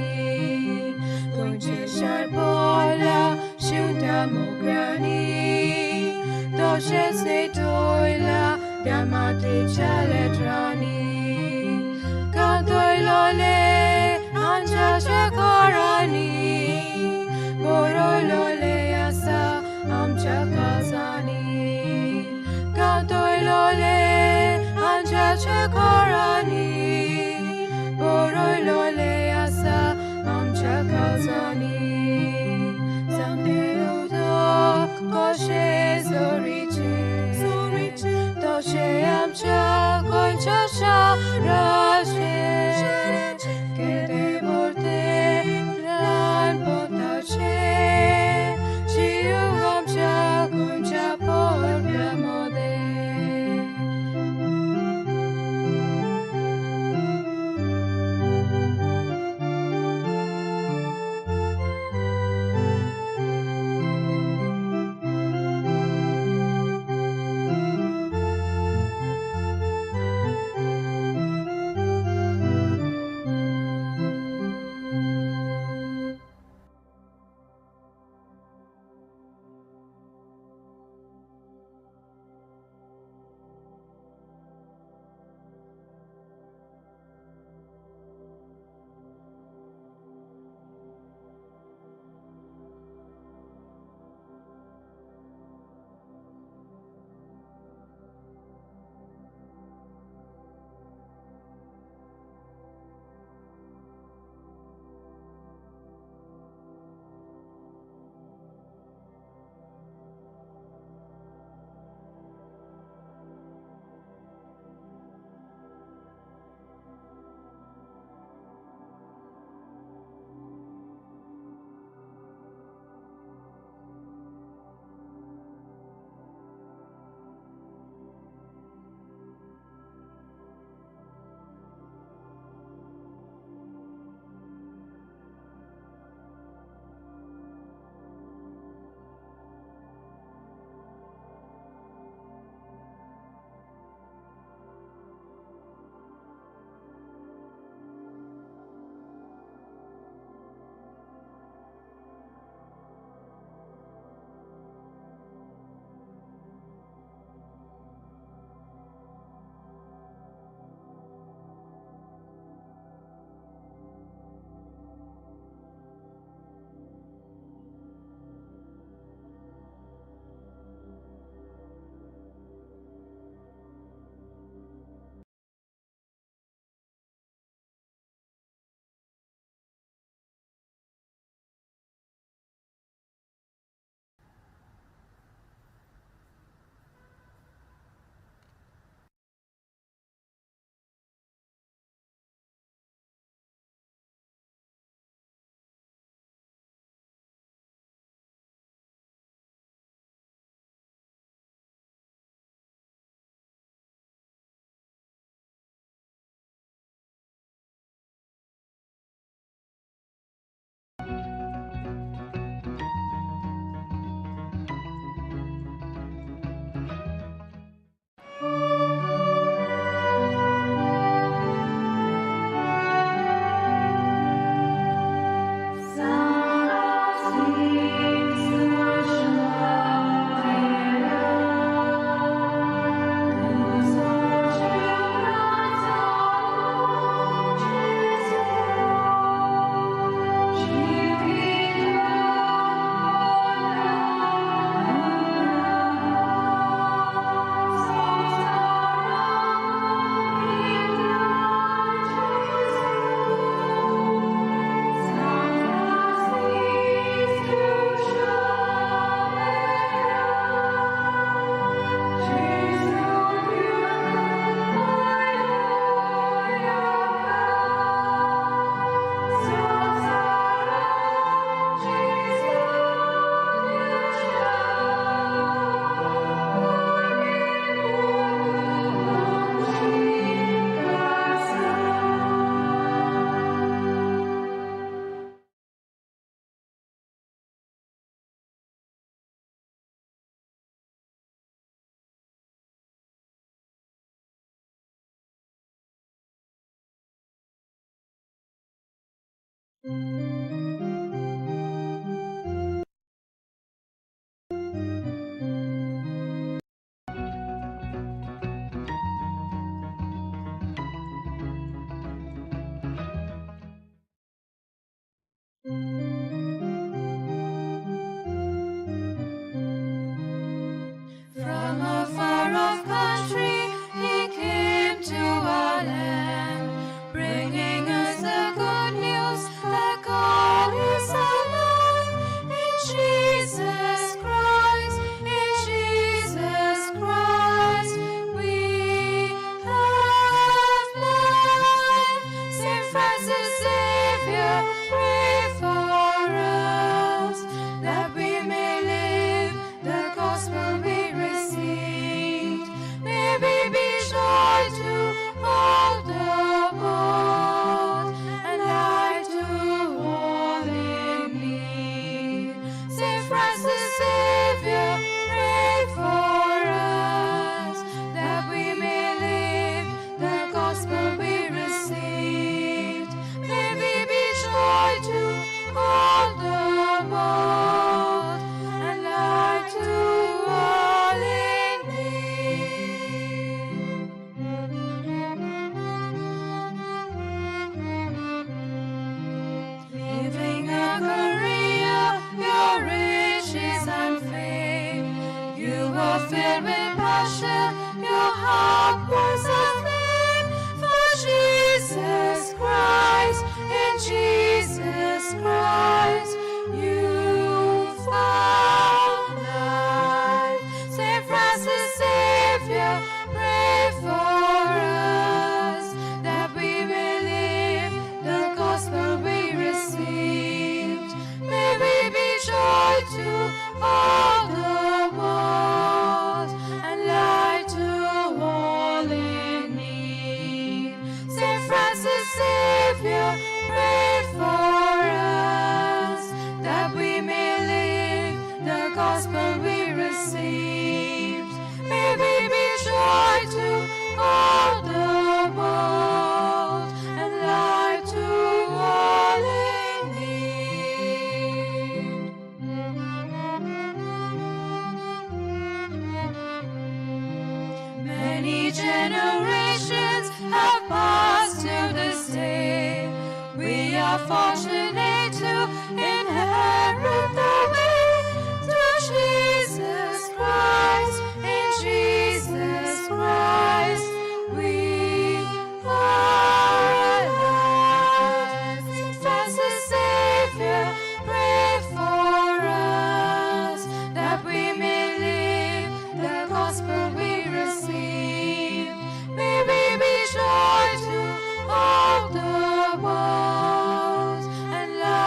S2: Gonche Sharpola Shuntamograni Doshetsne Toila Tamate Chaletrani Kantoilole Ancha Shakarani Borolole Asa Amcha Kazani Kantoilole Ancha Shakarani Borolole Asa Amcha Kazani Zamdeudo Koshe Zoriche Toshe Amcha Koncha Sharashe Kete Borte Plan Potache Shiu Amcha Koncha Porplamode. From a far-off country he came to our land, bringing us the good news that God is alive. In Jesus Christ, in Jesus Christ, we have life. Saint Francis Xavier, pray for us, that we may live the gospel we received. May we be joy to all the world and light to all in need. Saint Francis Xavier, pray for us, that we may live the gospel we received. May we be joy to all the world and light to all in need. Living a career, your riches and fame, you were filled with passion, your heart was aflame for Jesus Christ. In Jesus Christ, you found life. Saint Francis Xavier, pray for us, that we may live the gospel we received. May we be joy to all the world and light to all in need. Saint Francis Xavier, pray for us, that we may live the gospel we received. May we be joy to all the world and light to all in need. Many generations have passed to this day. We are fortunate to inherit the way through Jesus Christ. In Jesus Christ, we are alive. Saint Francis Xavier, pray for us, that we may live the gospel we received. May we be joy to all the world and light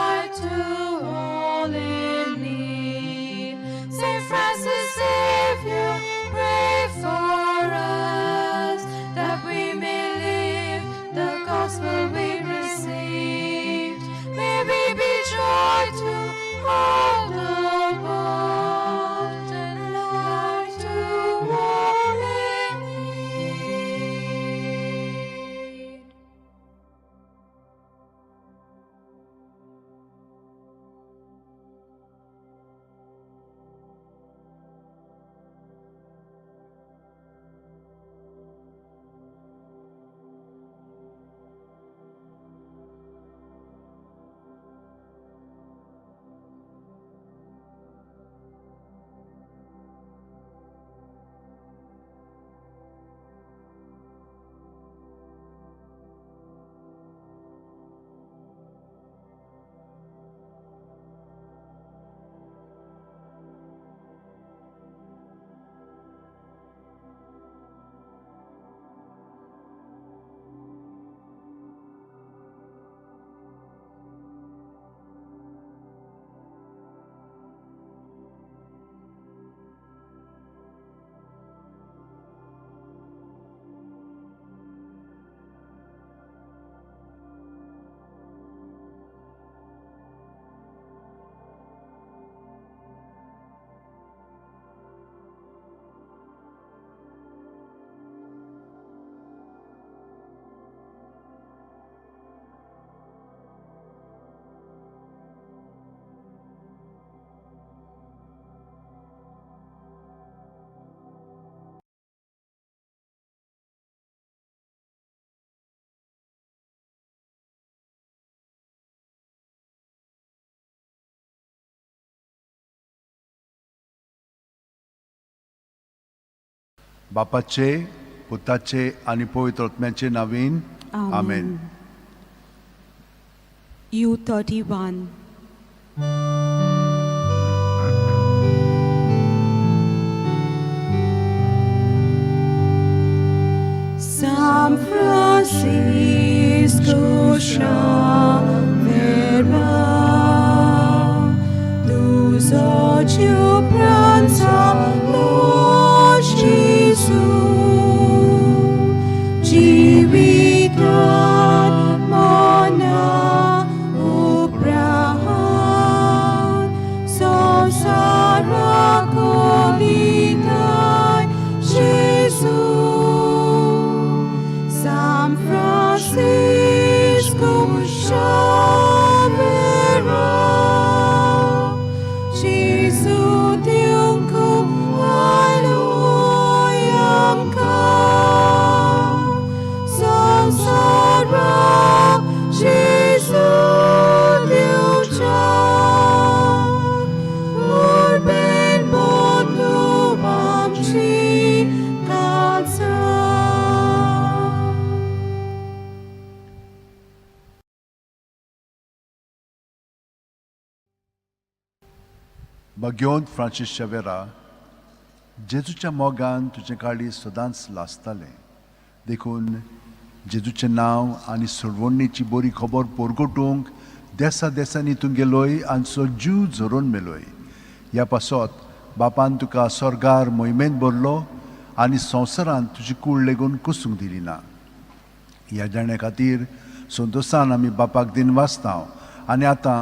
S1: बापाचे, पुताचे आनी पवित्र आत्म्याचे नावीन, आमेन.
S3: U 31. San Francisco Xavier, tu pranza Lord Gesù, Civitat mona uprahan, so sarakolitai Gesù. San Francisco Xavier, Gesù Diuncu Alleluiam ca, Samsara Gesù Diuca, Urben botum ci calza.
S1: भगवंत Francis Xavier, जेजूच्या मोगान तुजें काळीज सदांच लासतालें. देखून जेजूचें नांव आनी सोडवणीची बरी खबर परगटूंक देसा देसांनी तूं गेलोय आनी सो जीव झरोवन मेलोय. ह्या पासत बापान तुका स्वर्गार मोहिमेंत भरलो आनी संवसारांत तुजी कूड लेगून कुसूंक दिली ना. ह्या जाण्या खातीर संतोशान आमी बापाक दिन वाचता आनी आतां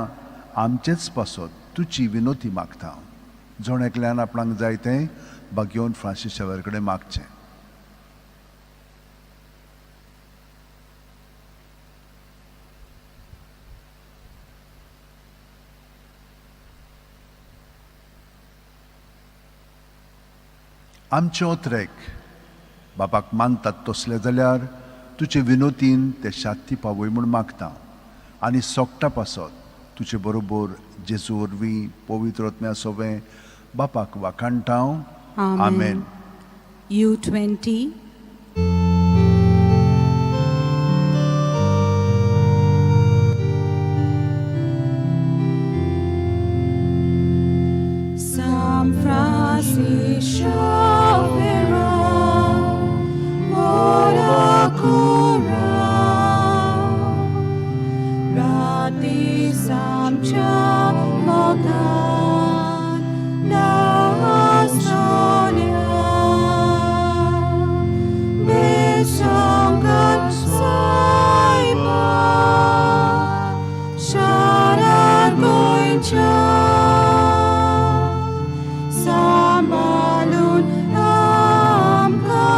S1: आमचेच पासत तुजी विनोती मागता. जण एकल्यान आपणाक जाय तें भाग्योवन फ्रांसीस शेवर कडेन मागचें. आमचे ओत्रेक बापाक मानतात तसले जाल्यार तुजे विनोतीन ते शांती पावय म्हूण मागता आनी सोकटा पासत तुजे बरोबर जेजू वरवीं पवित्र आत्म्या सोवें बापाक वाखाणटा. आमेन.
S3: U 20. San Francisco Xavier, ora cura, rati samcha mogan nastolia, besangat saiba, sharar goincha. Sambalun amka,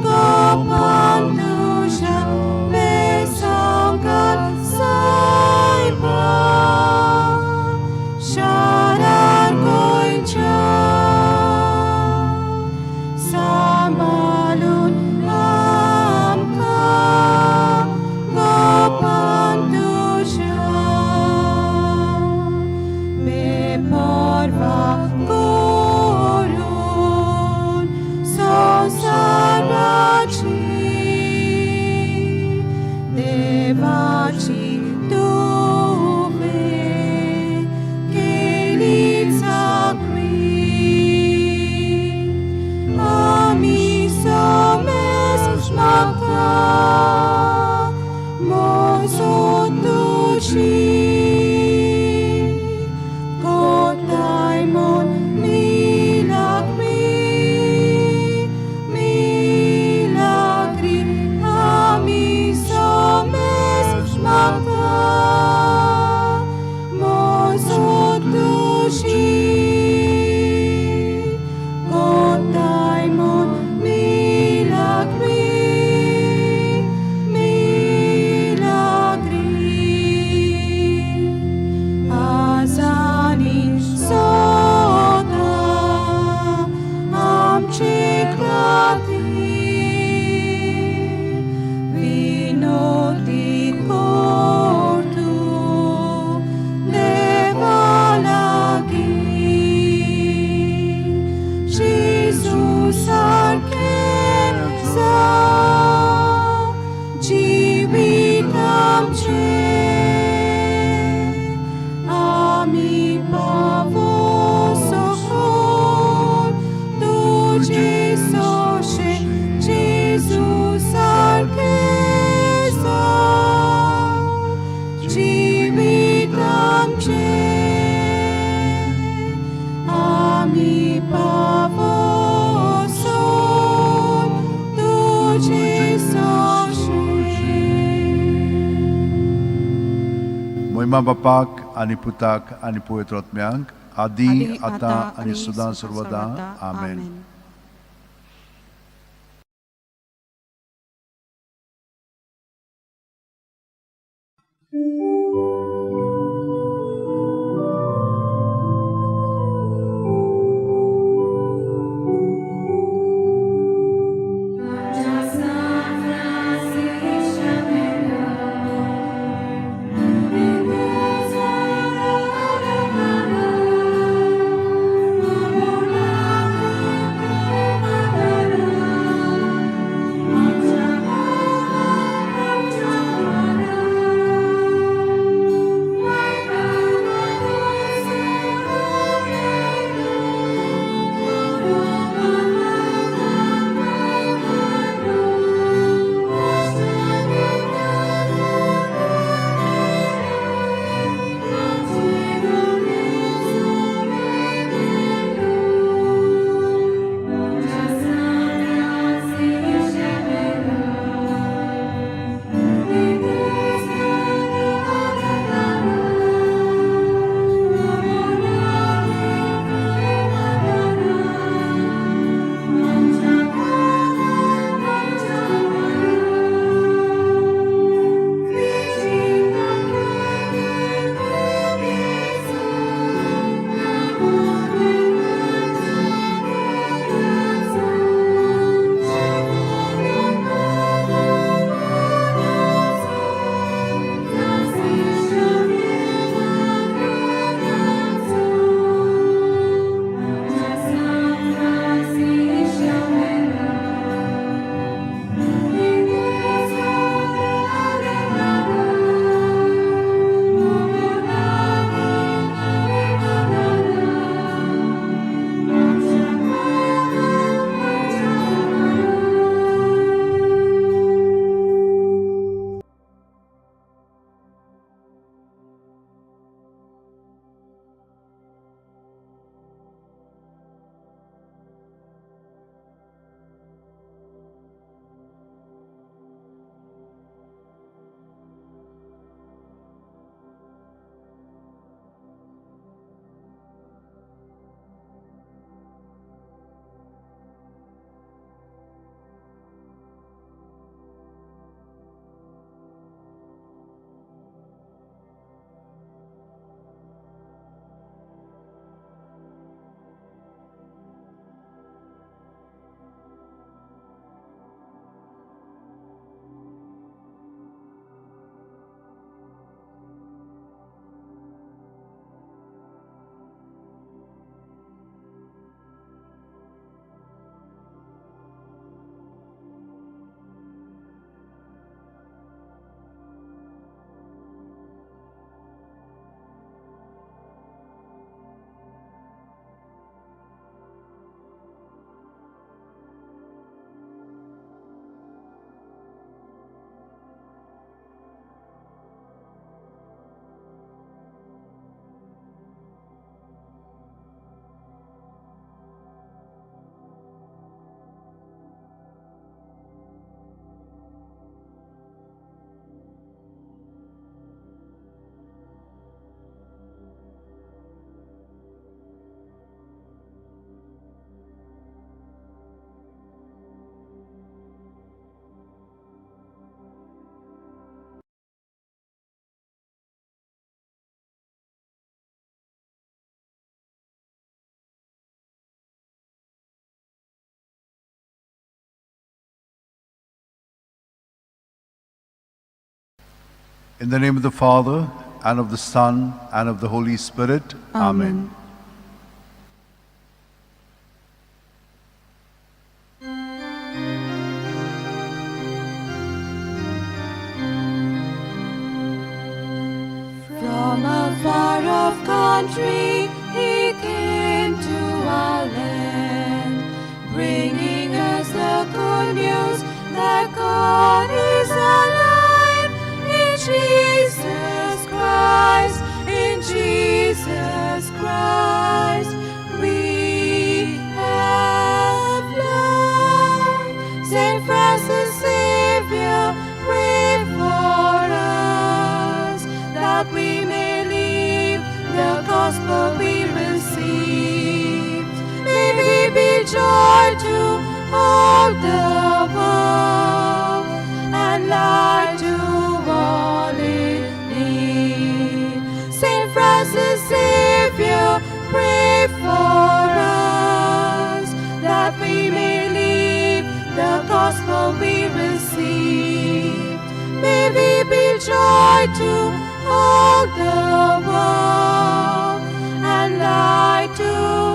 S3: Gopandusha besangkat saiba, Sharar goincha. Sambalun amka, Gopandusha. Me porva goincha. सारखें जावं जिवीत आमचें आमी पावो सखोल तुजे सोशे जेजू सारखें जावं जिवीत आमचें आमी पावो सोल तुजे सोशे.
S1: मोहिमा बापाक आनी पुताक आनी पवित्र आत्म्यांक आदी आतां आनी सदां सर्वदा. आमेन. In the name of the Father, and of the Son, and of the Holy Spirit. Amen.
S2: country, he came to our land, bringing us the good news that God is alive in Jesus Christ, in Jesus Christ. We have life. Saint Francis Xavier, pray for us, that we may live the gospel we received. May we be joy to all the world and light to all in need. Saint Francis Xavier, pray for us, that we may live the gospel we received. May we be joy to all the world and light to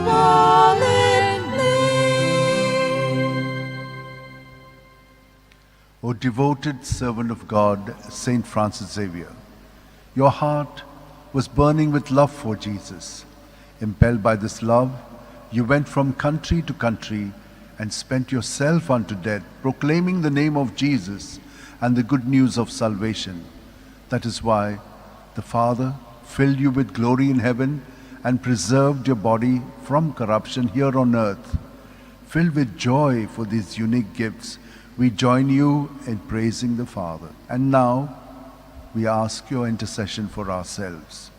S2: all in need.
S1: O devoted servant of God, Saint Francis Xavier, your heart was burning with love for Jesus. Impelled by this love, you went from country to country and spent yourself unto death, proclaiming the name of Jesus and the good news of salvation. That is why the Father filled you with glory in heaven and preserved your body from corruption here on earth. Filled with joy for these unique gifts, we join you in praising the Father. And now, we ask your intercession for ourselves.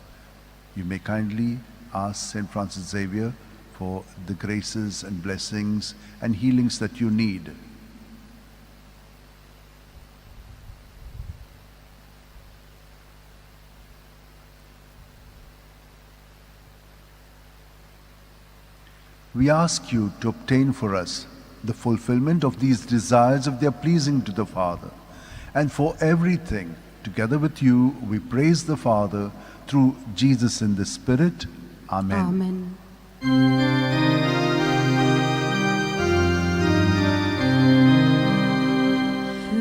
S1: You may kindly ask St. Francis Xavier for the graces and blessings and healings that you need. We ask you to obtain for us the fulfillment of these desires if they are pleasing to the Father. And for everything, together with you, we praise the Father through Jesus in the Spirit. Amen.
S3: Amen.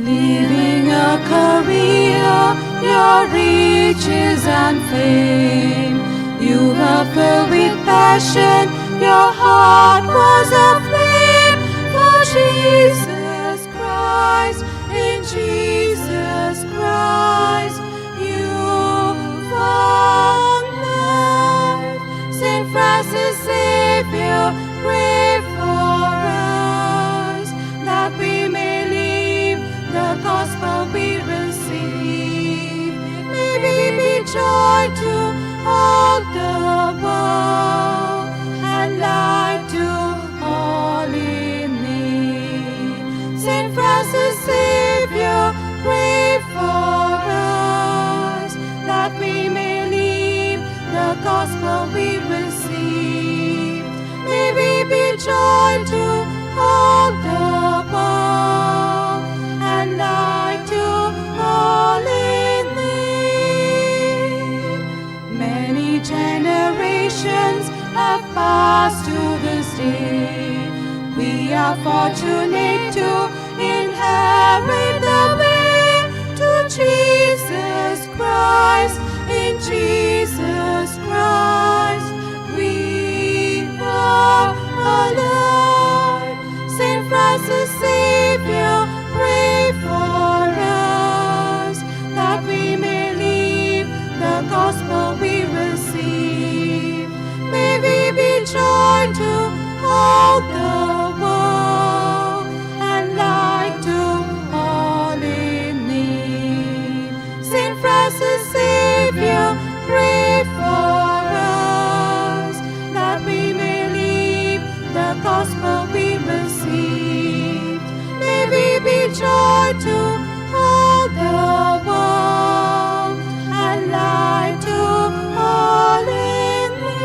S2: Leaving a career, your riches and fame, you were filled with passion, your heart was aflame for Jesus Christ. In Jesus Christ, you found life. Saint Francis Xavier, pray for us, that we may live the gospel we receive. May we be joy to all the world and light to all in need. Saint Francis Xavier, pray for us, that we may live the gospel we receive. May we be joy to all the world and light to all in need. Many generations have passed to this day. We are fortunate to inherit the way to Jesus Christ. In Jesus Christ, we are alive. Saint Francis Xavier, pray for us, that we may live the gospel we receive. May we be joy to all the world and light to all in need. Saint Francis Xavier, pray for us, that we may live the gospel we received. May we be joy to all the world and light to all in need.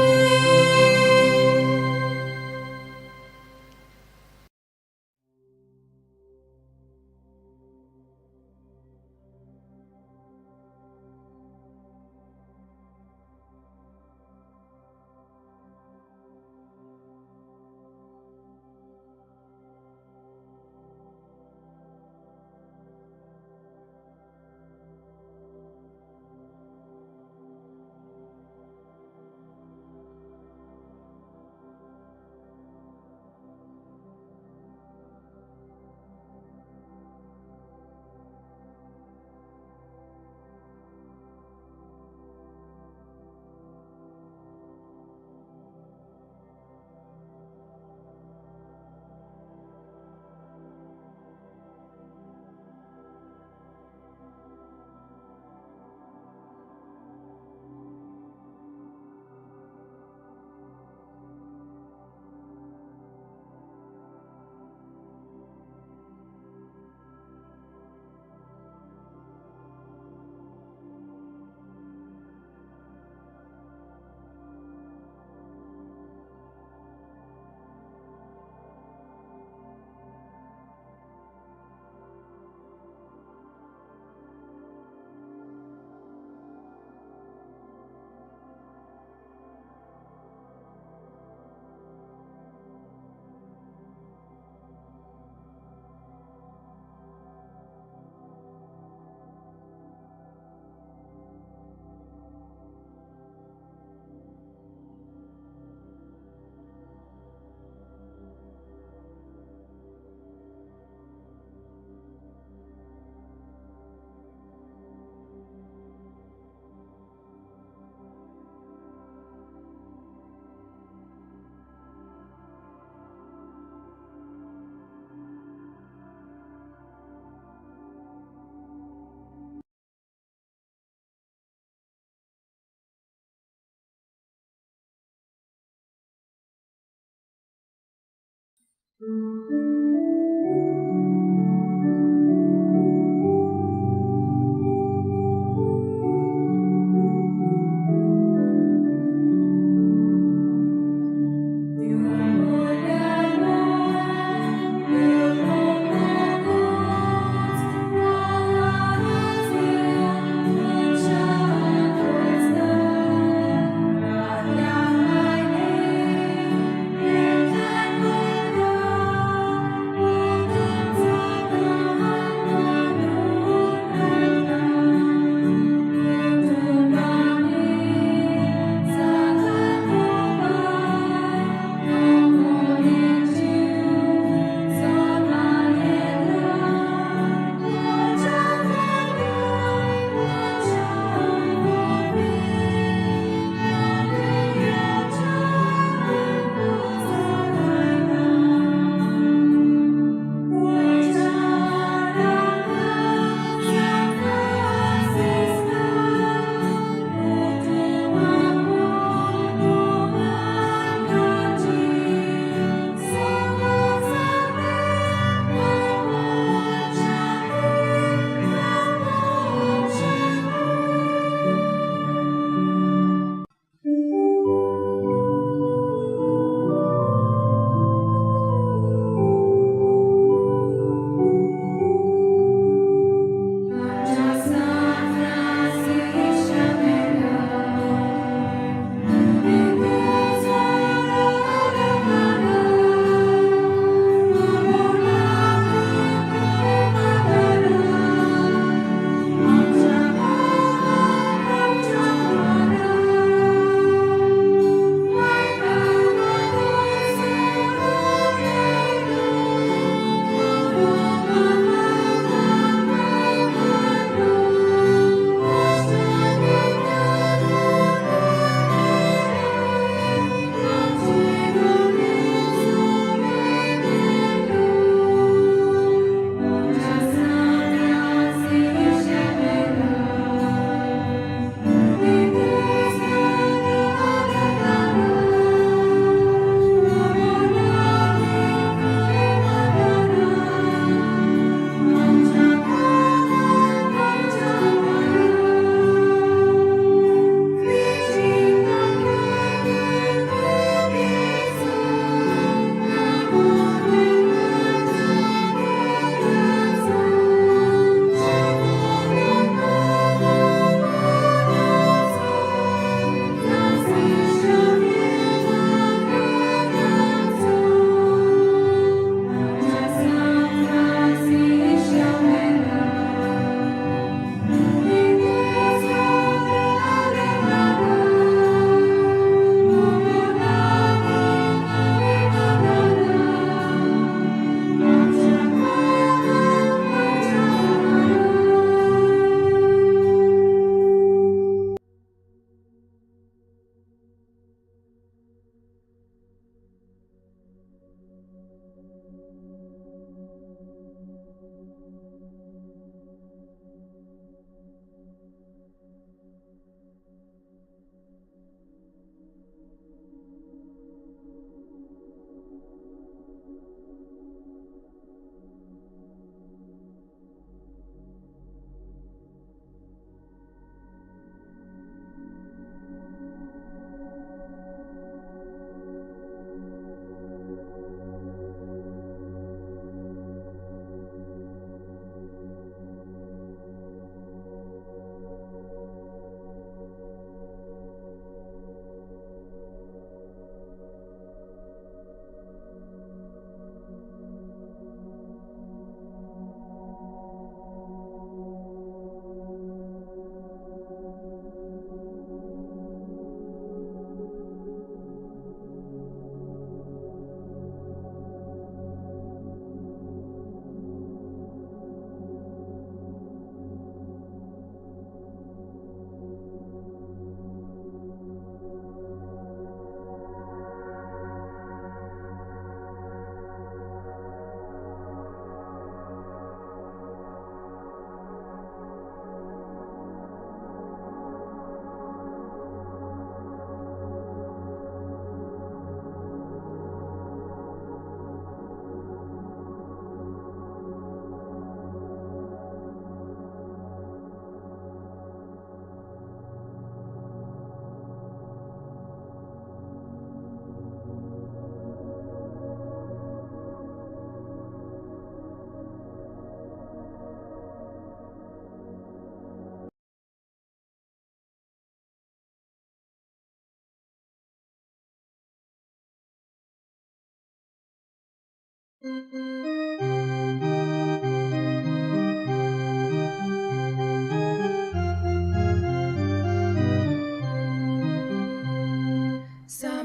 S2: San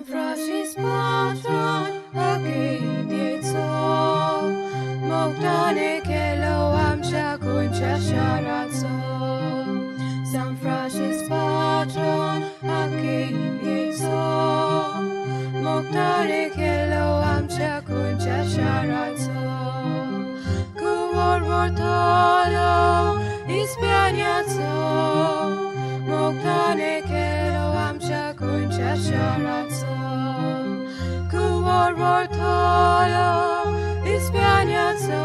S2: Francis patron akindietso Mogdane kelo amcha kuncha sharatso. San Francis patron akindietso Mogdane kelo amcha kuncha sharatso. Kuor vortolo ispianiatso Mogdane kelo amcha kuncha sharatso. Kuor vortolo ispianiatso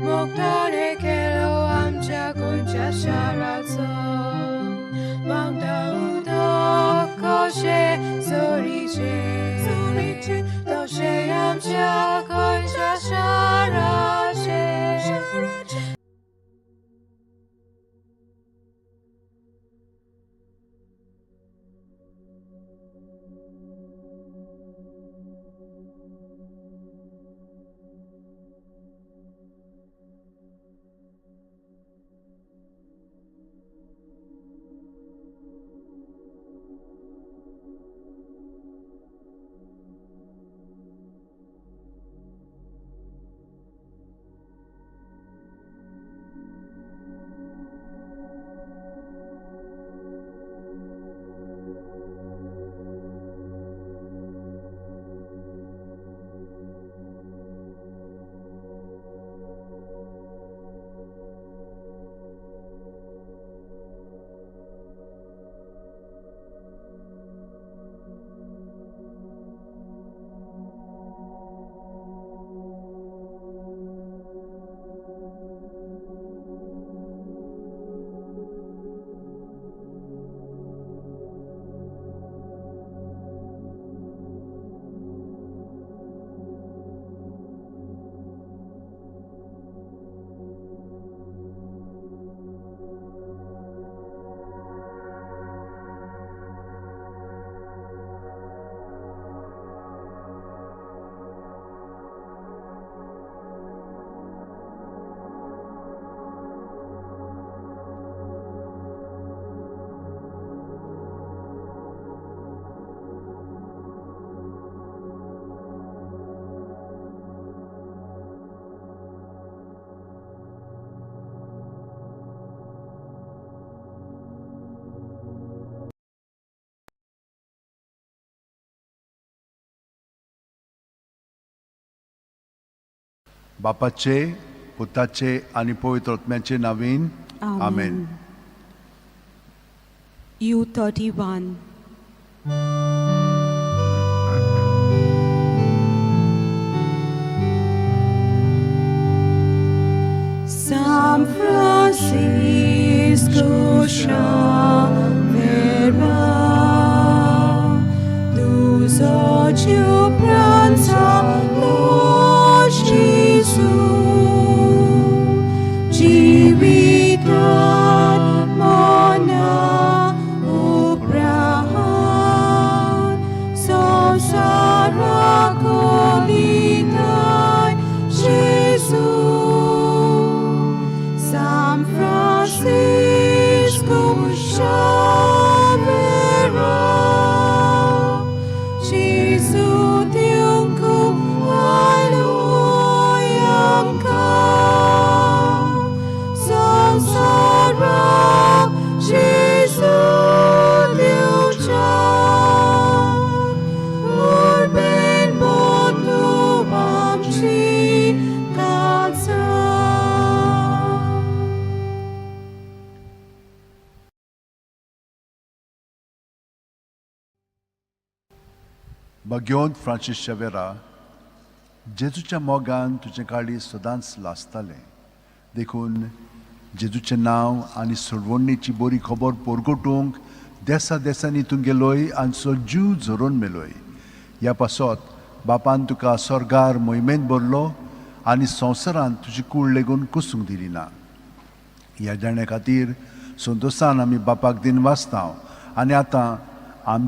S2: Mogdane kelo amcha kuncha sharatso. Mangda udo koshe soriche soriche doshe amcha kuncha sharache.
S1: बापाचे, पुताचे आनी पवित्र आत्म्याचे नावीन आमेन.
S3: U 31. San Francisco Xavier, dos odio pranza lo Gesù, Jivitan mona uprahan, so sarakolitai Gesù. San Francisco Xavier, Gesù Diuncu Alleluia ka. Samsara Gesù Diucha, Urben botu amchi kansa.
S1: भगवंत Francis Xavier, जेजूच्या मोगान तुजें काळीज सदांच लासतालें, देखून जेजूचें नांव आनी सोडवणीची बरी खबर परगटूंक देसा देसांनी तूं गेलोय आनी सो जीव झरोवन मेलोय. ह्या पासत बापान तुका स्वर्गार मोहिमेंत भरलो आनी संवसारांत तुजी कूड लेगून कुसूंक दिली ना. ह्या जाण्या खातीर संतोशान आमी बापाक दिन वाचता आनी आतां आमच्या